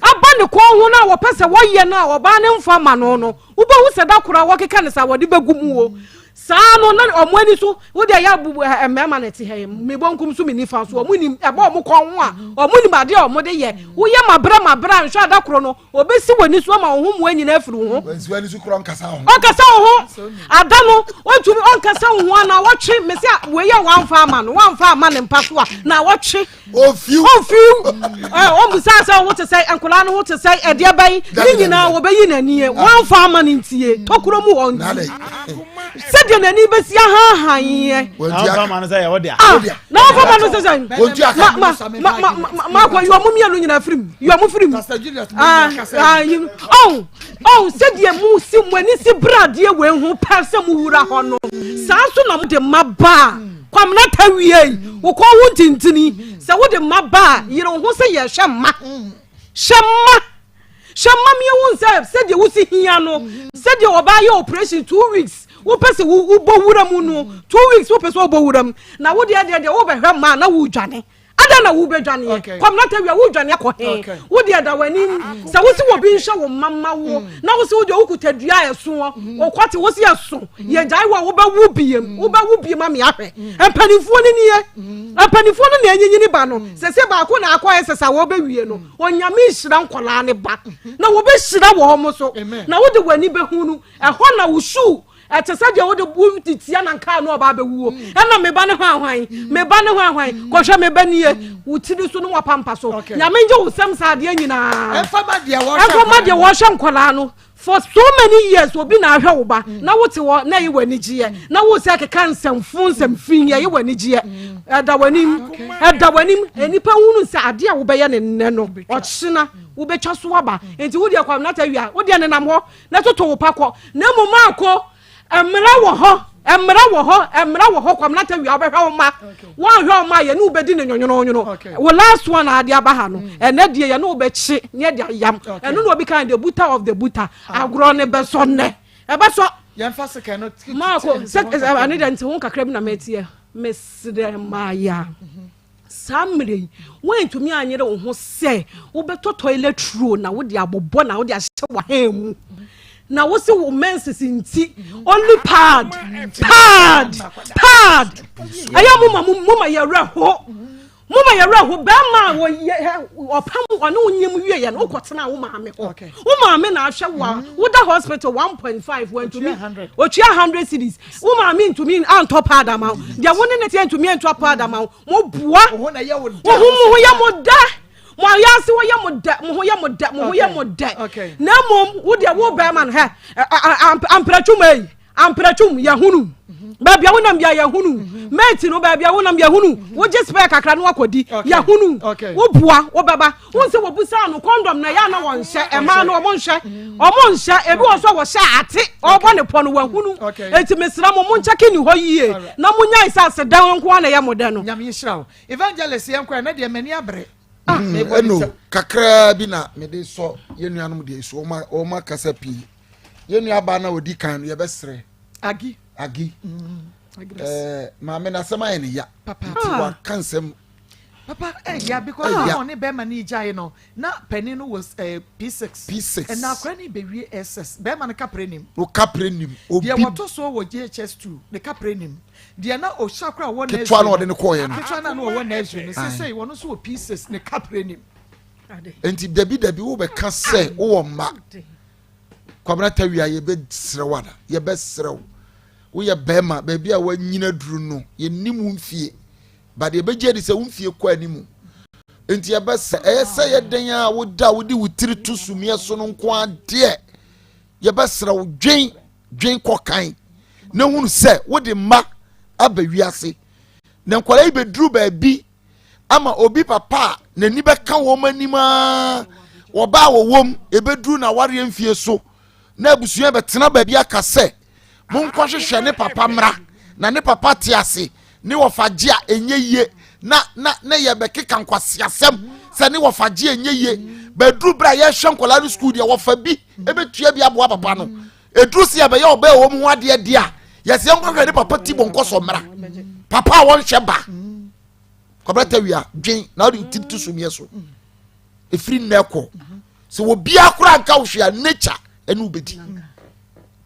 Aba ne kɔn ho no a wɔpɛ sɛ wɔyɛ no a ɔbaa no mfa ma no no, wobɛhu sɛ da koro a wɔkeka no saa wɔde bɛgu mu o. Saa no na wɔn ani so wo deɛ yɛ abu mmarima na ɛte ha yi me bonkum so me nifa so wɔn nim ɛbɔ wɔn kɔn ho a wɔn nim adeɛ a wɔn de yɛ woyɛ ma brɛ ma brɛ a nhwɛ ada koro no Obesi w'ani so ama wo ho mmoa nyinaa afiri wo ho. Wansi w'ani so kura ɔnkasa wo ho. Ɔnkasa wo ho. Ada no, ontumi ɔnkasa wo ho ana wɔtwe mese a wei a wamfa ama no, wamfa ama ne mpa so a na wɔtwe. Ofiw. Ofiw. Ɛ ɔmbusa sɛ wo te sɛ nkwadaa no ho te sɛ ɛdeɛ bɛn ne nyinaa wɔbɛyi n'ani wamfa ama no ntie tokuro mu hɔ nti. Sɛdeɛ n'ani bɛsi ahanhan yɛ. Na wɔmfa ma no sɛ yɛ wo dea. Ah, na wɔmfa ma no sɛ sɛ. Ma ma ma ma ma akɔ yi wɔn mmienu nyinaa firi mu yi wɔn firi mu. Ah ah yi ɔn ɔn sɛdeɛ mo si mo ani si bradeɛ wei ho pɛ sɛ mo wura hɔ no saa nso na mo de ma baa kwamina ta wie yi wokɔ ho ntintini sɛ wode ma baa yere wo ho sɛ yɛhwɛ mma hyɛ mma. Hwɛ ma me ehu sɛ sɛdeɛ wosi hia no, sɛdeɛ ɔbaa yɛ operation 2 weeks, wopɛ sɛ wobɔ wura mu no 2 weeks, wopɛ sɛ wobɔ wura mu na wo deɛ deɛ deɛ wobɛhwɛ mmaa na wodwane ada na wobɛdwaneɛ. Kwamina Tawia, wodwane akɔ he? Wo deɛ da w'anim sɛ wosi wɔ bi nhwɛ wo mma mma wo na wosi wo deɛ wokuta dua a ɛsoɔ wokɔte wosi ɛso yɛgyae wo a, wobɛwo biem, wobɛwo biem ame ahwɛ. Mpanimfoɔ no nie, mpanimfoɔ no na ɛnyinyini ba no sɛ sɛ baako na akɔ ɛsɛ sɛ wɔbɛwie no. Onyame nhyira nkɔlaa ne ba na wɔbɛhyira wɔ mo so na wode w'ani bɛhu no ɛhɔ na wo shoe ɛte sɛ deɛ wode wode tia na nkaa no ɔba abɛwuo. Ɛna meba ne hwan hwan, meba ne hwan hwan, kɔhwɛ meba nie wo tiri so no wapampa so. Nyame ngye wo sɛm saa adeɛ nyinaa. Ɛmfa deɛ wɔhwɛ. Ɛmfa deɛ wɔhwɛ nkɔlaa no. For so many years obi na ahwɛ wo ba na wote hɔ na ɛyɛ w'anigyeɛ na wo sɛ keka nsɛmfo nsɛmfin ɛyɛ w'anigyeɛ. Ɛda w'anim, ɛda w'anim. Nnipa hunu sɛ adeɛ a wobɛyɛ ne nnɛ no, ɔkyena wobɛtwa so aba. Nti wodeɛ Kwamina Tawia, wodeɛ nenam hɔ na toto wo pa kɔ na mmom akɔ. Mmara wɔ hɔ, mmara wɔ hɔ, mmara wɔ hɔ. Kwamina Tawia, wobɛhwɛ wo ma woanhwɛ wo ma yɛne wobɛdi ne nwonwononwono. Wo last one a ade aba ha no, ɛnɛ deɛ yɛne wobɛkye ne yɛde ayam. Ɛno na obi kan the buta of the buta. Agorɔ ne bɛsɔ nnɛ, ɛbɛsɔ. Yɛmfa sekɛ no. Maako sɛ ɛne deɛ nte ho kakra bi na mɛteɛ. Mesrɛ maaya, saa mmerɛ yi woantumi anyere wo ho sɛ wobɛtɔ toilet roll na wode abobɔ na wode ahyɛ w'ahan mu na wosi wo menses nti only pad, pad, pad. Ɛyɛ mo ma mo ma yɛwerɛ ho, mo ma yɛwerɛ ho. Bɛrima a wɔyɛ ɔpam ɔne wo nyam wie yɛ no, wokɔtena wo maame hɔ, wo maame na ahwɛ wo a woda hospital 1.5 wantumi otua 100 cedis. Wo maame ntumi antɔ pad ama wo deɛ, wo ne ne teɛ ntumi antɔ pad ama wo. Mo boa wo ho, mo ho yɛ mo dɛ, mo ayase hɔ yɛ mo dɛ, mo ho yɛ mo dɛ, mo ho yɛ mo dɛ. Na mmom wo deɛ, wo bɛrima no hɛ amprɛtwum eyi amprɛtwum yɛhunu baabi a wonam bia yɛhunu mate no, baabi a wonam yɛhunu wogye spare kakra no wakɔdi yɛhunu woboa wobɛba wo sɛ wɔbusaa no condom na ɛyɛ ana wɔnhyɛ. Ɛmaa no ɔmo nhyɛ, ɔmo nhyɛ. Ebi wɔ so a wɔhyɛ ate ɔbɔ ne pɔ no wahunu. Eti mesrɛ mo, mo nkyɛke ne hɔ yie na mo nyae sɛ asedan nko ara na ɛyɛ mo dɛ no. Nyame nhyira wo, Evangelist. Yɛnkɔ ɛnɛ deɛ, m'ani abere. Ɛno kakraa bi na mede sɔ yɛn nuanom deɛ so wɔn akasa pii. Yɛn nua baa na ɔdi kan no, yɛbɛsrɛ Agi. Agi, maame n'asɛm ayɛ ne ya nti waka nsɛm. Papa, ɛya because na ɔne bɛrima no gyae no na panin no was P6. P6. Ɛna akora no bɛwie SS, bɛrima no kapre nim. O kapre nim obi. Deɛ wɔtɔ so wɔ JHS 2 ne kapre nim. Deɛ na ɔhyɛ akora wɔ nursery. Ketewa no ɔde no kɔɔɛ no. Ketewa no na ɔwɔ nursery no sesei wɔn nso wɔ P6 ne kapre nim. Nti dabi dabi, wobɛka sɛ wowɔ mma. Kwabena Tawia, yɛbɛsrɛ wo ada, yɛbɛsrɛ wo, woyɛ bɛrima baabi a wanyina duru no, yɛnim wo mfie but yɛbɛgye adi sɛ wo mfie kɔ animu nti yɛbɛsɛ ɛyɛ sɛ yɛdɛn a woda wode wo tiri to sumiɛ so no nko adeɛ. Yɛbɛsrɛ wo, dwen dwen kɔ kan na hunu sɛ wode mma aba wiase na nkwadaa yi bɛduru baabi ama obi papa a n'ani bɛka wɔn anim aa wɔba a wɔwɔ mu ebɛduru na awareɛ mfie so na abusua bɛtena baabi aka sɛ monkɔhwehwɛ ne papa mmra na ne papa te ase ne wɔfa gye a ɛnyɛ yie na na na yɛbɛkeka nkwaseasɛm sɛ ne wɔfa gye ɛnyɛ yie. Bɛduru berɛ a yɛhwɛ nkwadaa no sukuu deɛ, wɔfa bi ɛbɛtua bi aboa papa no. Ɛduru sɛ yɛbɛyɛ ɔbaa wɔ mu ho adeɛ deɛ a, yɛsɛ yɛnkɔhwɛ ne papa ti bɔ nkɔsɔ mmra. Papa a wɔnhwɛ ba, Kwabena Tawia, dwen na wode ti to sumiɛ so. Ɛfiri nnɛ kɔ sɛ obiara koraa nka wo hwee a, nature ɛne wobɛdi,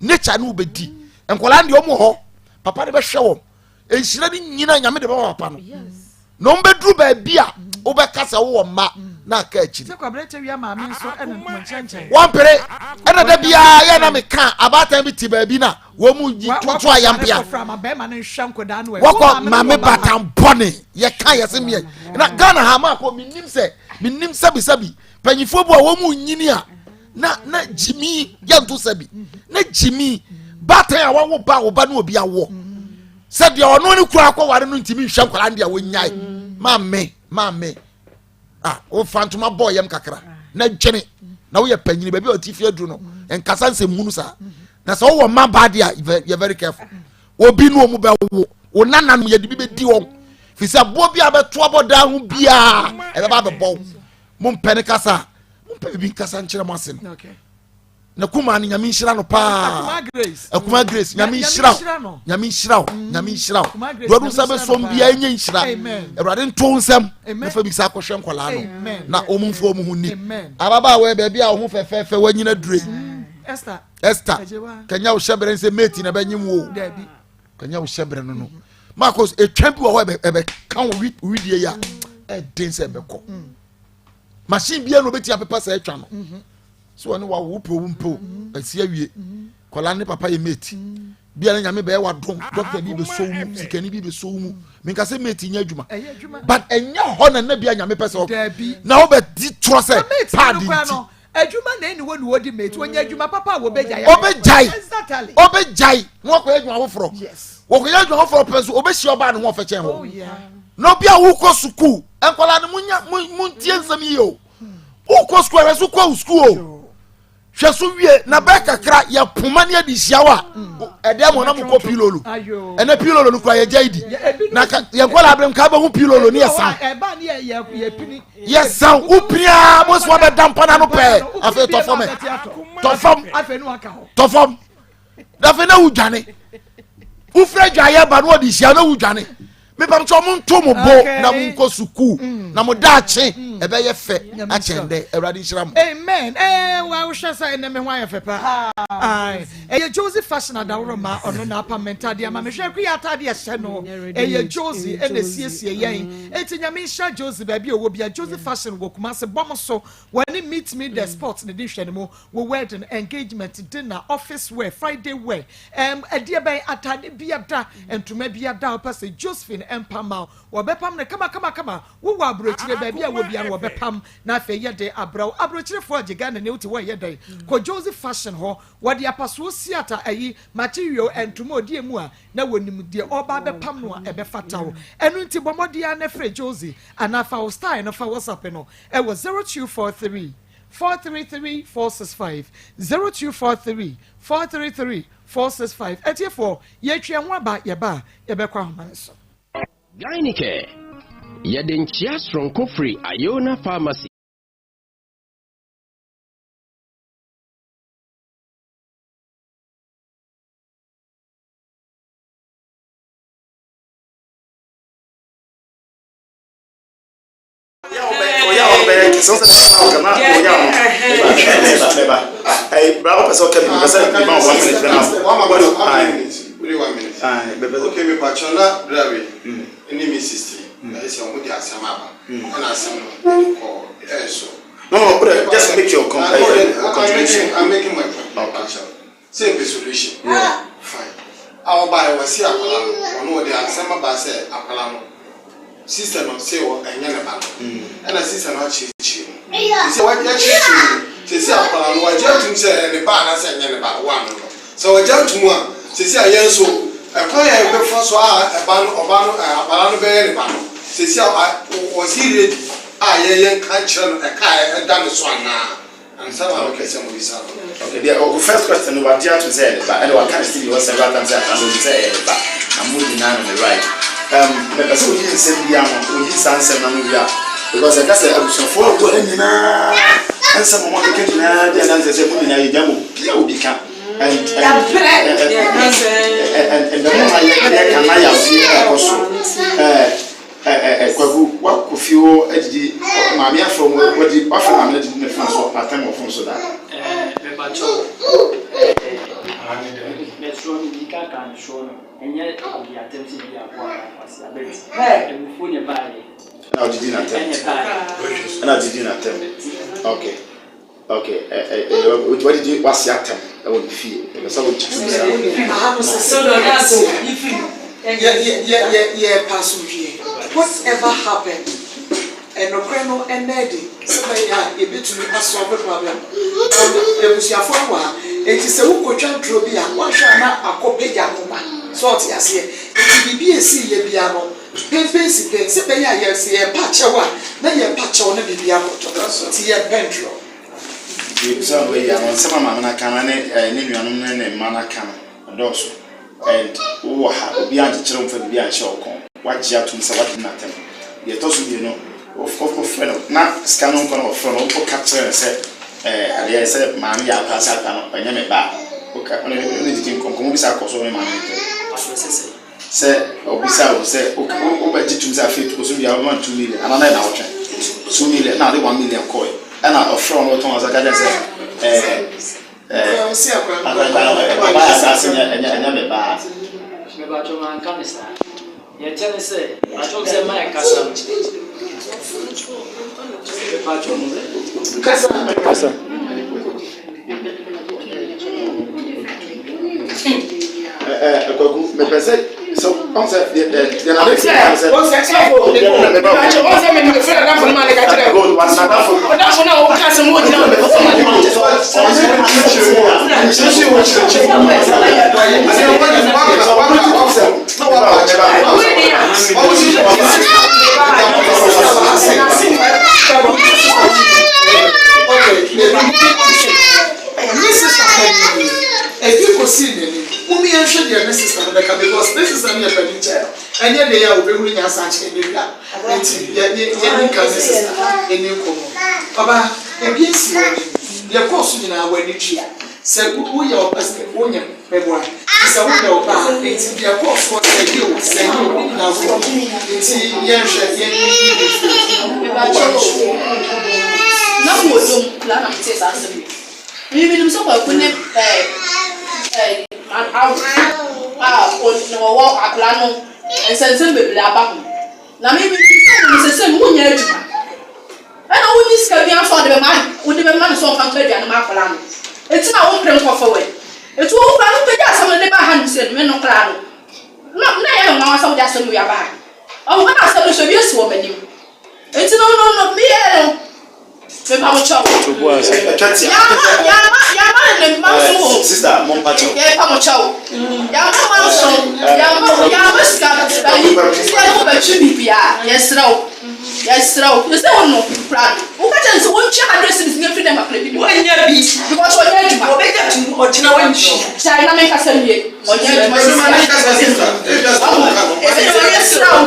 nature ne wobɛdi. Nkwadaa deɛ ɔmo hɔ papa no bɛhwɛ wɔn nhyira no nyina Nyame de bɛma papa no na ɔmo bɛduru baabi a wobɛka sɛ wowɔ mma na aka akyiri. Wɔmpere ɛna da biara yɛ na meka abaatan bi te baabi na wɔn mu yi toto ayampea wɔkɔ maame batan bɔne yɛka yɛse meɛ na Ghana ha maakɔ menim sɛ menim sɛbisɛbi panyinfoɔ bi a wɔn mu nyini a na na gyimi yɛnto sɛbi na gyimi baatan a wawo ba wo ba ne obi awoɔ sɛ deɛ ɔno ne kura akɔware no ntumi nhwɛ nkwadaa no deɛ wɔnyae. Maame, maame a wofa ntoma bɔɔ yam kakra na dwene na woyɛ panyini baabi a ɔte fi aduru no nkasa nsɛm hunu saa na sɛ wowɔ mma baa deɛ a, yɛ very careful. Obi ne ɔmu bɛwo wo nananom yɛde bi bɛdi wɔn fi sɛ boɔ bi a bɛto abɔ daa ho biara ɛbɛba abɛbɔ wo. Mompɛ ne kasa a. Mompɛ biribi nkasa nkyerɛ mo ase no. Na kumaa no nyame nhyira no paa. Akuma Grace nyame nhyira wo. Nyame nhyira wo. Mm. Nyame nhyira wo. Deɛ ɔde nsa bɛsɔm biara ɛnyɛ nhyira. Awurade nto nsɛm na fa bi sa akɔhwɛ nkwadaa no na wɔn mfo wɔn ho ni. Ababaawa yi baabi a wo ho fɛfɛɛfɛ wanyina dure. Mm. Esther kanya wo hyɛbrɛ nsɛ mate na ɛbɛnyem wo. Kanya wo hyɛbrɛ no no. Marcus etwa bi wɔ hɔ ɛbɛka wo widie yi a ɛden sɛ ɛbɛkɔ. Mm. Machine biara na obɛti apepa sɛ atwa no. Mm-hmm. So wɔne wawo wopɛ wo mpɛ o asi awie. Kɔla ne papa yɛ mate. Bia ne nyame bɛyɛ wadom doctor bi bɛsɔ wo mu sikani bi bɛsɔ wo mu menka sɛ mate nyɛ adwuma but ɛnyɛ hɔ na nna bia nyame pɛ sɛ na wobɛdi torɔ sɛ paadi nti adwuma na ɛni hɔ na wɔdi mate wɔnyɛ adwuma papa a wɔbɛgyae ɔbɛgyae ɔbɛgyae na wakɔyɛ adwuma foforɔ wɔkɔyɛ adwuma foforɔ pɛ so ɔbɛhyia ɔbaa ne ho ɔfɛ kyɛn hɔ oh, na obi a wokɔ sukuu nkwadaa no munya muntie nsɛm yie o wokɔ sukuu ɛhwɛ so kɔ sukuu o hwɛ so wie na bɛɛ kakra yɛ poma ne adi hyia wa ɛdɛ mo na mo kɔ pilolo ɛnɛ pilolo no kura yɛ gya yi di na yɛn kɔ la abirem ka bɛ ho pilolo ne yɛ san yɛ san wopini aa mo sɔ bɛ da mpa na no pɛɛ afei tɔ fam ɛ tɔ fam tɔ fam na afei na wodwane wofiri adwaeɛ ba na wɔde hyia na wodwane mepam sɛ ɔmo nto mo bo na mo nkɔ sukuu mm. na mo daakye mm. ɛbɛyɛ fɛ akyɛn dɛ awurade nhyira mo. amen ɛɛ eh, wa wohwɛ sɛ ɛnɛ me ho ayɛ fɛ paa ɛyɛ josie fashion adaworo ma ɔno na apam me ntadeɛ ama mehwɛ kuya atadeɛ ɛhyɛ no ɛyɛ josie ɛna esiesie yɛn eti nyame nhyira josie baabi a ɔwɔ bia josie fashion wɔ kumase bɔm so wɔne meet me the spot ne de nhwɛ ne mu Wo wedding, engagement, dinner, office wear, Friday wear, ɛɛm ɛdeɛ bɛn ataade biada, ntoma biada a wopɛ sɛ Josephine mpam ma wo, wɔbɛpam no kama kama kama. Wowɔ aburokyire, baabi a wɔ biara no wɔbɛpam na afei yɛde abrɛ wo. Aburokyirefoɔ agye Ghana ni wote hɔ ɛyɛ dɛn? Kɔ Josie Fashion hɔ, wɔde apasoɔ siata ayi, material, ntoma ɔdi emu a na wɔnim deɛ ɔreba abɛpam no a ɛbɛfata wo. Ɛno nti bɔ mmɔden ara na frɛ Josie anaa fa wo style no fa WhatsApp no ɛwɔ 0243 433 465 0243 433 465 Atiefoɔ, yɛretwi ɛho aba, yɛba a, yɛbɛkɔ ahoma no so. Gynecare, Yɛde nkyea soronko firi Iona Pharmacy. Okay, me patro na brawe ne me sister na ese omo di asem aba na asem no ko eh so. No, no, just make your contribution. I'm making my point. Okay. Sɛ yɛpɛ solution fine a ɔbaeɛ wasi akwadaa no ɔno ɔde asɛm aba sɛ akwadaa no sister no se ɛnyɛ ne ba no ɛna sister no akyerɛkyerɛ mu sɛ wakyerɛkyerɛ mu sɛsi akwadaa no wagye atum sɛ ɛyɛ ne ba anaasɛ ɛnyɛ ne ba one no sɛ wagye atum a sɛsi a yɛn nso ɛkwan a yɛbɛfa so a ɛba no ɔba no akwadaa no bɛyɛ ne ba no sɛsi a wɔsi ready a yɛyɛ nka nkyerɛ no ɛka a ɛda ne so anaa Ansa na wopɛ sɛ mobisa no. Okay, deɛ ɔkò first question no wagye ato sɛ ɛyɛ ne ba ɛna waka ne studio hɔ several times sɛ akra no onim sɛ ɛyɛ ne ba na mo nyinaa no ne right um, mepɛ sɛ oyi nsɛm bi ano oyi saa nsɛm no ano wie a because ɛka sɛ abusuafoɔ a wɔwɔ ha nyinaa nsɛm a wɔakeka nyinaa di adanseɛ sɛ mo nyinaa yɛgya mo bia obi ka and and and and the more na yɛka na yɛaseɛ ɛkɔ so ɛɛ Ɛ ɛ ɛ Kwaku, woakɔ fie hɔ adidi, maame afrɛ wo, wadi, woafrɛ maame no adidi ne fon so, atɛm wɔ fon so da? Ɛɛ, mepakyɛw, ɛɛ, mesrɛ no, medi kan kaa mesrɛ no, ɛnyɛ ɔdi atɛm sɛ bi aboa anaa kwasea, but abufuo na ɛbaeɛ. Ɛna ɔdidi n'atɛm. Ɛna ɛbaeɛ. Ɛna ɔdidi n'atɛm. Okay. Ok ɛ ɛ ɛ wadidi wase atɛm ɛwɔ ne fie ɛpɛ sɛ wogye tom saa. Aha no sɛ sɛ yɛ yɛ yɛ yɛpɛ asomdwoeɛ whatever happened ɛnokorɛ no ɛnna adi sɛ bɛyɛ a yɛbɛtumi asɔlve problem no abusuafoɔ no wɔ ha enti sɛ wokɔtwa ntorɔ bi a woanhwɛ a na akɔ pagya akoma sɛ ɔte aseɛ enti biribi a ɛsiiɛ biara no Penpen si pen, sɛ ɛbɛyɛ a yɛ, sɛ yɛrepa kyɛw a, na yɛrepa kyɛw na biribi akɔtɔ. Nti yɛmpɛ ntorɔ. Nti sɛ ɔno ayi ano, nsɛm a maame no aka no ne ne nuanom ne ne mma no aka no, ɛdɔɔso. And wowɔ ha, obiara nkyekyere wo mfa biribi anhyɛ wo kɔn. Woagye atom sɛ woadi no atɛm. Deɛ ɛtɔ so mmienu. Wofrɛ no na sika no nkɔ na wɔfrɛ no woka kyerɛ no sɛ ɛɛ adeɛ sɛ maame yɛ apa sɛ apa no ɔnyɛ me ba a woka ɔne ne didi nkɔmmɔ bi saa kɔ so ne maame no ntam. Sɛ ɔbisa wo sɛ wobɛgye tum sɛ afei bosom biara wobɛma no 2 million anaa na yɛ naawɔtwe 2 million na ɔde 1 million kɔe ɛna ɔfrɛ wo na ɔtɔn asa ka kyerɛ sɛ ɛɛ ɛɛ ɔba yɛ asase nyɛ ɛnyɛ me ba a. Mebatwɔ manka ne saa. Deɛ ɛteɛ ne sɛ, mepakyɛw sɛ mma ɛnkasa no. Mepakyɛw. Kasa. Kasa. Ɛɛ Kwaku, mepɛ sɛ sɛ ɔn sɛ deɛ deɛ deɛ na meka ne sɛ. Ɔn sɛ sɔfo, mepakyɛw ɔn sɛ mema mefrɛ nadamfo no ma ne ka kyerɛ. Ɔdamfo no a woka asɛm no ɔgyina hɔ mepɛ sɛ ɔma ne ma kyerɛ. Ne sista panyin ebi kɔsii n'anim mom yɛnhwɛ deɛ ne sista no bɛka because ne sista no yɛ panin kyɛn no ɛnyɛ deɛ yɛ a obɛhunu nyansa akyerɛ ne wura nti yɛne nka ne sista ɛni nkɔmmɔ ɔba ebi asi wɔ n'anim deɛ kɔɔ so nyinaa w'ani tua sɛ woyɛ ɔba wonyɛ Meboa. Nti sɛ woyɛ ɔbaa a, nti deɛ ɛkɔɔ soɔ sɛ yie o, sɛ nyɛ o, ne nyinaa wonim. Nti yɛnhwɛ, yɛnyiyi bi mfiri mu. Mepakyɛw o, na mewɔ dwom koraa na metee saa asɛm yi. Me menim sɛ Kwaku ne ɛɛ ɛɛ awo a wɔwɔ akwadaa no nsɛnsɛm bebree aba ho. Na me menim sɛ wo no sɛsɛ no wonyɛ adwuma. Ɛna wonni sika biara nso a wode bɛma wode bɛma no sɛ ɔmfa ntɔ aduane ma akwadaa no. Enti na wompere nkɔfa wei. Enti wo koraa no wopagya asɛm no de baa hanom sei no, me no koraa no, na na ɛyɛ me nwanwa sɛ wode asɛm wei aba ha. Ɔho ɛna asɛm no nso ebi asi wɔ m'anim. Enti no no no meyɛɛ no, mepa mo kyɛw. Yɛama yɛama yɛama no ne mma nso o. Sister, mo mpa kyɛw. Yɛpa mo kyɛw. Yɛama mma nso, yɛama yɛama sika ayi, sɛ yɛne wo bɛtwe biribiara, yɛsrɛ wo. Yɛsrɛ wo, te sɛ wo no koraa no, woka kyerɛ no sɛ ɔntua hundred cedis na mfiri dɛm akora bi mu. Ɔnnya bi. Because ɔnyɛ adwuma. Ɔbɛnya tum, ɔkyena wantua. Gyae na menkasa nwie. Ɔnyɛ adwuma sisi a. Wahu? Enti yɛsrɛ wo.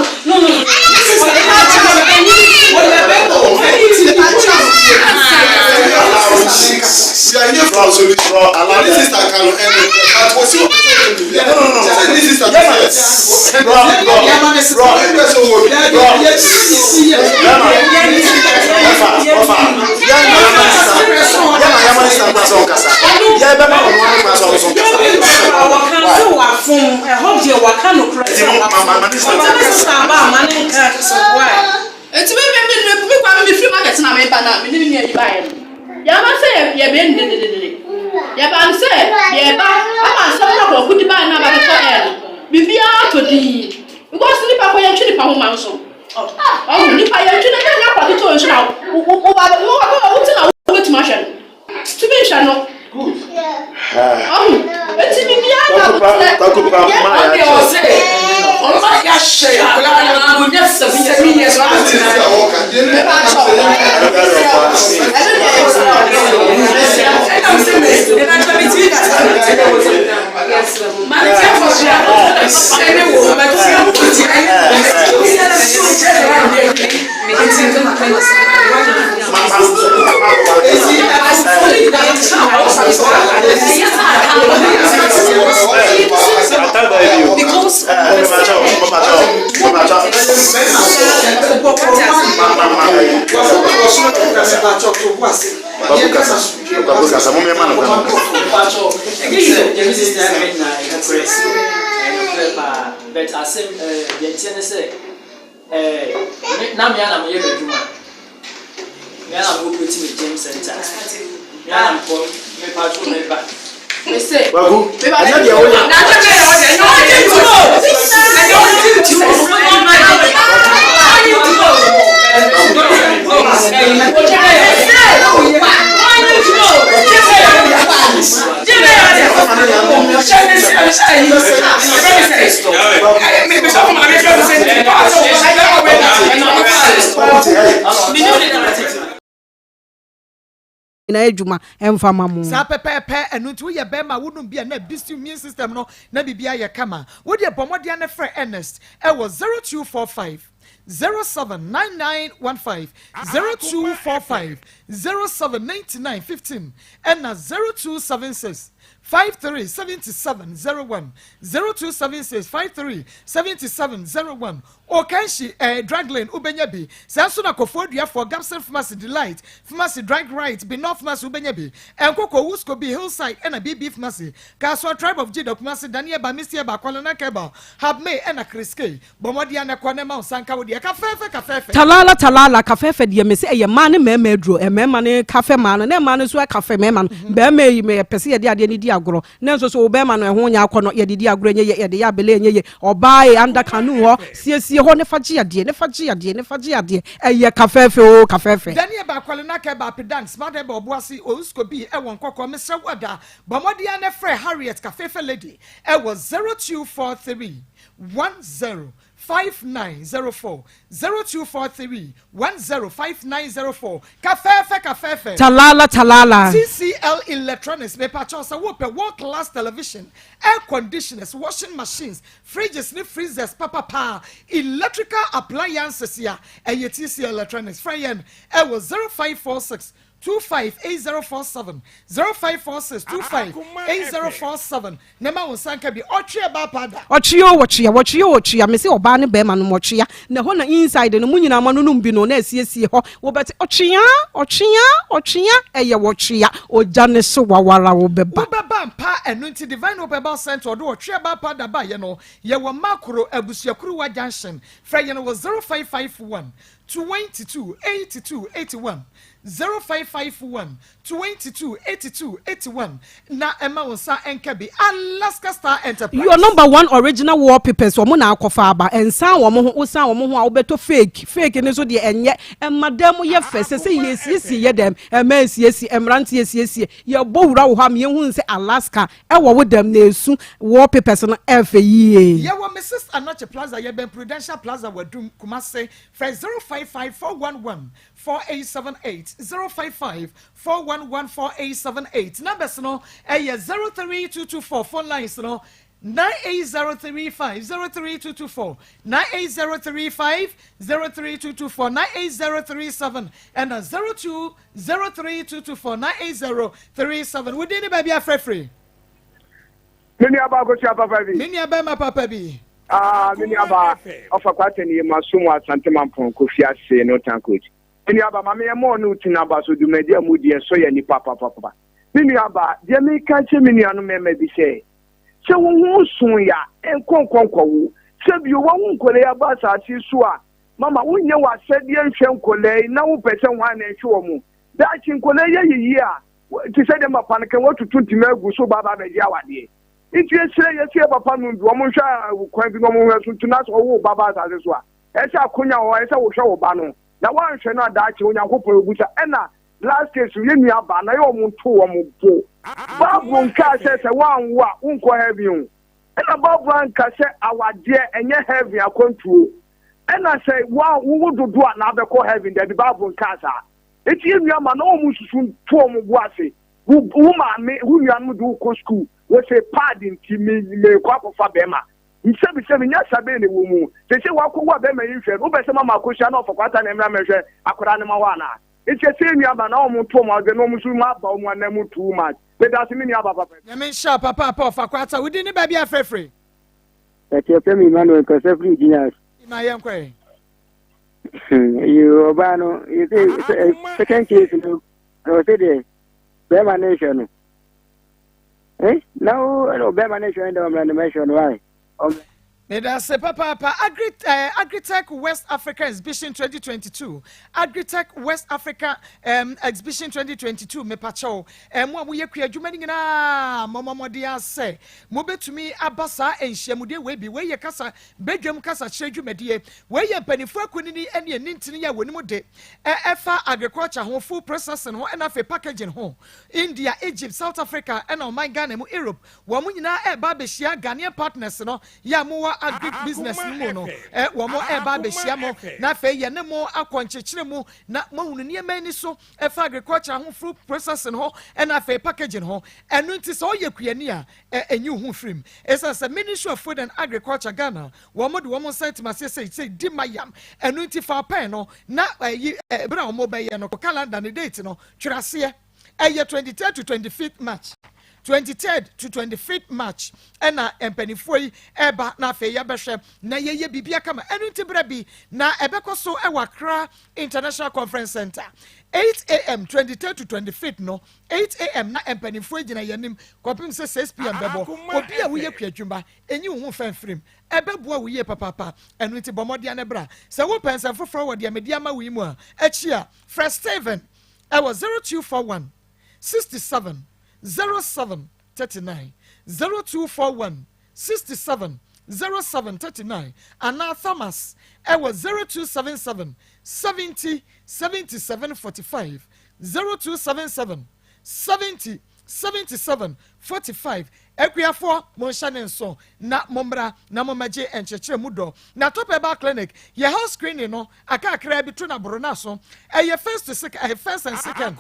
Enti me me me me kwan me firi market na me ba na me ne me nua yi baeɛ no yɛama sɛ yɛ yɛbɛn no dededede yɛbaa no sɛ yɛba ama asɛm no akɔ akodi baa no aba bɛtɔ ɛɛ no biribiara atɔ dii because nipa kɔ yɛntwe nipa ho ma nso ɔho nipa yɛntwe no nyɛ akɔ ketewa nso na wo wo wo ba wo wo wo te na wobɛtumi ahwɛ no tumi nhwɛ no ɔho eti biribiara na abotrɛ yɛ ɔde ɔsɛ ɔma yɛahyɛ akwadaa no ɔnya 7 years But asɛm deɛ ɛteɛ ne sɛ me na me ara na meyɛ m'adwuma me ara na me operate me gym center me ara na mekɔ me patrol me ba. Kwaku, ɛnyɛ deɛ woyɛ. Nyinaa adwuma ɛmfa ma mo. Saa pɛpɛɛpɛ, ɛno nti woyɛ bɛrima a wonom bi a na boost immune system no na biribi ayɛ kama. Wo deɛ bɔ mmɔden ara na frɛ Ernest ɛwɔ 0245. 07 9915, 0245 07 99 15 ɛna 0276 53 77 01, 0276 53 77 01. Okanshi eh, Drug Lane wobɛnya bi. Saa nso na Kofoɔ Duafoɔ, Gabson Pharmacy, Delight Pharmacy, Drug Right, Binor Pharmacy wobɛnya bi. Nkoko, Wusco bi, Hillside ɛna BB Pharmacy, Kasoa, Tribe of Judah, Kumasi, Daniel Ba, Misty Eba, Kwalena Kebal, Hub May ɛna Chris K. Bɔ mmɔden a na kɔ na ɛma wo nsa nka wo deɛ. Kafɛɛfɛ, kafɛɛfɛ. Talala talala, kafɛɛfɛ deɛ mese ɛyɛ mmaa ne mmarima aduro. Mmarima no kafɛ mmaa no na mmaa no nso kafɛ mmarima no. Barima yi yɛpɛ sɛ yɛde adeɛ no di agorɔ na nso so wo barima no ɛho nyɛ akɔnɔ. Yɛde di agorɔ ɛnyɛ yɛ, yɛde yɛ abele ɛnyɛ yɛ. Ɔbaa yi under canoe hɔ siesie hɔ ne fa gye adeɛ ne fa gye adeɛ ne fa gye adeɛ. Ɛyɛ kafɛɛfɛ oo kafɛɛfɛ. Daniel ba Kwalena Keba Apedang Smart Herbal Obuasi Ousko bi ɛwɔ Nkɔkɔ mesrɛ wo ada bɔ mmɔden ara na frɛ Harriet Kafeefe Lady ɛwɔ 0243 10 5904 0243 10 5904 Kafɛɛfɛ kafɛɛfɛ. Talala talala. TCL Electronics mepakyɛw sɛ wopɛ world class television, air conditioners, washing machines, fridges ne freezers papapaa, electrical appliances a ɛyɛ TCL Electronics. Frɛ yɛn ɛwɔ 0546 258047, 0546 258047 na ma wo nsa nka bi. Ɔtwe ɛba pa da. Ɔtwea o wɔtwea, wɔtwea o wɔtwea. Mese ɔbaa ne bɛrima no wɔtwea na ɛhɔ na inside no mu nyinaa ma no nom bi no na asiesie hɔ wobɛte ɔtwea ɔtwea ɔtwea ɛyɛ wɔtwea ogya ne so wawara wobɛba. Wobɛba mpa. Ɛno nti Divine Hope Herbal Center ɔde ɔtwe ɛba pa da baeɛ no yɛwɔ Makoro Abusuakuruwa Junction. Frɛ yɛn wɔ 0551 22 82 81, 0551 22 82 81 na ɛma wo nsa nka bi. Alaska Star Enterprise. Your number one original wallpapers wɔn na akɔfa aba. Nsan wɔn ho, wosan wɔn ho a wobɛtɔ fake fake ne so deɛ ɛnyɛ ɛma dan mu yɛ fɛ sɛ sɛ yɛsiesie yɛ dɛm ɛmɛ esiesie mmeranteɛ esiesie yɛbɔ wura wɔ hɔ a mmiɛnhu sɛ Alaska ɛwɔ wo dɛm na esu wallpapers no ɛfɛ yie. Yɛwɔ Mrs Anɔkye Plaza, yɛbɛn Prudential Plaza, Wadum, Kumase. Frɛ 055 411 4878, 055 411 4878. Numbers no ɛyɛ 03224, phone lines no 98035, 03224, 98035, 03224, 98037 ɛna 0203224 98037. Wodin ne baabi afrɛfrɛ? Me nua baa Kosua papa bi. Me nua bɛrima papa bi. Ah, me nua baa ɔfa kwata ni ma so mu Asante Mampɔn Kofi ase no tan coach. Me nua baa maame yɛ mɔɔ ne uti n'aba so dwumadi a mu di ɛsɔ yɛ nipa papapapa. Me nua baa deɛ meka kyerɛ me nua no mmarima bi sɛ sɛ wo ho so ya nkɔ nkɔ nkɔwo sɛ bio wawo nkɔla yi aba asase so a mama wonyɛ w'asɛdeɛ nhwɛ nkɔla yi na wopɛ sɛ hwan na nhwɛ wɔ mo daakye nkɔla yi yɛ yie a te sɛ deɛ mapa no kan watutu ntoma agu so ba ba abɛgye awadeɛ nti esrɛ yɛsɛ yɛ papa no bi wɔn nhwɛ kwan bi na wɔn hwɛ so nti na sɛ ɔwo ba ba asase so a ɛsɛ akonya wɔ ɛsɛ wohwɛ wo ba no na wɔanhwɛ no adaakye Onyankopɔn ebusa. Ɛna last case yɛ nua ba na yɛ wɔn to wɔn bo Bible nka sɛ wɔanwo a wonkɔ heaven o. Ɛna Bible anka sɛ awadeɛ ɛnyɛ heaven akwantuo ɛna sɛ wowo dodo a na abɛkɔ heaven. Dabi, Bible nka saa. Eti yɛ nua ma na wɔn nsusu to wɔn bo ase. Wo maame wo nuanom de wokɔ school wɔsɛ pad nti me mekɔ akɔfa bɛrima nsɛbisɛbi nyasa bɛyɛ na ɛwɔ mu sɛ sɛ wakɔ wo a bɛrima yi nhwɛ no wobɛ sɛ mama akosua na ɔfa kwata na mmra mɛhwɛ akwadaa no ma hɔ anaa. Nti ɛsɛ nua ba na wɔn to wɔn adwene na wɔn nso mu aba wɔn anan mu too much. Meda ase, me nua ba papa. Nyame nhyira papaapa. Ɔfa kwata, wodi ne baabi afrɛfrɛ? Ɛti ɛfɛ mi Emmanuel kɔsɛ firi Ginas. Ma yɛn kɔ. Yi ɔbaa no yɛsɛ second case no ɔsɛ deɛ bɛrima ne hwɛ no eh na wo bɛrima ne hwɛ no dɛ ɔmra ne mɛhwɛ no ae ɔmra. Meda ase papaapa. Agritech West Africa Exhibition 2022, Agritech West Africa Exhibition 2022. Mepakyɛw mo a moyɛ kua adwuma no nyinaa mɔmɔmɔde asɛ mobɛtumi aba saa nhyiamudeɛ wei bi. Wei yɛ kasa badwam kasa kyerɛ dwumadie. Wei yɛ mpanimfoɔ akunini ne ani ntini a wɔnim de ɛfa agriculture ho, food processing ho ɛna afei packaging ho. India, Egypt, South Africa ɛna ɔman Ghana mu, Europe, wɔn mo nyinaa ɛreba abɛhyia Ghanaian partners no yɛ a mowɔ. ɛwɔ agric business no mu no, wɔn ɛreba abɛhyia mo, na afei yɛne mo akɔ nkyekyere mu na moahunu nneɛma ani so ɛfa agriculture ho, fruit processing ho, ɛna afei packaging ho. Ɛno nti sɛ ɔyɛ kuani a, ɛnyi wo ho firi mu. Ɛsiane sɛ Ministry of Food and Agriculture Ghana wɔn de wɔn nsa atim aseɛ sɛ sɛ di ma yam. Ɛno nti fa pɛn no na ɛyi ɛberɛ a wɔn bɛyɛ no, calendar ne date no twerɛ aseɛ. Ɛyɛ 23rd to 25th March. 23rd to 25th March ɛna mpanimfoɔ yi ɛba, na afei yɛbɛhwɛ na yɛyɛ biribi akama. Ɛno nti berɛ bi na ɛbɛkɔ so ɛwɔ Accra International Conference Center, 8 a.m., 23rd to 25th no, 8 a.m. na mpanimfoɔ gyina yɛn anim kɔpem sɛ 6 p.m. bɛbɔ. Obi a woyɛ kuadwuma, ɛnyi wo ho fɛn firim, ɛbɛboa wo yie papaapa. Ɛno nti bɔ mmɔden ne bra. Sɛ wopɛ nsɛm foforɔ wɔ deɛ mede ama wo yi mu a akyi a, frɛ Steven ɛwɔ 0241 67 07 39, 0241 67 07 39, anaa Thomas ɛwɔ 0277 70 77 45, 0277 70 77 45. Akuafoɔ, monhyɛ ne nso na mommra na mommɛgye nkyerɛkyerɛ mu dɔ. Na Top Herbal Clinic yɛ health screening no akakra bi to na boro no so. Ɛyɛ first to second, ɛyɛ first and second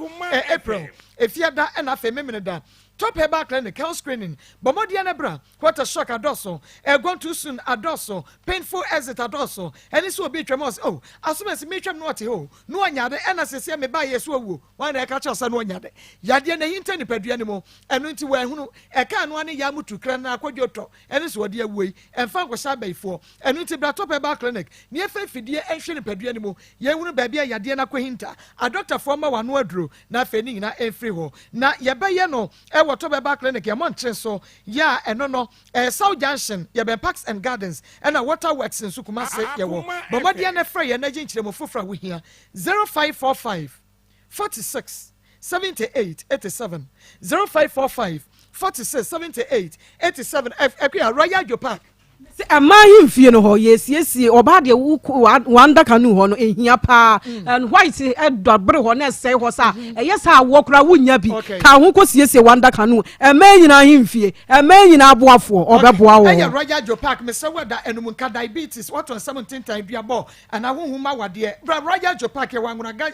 April, efiada ɛna afei memene da. Top Herbal Clinic health screening, bɔ mmɔden no bra. What a shock adɔso, gone too soon adɔso, painful exit adɔso. Ɛne sɛ obi twam ɔsɛ, oh, asomasi mi twam no, ɔte hɔ no ɔnya de, ɛna sɛsɛ me ba yɛ so awuo. Wɔn na ɛka kyerɛ sɛ no ɔnya de yadeɛ na ɛhinta nipadua no mu. Ɛno nti wɔahunu ɛka ano ne yɛ amutu kra na akɔdwo tɔ ɛne sɛ wɔde awuo yi ɛmfa nkɔhyɛ abayifoɔ. Ɛno nti bra Top Herbal Clinic ne yɛfa mfidie ɛnhwɛ nipadua no mu, yɛhunu baabi a yadeɛ no akɔhinta, adɔktafoɔ ma wano aduro na afei ne nyinaa ɛmfiri hɔ. Na yɛbɛyɛ no ɛwɔ Top Herbal Clinic yɛmmɔ nkyɛn so yɛ a ɛno no ɛɛ South Junction, yɛbɛn Parks and Gardens ɛna Water Works nso. Kumase yɛwɔ. Bɔmmɔdeɛ no frɛ yɛn n'agye nkyerɛmu foforɔ a wohia, 0545 46 78 87, 0545 46 78 87. Ɛkuya Royal Joe Park. Sɛ ɛmaa ahemfie no hɔ yɛsiesie ɔbaa deɛ wanda canoe hɔ no ehia paa and white ɛdɔ bere hɔ na ɛsɛe hɔ sa ɛyɛ sɛ awɔ koraa wonya bi ka ho kɔ siesie wanda canoe. Ɛmaa nyinaa ahemfie, ɛmaa nyinaa aboafoɔ ɔbɛboa wɔ. Ɛyɛ Royal Joe Park. Mesɛ wɛda ɛnum nka diabetes, wɔtɔ nsɛm ntentan duabɔ anaa honhom awadeɛ, bra Royal Joe Park. Yɛwɔ Anwonaga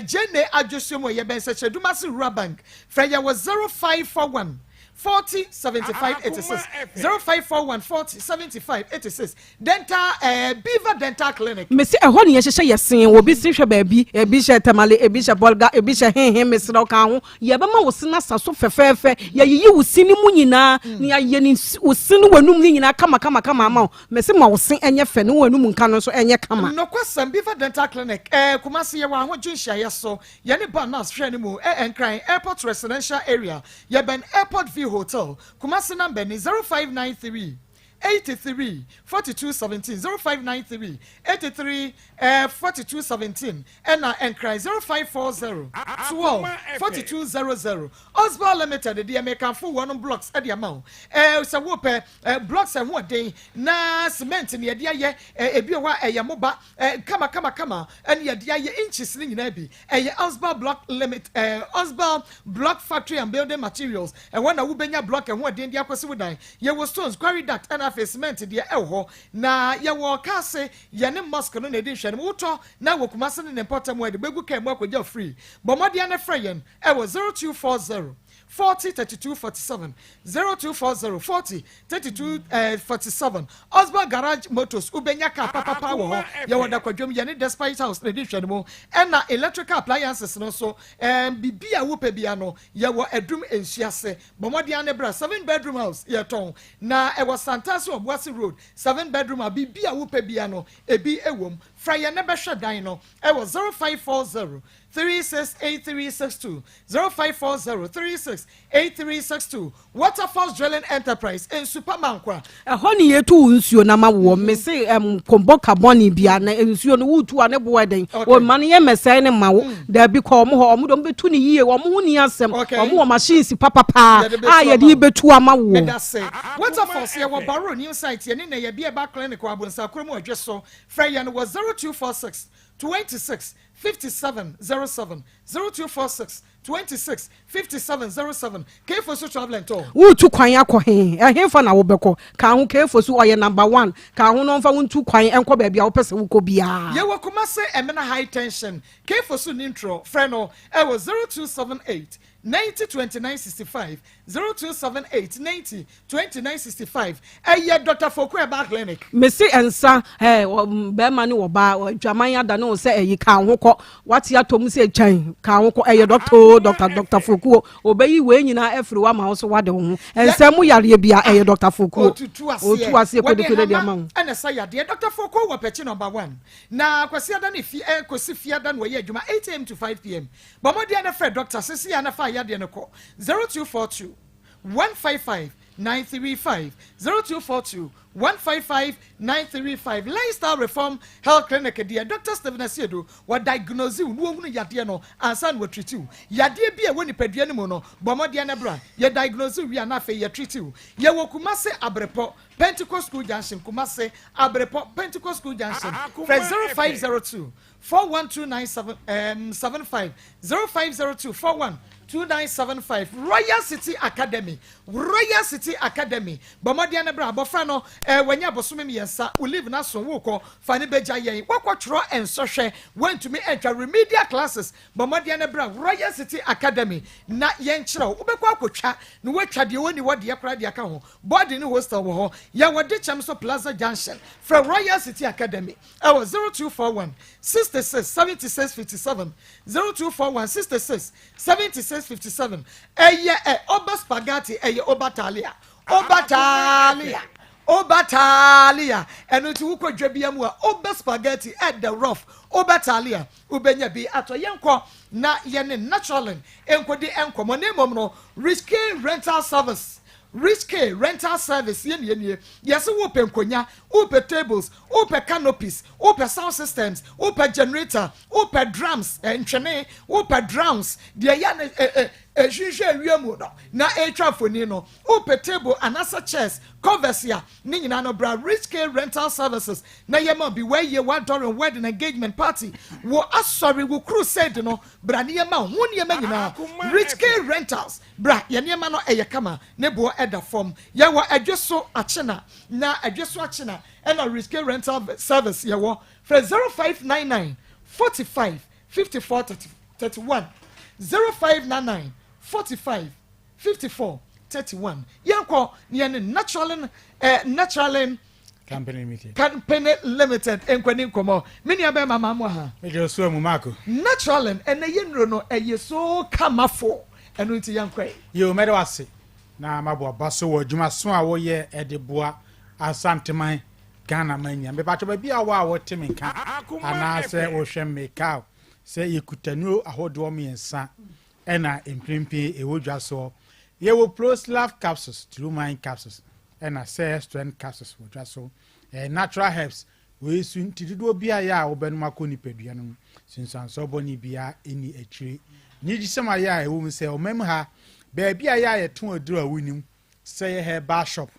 gyene adwosuo mu, ɛyɛ bɛn sɛkyerɛ Dumase Rural Bank. Frɛ yɛ wɔ 0541 40 75 86, 0541 40 75 86. Dental Beaver Dental Clinic. Mesi ɛhɔ ne yɛhyehyɛ yɛ sen obi si hwɛ baabi, ebi hyɛ Tamale, ebi hyɛ Bɔlga, ebi hyɛ hehe. Mesrɛ ka ho, yɛbɛma wo se no asa so fɛfɛɛfɛ. Yɛyiyi wo se no mu nyinaa na yɛayɛ ne wo se no w'anum no nyinaa kama kama kama ama wo. Mesi ma wo se ɛnyɛ fɛ ne w'anum nka no nso ɛnyɛ kama. Nokwasɛm, Beaver Dental Clinic, Kumase yɛwɔ Ahodwo nhyiaeɛ so, yɛne ba nurse hwɛ no mu. Nkran Airport Residential Area, yɛbɛn Airport View Hotel. Kumase number ni 0593 83 42 17, 0593 83 42 17, ɛna Nkran 0540 12 42 00. Osborn Limited deɛ, mekanfo wɔn blocks ɛde ama wo. Sɛ wopɛ blocks ɛho ɔden na cement ne yɛde ayɛ, ebi wɔ hɔ a ɛyɛ moba kama kama kama ɛne yɛde ayɛ inches ne nyinaa bi. Ɛyɛ Osborn Block Limit, Osborn Block Factory and Building Materials. Ɛhɔ na wobɛnya block ɛho ɔden de akɔsi wo dan. Yɛwɔ stones, quarry duct, ɛna afei cement deɛ ɛwɔ hɔ. Na yɛwɔ kaase yɛne mosque no na ɛdi nhwɛ no. Wotɔ na wɔ Kumase ne ne mpɔtam ɛde bɛgu kaa mu akɔgya free. Bɔ mmɔden ne frɛ yɛn ɛwɔ 0240 40 32 47, 0240 40 32 47. Osborn Garage Motors, wobɛnya car papapa wɔ hɔ. Yɛwɔ Dakwadwom, yɛne Despite House na ɛdi nhwɛ no mu. Ɛna electrical appliances no nso, bibi a wopɛ bia no, yɛwɔ Adum Nsuase. Bɔ mmɔden ne bra. Seven bedroom house yɛtɔn na ɛwɔ Santase Ɔboase Road. Seven bedroom a bibi a wopɛ bia no ebi ɛwɔ mu. Fra yɛn ne bɛhwɛ dan no ɛwɔ 0540 368362, 0540 368362. Waterfalls Drilling Enterprise, Nsupa Mankwa. Ɛhɔ ne yɛtu wo nsuo na ma woɔ. Mese kɔmbɔ kabɔne bia na nsuo no wotu a ne boɔ den. Ɔma no yɛ mmɛsɛe ne ma wo daabi. Kɔ ɔmo hɔ, ɔmo de ɔmo bɛtu ne yie. Ɔmo ho ni asɛm. Ɔmo wɔ machines papapaa a yɛde bɛtu ama woɔ. Waterfalls, yɛwɔ Baro New Site, yɛne na yɛbi ɛba clinic wɔ Abonsa mu ɔdwe so. Frɛ yɛn wɔ 0246 26 57 07, 0246. 26 57 07 K-Fosu Travel and Tour. Woretu kwan akɔ he? Ɛhefa na wobɛkɔ? Ka ho, K-Fosu ɔyɛ number one. Ka ho na ɔmfa wo ntu kwan nkɔ baabi a wopɛ sɛ wokɔ biara. Yɛwɔ Kumasi Emena High Tension, K-Fosu nni ntorɔ. Frɛ no wɔ 0278 90 29 65, 0278 90 2965 ɛyɛ Dɔkta Foku Herbal Clinic. Mese nsa eh, bɛrima ne ɔbaa adwaman adane wo sɛ ɛyi ka ho kɔ wate atɔ mu sɛ kyɛn ka ho kɔ ɛyɛ dɔkta o dɔkta dɔkta Foku o ɔbɛyi wei nyinaa afiri wo ama wo so wade wo ho nsa mu yareɛ bia ɛyɛ dɔkta Foku o Otutu aseɛ ɔtu aseɛ wɔde kodekodeɛ de hama ama wo. ɛna ɛsa yadeɛ Dɔkta Foku wɔ Pɛkyi number one na Kwasiada ne fi eh, kɔsi Fiada na ɔyɛ adwuma 8am to 5pm bɔ mmɔden na frɛ dɔkta sisi a na fa yadeɛ no kɔ 0242 155 935 0242 155 935 Lifestyle Reform Health Clinic deɛ Doctor Stephen Asiedu wɔ diagnose wo na wɔhunu yadeɛ no ansa na wɔtreat wo. Yadeɛ bi a ɛwɔ nipadua no mu no, bɔ mmɔden na bra. Yɛ diagnose wo wie a na afei yɛ treat wo. Yɛwɔ Kumasi Abrepɔ, Pentecost School Junction, Kumasi Abrepɔ, Pentecost School Junction. Frɛ 0502 4129 um, 75 0502 412975 Royal City Academy Royal City Academy bɔ mmɔden no bra abɔfra no eh, wanya bosome mmiɛnsa wo leave no aso wokɔ fa no bɛgya yɛn wakɔtwerɛ nsɔhwɛ wantumi antwa remedial classes bɔ mmɔden no bra Royal City Academy na yɛnkyerɛ wo wobɛkɔ akɔtwa na woatwa deɛ wɔnni hɔ deɛ koraa deɛ aka ho boarding ne hostel wɔ hɔ yɛwɔ Dekyɛm so Plaza Junction frɛ Royal City Academy ɛwɔ 0241 66 76 57 0241 66 76 57 ɛyɛ ɛ ɔba spaghetti ɛyɛ ɔba talia ɔba talia ɔba talia ɛno nti wokɔ dwa bia mu a ɔba spaghetti ɛdɛ rough ɔba talia wobɛnya bi atɔ yɛnkɔ na yɛne naturalin nkɔdi nkɔmmɔ na mmom no risky rental service Rich K rental service yɛ nie nie, yɛse wopɛ nkonya, wopɛ tables, wopɛ canopies, wopɛ sound systems, wopɛ generator, wopɛ drums, eh, ntwene, wopɛ drums, deɛ ɛyɛ no eh, eh, ɛhwinhwɛ ewia mu no na ɛretwa mfoni no, wopɛ table anaasɛ chairs, covers a, ne nyinaa no bra Rich K rental services na yɛma bi w'ayie, w'adɔre, wedding, engagement, party, wo asɔre, wo crusade no, bra ne yɛma ho nneɛma nyinaa. Rich K rentals. Bra, yɛn nneɛma no ɛyɛ kama, ne boɔ ɛda fam. Yɛwɔ Ɛdweso Akyena, na Ɛdweso Akyena ɛna Risque Rental Service yɛwɔ. Frɛ 0599 45 54 31, 0599 45 54 31. Yɛnkɔ na yɛne Naturalin, eh, Naturalin Company Limited. Company Limited nkɔni nkɔmɔ. Me nua bɛrima maa mo aha. Me deɛ ɔsua mu Marco. Naturalin ɛnɛ yɛ nnuro no ɛyɛ so kamafo ɛno nti yɛn kɔɛ. Yoo mɛda wo ase na mabɔ aba so wɔ adwumaso a woyɛ ɛde boa Asanteman Ghana man nyinaa. Mepakyɛ baabi a wɔ a wote me nka anaasɛ wohwɛ me ka sɛ yɛkuta nnuro ahodoɔ mmiɛnsa ɛna mprempren ɛwɔ dwa soɔ. Yɛwɔ Proslav capsules, Trumine capsules ɛna Cell Strength capsules wɔ dwa so. Ɛyɛ natural herbs. Wei so nti dodoɔ bi a yɛ a wobɛnom akɔ nipadua no mu, nsunsuansoɔ bɔne biara nni akyire. Anigyesɛm a yɛ a ɛwɔ mu sɛ ɔman mu ha, baabi a yɛ a yɛtɔn aduro a wonim sɛ yɛ herbal shop,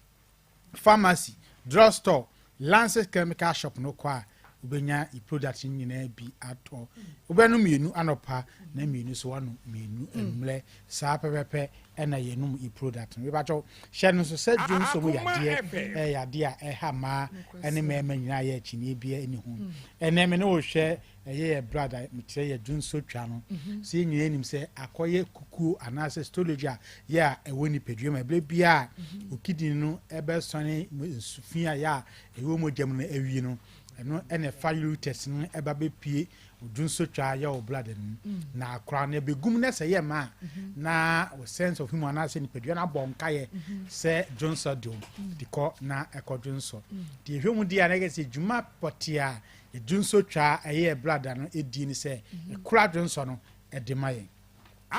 pharmacy, drug store, Lancet chemical shop no kɔ a, wobɛnya yi product no nyinaa bi atɔ. Wobɛnom mmienu anɔpa na mmienu so woanom mmienu anwummerɛ. Saa pɛpɛpɛ ɛna yɛnom yi product no. Mepakyɛw, hyɛ no nso sɛ dwonsɔ mu yadeɛ ɛyɛ yadeɛ a ɛha mmaa ne mmarima nyinaa yɛ akyinnyeɛ biara nni ho. Ɛnɛ me ne wo hwɛ ɛyɛ yɛ brada mekyerɛ yɛ dwonsɔ twa no. Sɛ yɛn nyinaa nim sɛ akɔyɛ kukuo anaasɛ stolage a yɛ a ɛwɔ nipadua mu ɛberɛ biara a okidini no ɛbɛsɔne nsu fi a yɛ a ɛwɔ mogya mu no awie no ɛno ɛna ɛfa ureters no ɛba bɛpue odwonsotwa yɛ wɔ bladder no mu na akora no ɛbɛgum na sɛ yɛ ma a na wo sense of humour anaasɛ nipadua no abɔ nkayɛ sɛ dwonsɔ de de kɔ na ɛkɔ dwonsɔ nti yɛhwɛ mu deɛ a na ɛkɛ sɛ dwuma pɔtee a dwonsotwa ɛyɛ bladder no ɛdie ne sɛ ɛkora dwonsɔ no ɛde ma yɛn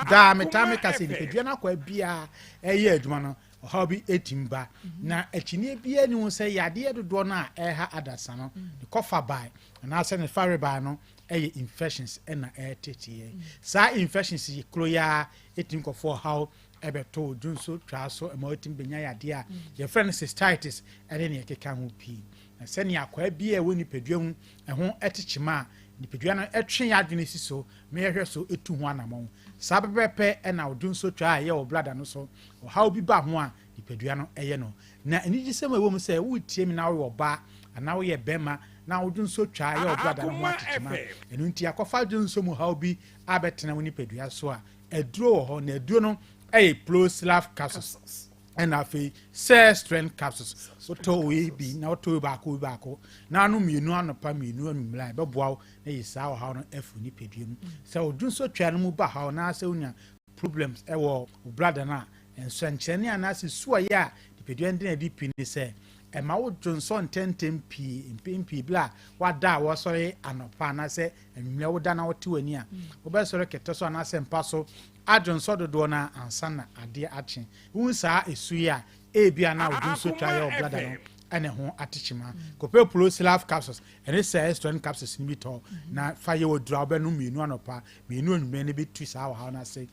daa metaa meka sɛ nipadua no akɔ biara ɛyɛ adwuma no ɔhaw bi ɛtim ba na akyinnyeɛ biara ni ho sɛ yadeɛ dodoɔ no a ɛha adasa no ne kɔfa bae anaasɛ ne farebae no yɛ infections na ɛreteteɛ. Saa infections yi koro yi ara ɛtumi kɔfo ɔhaw ɛbɛto dwonso twaa so ɛma wotumi bɛnya yadeɛ a yɛfrɛ no cystitis ɛne nea ɛkeka ho pii. Na sɛnea akwaa bi a ɛwɔ nipadua mu ɛho ɛte kyema a Nipadua no twe yɛn adwene si so ma yɛhwɛ so tu ho anammɔn. Saa pɛpɛɛpɛ na odwonsotwa a ɛyɛ wɔ blada no so ɔhaw bi ba ho a nipadua no yɛ no. Na anigyesɛm a ɛwɔ mu sɛ woretie me na woyɛ ɔbaa anaa woyɛ barima na wo dwonsotwa yɛ wo blada no ho atekyema, ɛno nti akɔfa dwonsɔ mu haw bi abɛtena wo nipadua so a, aduro wɔ hɔ, na aduro no yɛ Ploslav capsules ɛna afei Cell Strength capsules. Wotɔ wei bi na wotɔ wei baako wei baako na ano mmienu anɔpa mmienu anwummerɛ a ɛbɛboa wo na yi saa ɔhaw no afiri nipadua mu. Sɛ wo dwonsotwa no mu ba haw na sɛ wonya problems ɛwɔ wo blada no a, nsɛnkyerɛnne anaasɛ su a ɛyɛ a nipadua no de no adi pii ne sɛ ɛma wo dwonsɔ ntɛmntɛm pii mpɛn pii bere a wada a wɔsɔre anɔpa anaasɛ anwummerɛ woda na wote w'ani a wobɛsɔre kɛtɛ so anaasɛ mpa so adwonsɔ dodoɔ no ara ansa na adeɛ akye. Wohu saa esu yi a, ebia na wo dwonsɔ twa yɛ wo blada no ne ho atekyema. Kɔpɛ Plosilaf capsules ɛne Cellstrand capsules no bi tɔ na fa yɛ w'aduru a wobɛnom mmienu anɔpa, mmienu anwummerɛ no bɛtu saa ɔhaw no ase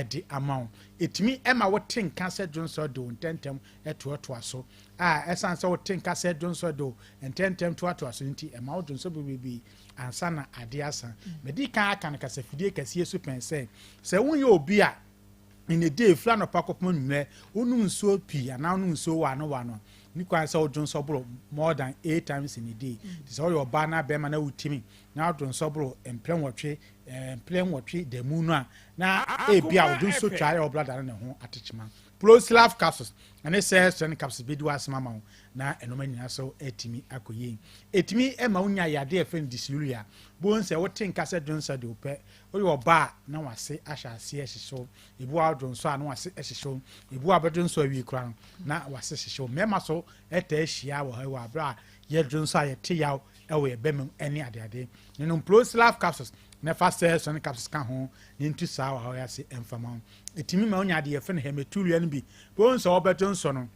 de ama wo. Ɛtumi ma wote nka sɛ dwonsɔ de wo ntɛmntɛm toatoa so a ɛsiane sɛ wote nka sɛ dwonsɔ de wo ntɛmntɛm toatoa so nti ɛma wo dwonsɔ bebrebe ansa na adeɛ asa. Madi kan aka no kasafidie kɛseɛ so pɛn sɛ, sɛ wonyɛ obi a in a day firi anɔpa kɔpem anwummerɛ wonom nsuo pii anaa wonom nsuo waano waano a, ne kwan sɛ wodwonsɔ boro more than eight times in a day. Nti sɛ woyɛ ɔbaa na bɛrima na wotumi na wodwonsɔ boro mprɛ nwɔtwe eh, mprɛ nwɔtwe da mu no a, na ebi a wodwonsɔ twa yɛ ɔbrada no ne ho atekyema. Ploslav capsules ɛne sɛ sɛn capsules bɛdi w'asɛm ama wo na ɛnoma nyinaa so atumi akɔ yie. Ɛtumi ma wonya yadeɛ a ɛfrɛ no dysuria. Bohu sɛ wote nka sɛ dwonsɔ de wopɛ. Woyɛ ɔbaa a na w'ase ahyɛ aseɛ hyehye wo. Ebi wɔ hɔ a wodwonsɔ a na w'ase hyehye wo. Ebi wɔ hɔ a wobɛdwonsɔ awie koraa no na w'ase hyehye wo. Mmarima so taa hyia wɔ ha yi wɔ aberɛ a yɛdwonsɔ a yɛte yaw wɔ yɛn bɛma mu ne adeade. Nonom Ploslav capsules na fa Selsun capsules ka ho na ntu saa ɔhaw yi ase mfa ma wo. Ɛtumi ma wonya adeɛ yɛfrɛ no hematuria no bi. Bohu sɛ wobɛdwonsɔ no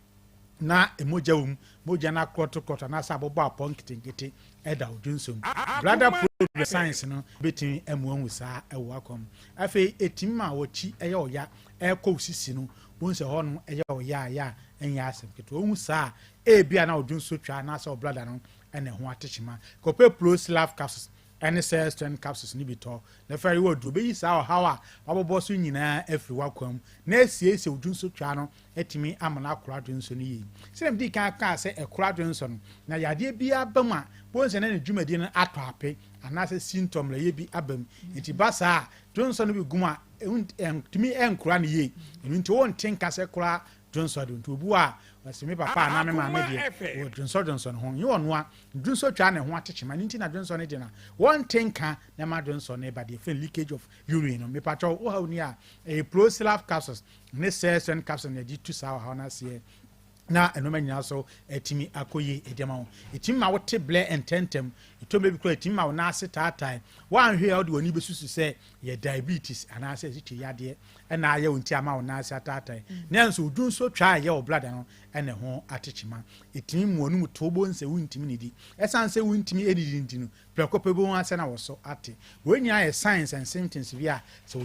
na mogya wɔ mu, mogya no akorɔtokorɔto anaasɛ abobɔ apɔ nketenkete da wo dwonsɔ mu. Bladder problem science no bɛtumi ama woahu saa wɔ w'akwan mu. Afei ɛtumi ma w'akyi yɛ wo ya, ɛrekɔ wo sisi no, wohu sɛ hɔ nom yɛ wo ya a ya a ɛnyɛ asɛm ketewa. Wohu saa a, ebia na wo dwonsɔ twa anaasɛ wo bladder no na ɛho atekyema. Kɔpɛ Proslav capsules ne Cellstrand capsules no bi tɔ na fa yɛ w'aduro. Bɛyi saa ɔhaw a wabobɔ so nyinaa afiri w'akwan mu na asiesie wo dwonsɔ no atumi ama no akora dwonsɔ no yie. Sɛdeɛ medii kan kaa sɛ ɛkora dwonsɔ no, na yadeɛ biara ba mu a, wobɛhu sɛ na ne dwumadie no atɔ ape anaasɛ sintɔ mmerɛyɛ bi aba mu. Nti ba saa a, dwonsɔ no bi gu mu a, ɛntumi nkora no yie. Ɛno nti wonte nka sɛ koraa dwonsɔ de. Nti obi wɔ a, ɔse me papa anaa me maame deɛ, ɔdwonsɔ dwonsɔ ne ho. Nyɛ ɔno a, dwonsɔ twa ne ho atekyema. Ɛno nti na dwonsɔ no de na wɔnte nka na ɛma dwonsɔ no ba deɛ yɛfrɛ no leakage of urine no. Mepakyɛw, wo haw ni a, ɛyɛ Prosilaf capsules ne Selsun capsules na yɛde tu saa ɔhaw no aseɛ na nneɛma nyinaa so atumi akɔ yie ɛde ama wo. Ɛtumi ma wote blɛ ntɛntɛm, ɛtɔ mmerɛ bi koraa ɛtumi ma wo nan ase taatae. Woanhwɛ a wode w'ani bɛsusu sɛ yɛ diabetes anaasɛ asikyire yadeɛ na ayɛ wo nti ama wo nan ase ataatae. Nanso wo dwonsɔ twa a ɛyɛ wo blada no na ɛho atekyema. Ɛtumi ma w'anum to wobɛhu sɛ wontumi nnidi. Ɛsiane sɛ wontumi nnidi nti no, prɛko pɛ wobɛhu ara sɛ na wo so ate. Wei nyinaa yɛ signs and symptoms bi a sɛ wo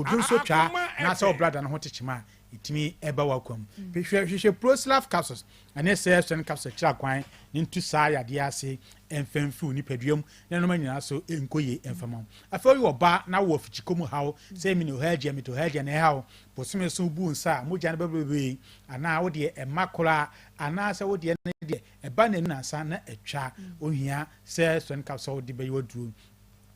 dwonsɔ twa anaasɛ wo blada no ho tekyema a, ɛtumi ba w'akwan mu. Hwehwɛ hwehwɛ Proslaf capsules ne Selsun capsules kyerɛ kwan na ntu saa yadeɛ ase mfa mfiri wo nipadua mu na nneɛma nyinaa so nkɔ yie mfa ma wo. Afei woyɛ ɔbaa na wowɔ afikyikɔ mu haw sɛ menorrhagia, metorrhagia na ɛha wo, bosome so wobu wo nsa a mogya no ba bebree anaa wo deɛ ɛmma koraa anaasɛ wo deɛ no deɛ ɛba nnanu nnansa na atwa, wohia Selsun capsule wode bɛyɛ w'aduro.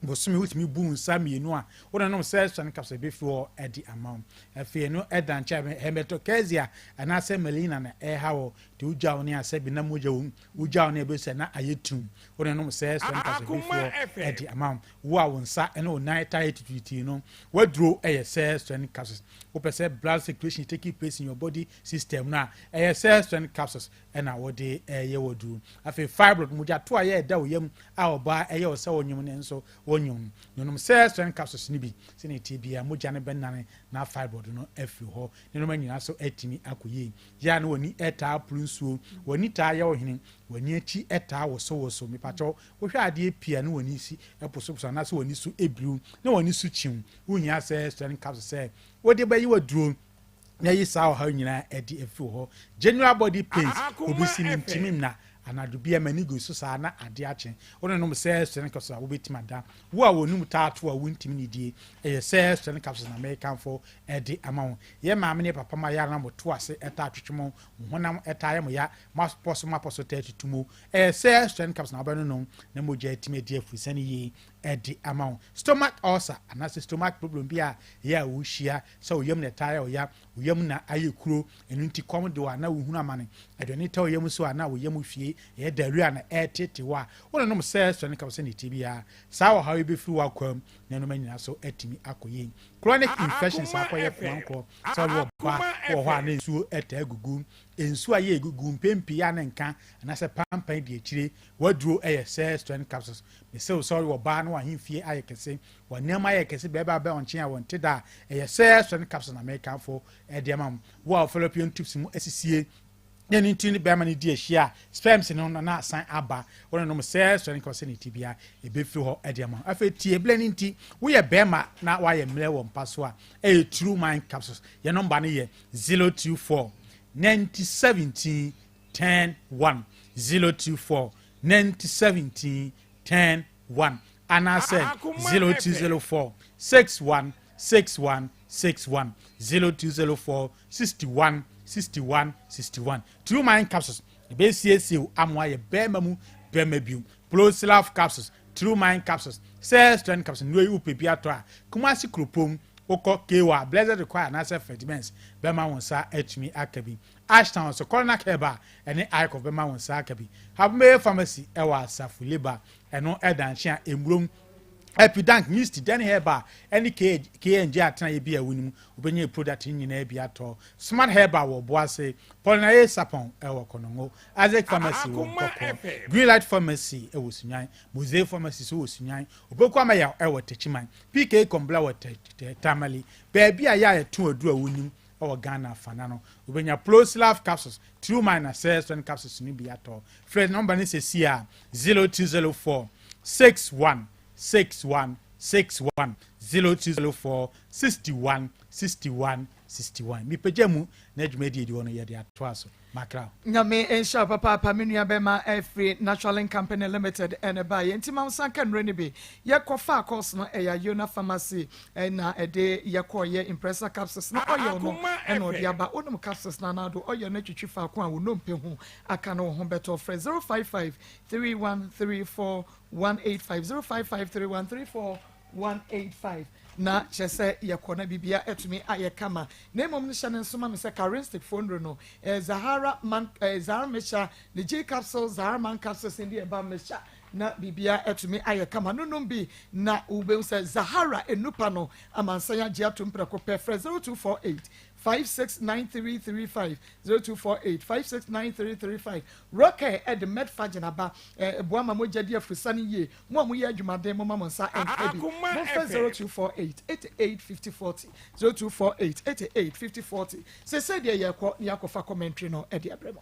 Bosome wotumi bu nsa mmienu a wononom sɛ sɔne kapsule bɛfiri hɔ de ama wo. Afei ɛno ɛda nkyɛn hematochezia anaasɛ melena na ɛha wɔ nti wogya wo ne asɛ bi na mogya wɔ mu wogya wo ne ɛbɛsɛ na ayɛ tum wononom sɛ sɔne kapsule bɛfiri hɔ de ama wo. Wo a wo nsa ne wo nan taa yɛ titiritii no waduro yɛ sɛ sɔne capsules. Wopɛ sɛ blood circulation take place in your body system no a ɛyɛ sɛ sɔne capsules ɛna wode ɛyɛ waduro. Afei fibroid mogya to a yɛ ɛda wo yam a ɔbaa ɛyɛ wo sɛ wonyem no nso wonyem no. Nom Cell-Strength capsules no bi sɛnea ɛteɛ biara mogya no bɛnane na fibroid no afiri hɔ ne nnoɔma nyinaa so atumi akɔ yie. Yɛ a na w'ani taa puru nsuo, w'ani taa yɛ wo hene, w'ani akyi taa wosowoso. Mepakyɛw wohwɛ adeɛ pii a na w'ani si posoposo anaasɛ w'ani so biriw na w'ani so kyiw. Wohia Cell-Strength capsules sɛ wode bɛyɛ w'aduro na ayi saa ɔhaw nyinaa adi afiri hɔ. General body pains, obi si mintimi nna, Anadwo biara m'ani gu so saa na ade akye. Wononom sɛ strength capsules a wobɛtumi ada. Wo a wɔnum taa to a wontumi nnidie, ɛyɛ sɛ strength capsules na merekamfo de ama wo. Yɛn maame ne yɛn papa ma yɛ a na moto ase taa twetwe mo, mo honam taa yɛ mo ya, mo apɔ so mo apɔ so taa tutu mo. Ɛyɛ sɛ strength capsules na wobɛnonom na mogya atumi adi afurisane yie de ama wo. Stomach ulcer anaasɛ stomach problem bi a ɛyɛ a wohyia sɛ wo yam na ɛtaa yɛ wo ya, wo yam na ayɛ kuro, ɛno nti kɔm de wo a na wohunu amane, aduane tɔ wo yam so a na wo yam hwie, ɛyɛ diarrhea na ɛretete wo a, wononom sɛ strength capsules sɛnea ɛteɛ biara, saa ɔhaw yi bɛfiri w'akwam na nneɛma nyinaa so atumi akɔ yie. Chronic infections akɔyɛ koankorɔ sɛ wowɔ ba wɔ hɔ a na nsuo taa gugu, nsuo a ɛyɛ gugu mpɛn pii a na nka anaasɛ pampan di akyire, w'aduro yɛ sɛ strength capsules. Mese wo sɛ ɔyɛ ɔbaa na w'ahemfie ayɛ kɛse, wɔn nneɛma ayɛ kɛse bɛɛba abɛ ɔnkyen a wɔnte da a, ɛyɛ sɛ strength capsules na mekamfo de ama mo. Wo a wo fallopian tubes mu asisie na ɛno nti ne bɛrima no di ahyia a, sperms no na asan aba, wo ne nom sɛ strength capsules ne ti bia ɛbɛfiri hɔ de ama wo. Afei tie berɛ no nti, woyɛ bɛrima na woayɛ mmerɛ wɔ mpa so a, ɛyɛ True Mind capsules. Yɛn nɔmba no yɛ 024 90 17 10 1, 024 90 17 10 1 anaasɛ 0204 61 61 61, 0204 61 61 61. True Mind capsules ɛbɛsiesie wo ama woayɛ bɛrima mu bɛrima bio. Prosilaf capsules, True Mind capsules, Cell Strength capsules, nnuro yi wopɛ bi atɔ a, Kumasi kuropɔn wokɔ Kewa, Blessed Require anaasɛ Fredimens bɛma wo nsa atumi aka bi. Ashtown nso, Coronac Herbal ne Icof bɛma wo nsa aka bi. Habmee Pharmacy wɔ Asafo Liba, ɛno da nkyɛn a Emburom, Epidank, Misty, Denny Herbal ne KNJ atenaeɛ bi a wonim, wobɛnya product no nyinaa bi atɔ. Smart Herbal wɔ Boase, Paulina A. Sapon wɔ Konongo, Isaac Pharmacy wɔ Nkɔkɔ, Greenlight Pharmacy wɔ Sunyani, Mosaic Pharmacy nso wɔ Sunyani, Opoku Ameyaw wɔ Techiman, PK Kombla wɔ Tamale, baabi a yɛ a yɛtɔn aduru a wonim wɔ Ghana afana no, wobɛnya Plosilaf capsules, Trumine na Seston capsules no bi atɔ. Frɛ nɔmba no seesei a, 0204 61 61 61, 0204 61 61 61. Mepagya mu na dwumadie edi hɔ no yɛde atoa so. Makra. Nyame nhyira wo papaapa me nua bɛma ɛfiri Natural Link Company Limited ɛna ɛbaeɛ nti ma wo nsa nka nnuro no bi yɛkɔ faa course no ɛyɛ Ayona Pharmacy ɛna ɛde yɛkɔɔ yɛ Impressa capsules na oil no ɛna ɔde aba wonom capsules no anaa do oil no atwitwi faako a wo nnompe ho aka no wo ho bɛtɔ frɛ 055 3134 185 055 3134 185 na kyerɛ sɛ yɛkɔ na biribia atumi ayɛ kama na mmom no hyɛ no nso ma me sɛ Karinstick foɔ nnuro no eh, Zahara man eh, Zahara mixture ne G capsule Zahara man capsules ne deɛ ɛba mixture na biribia atumi ayɛ kama no nom bi na wobɛhu sɛ Zahara nnupa no amansan agye atom prɛko pɛ frɛ 0248 569335 0248 569335 Rocker ɛde Medfagin aba ɛboa ma mogya di afurusane yie Mo a moyɛ adwumaden momma mo nsa nka bi. Momfrɛ 0248 88 50 40, 0248 88 50 40. Seesei deɛ yɛrekɔ na yɛakɔfa commentary no de abrɛ mo.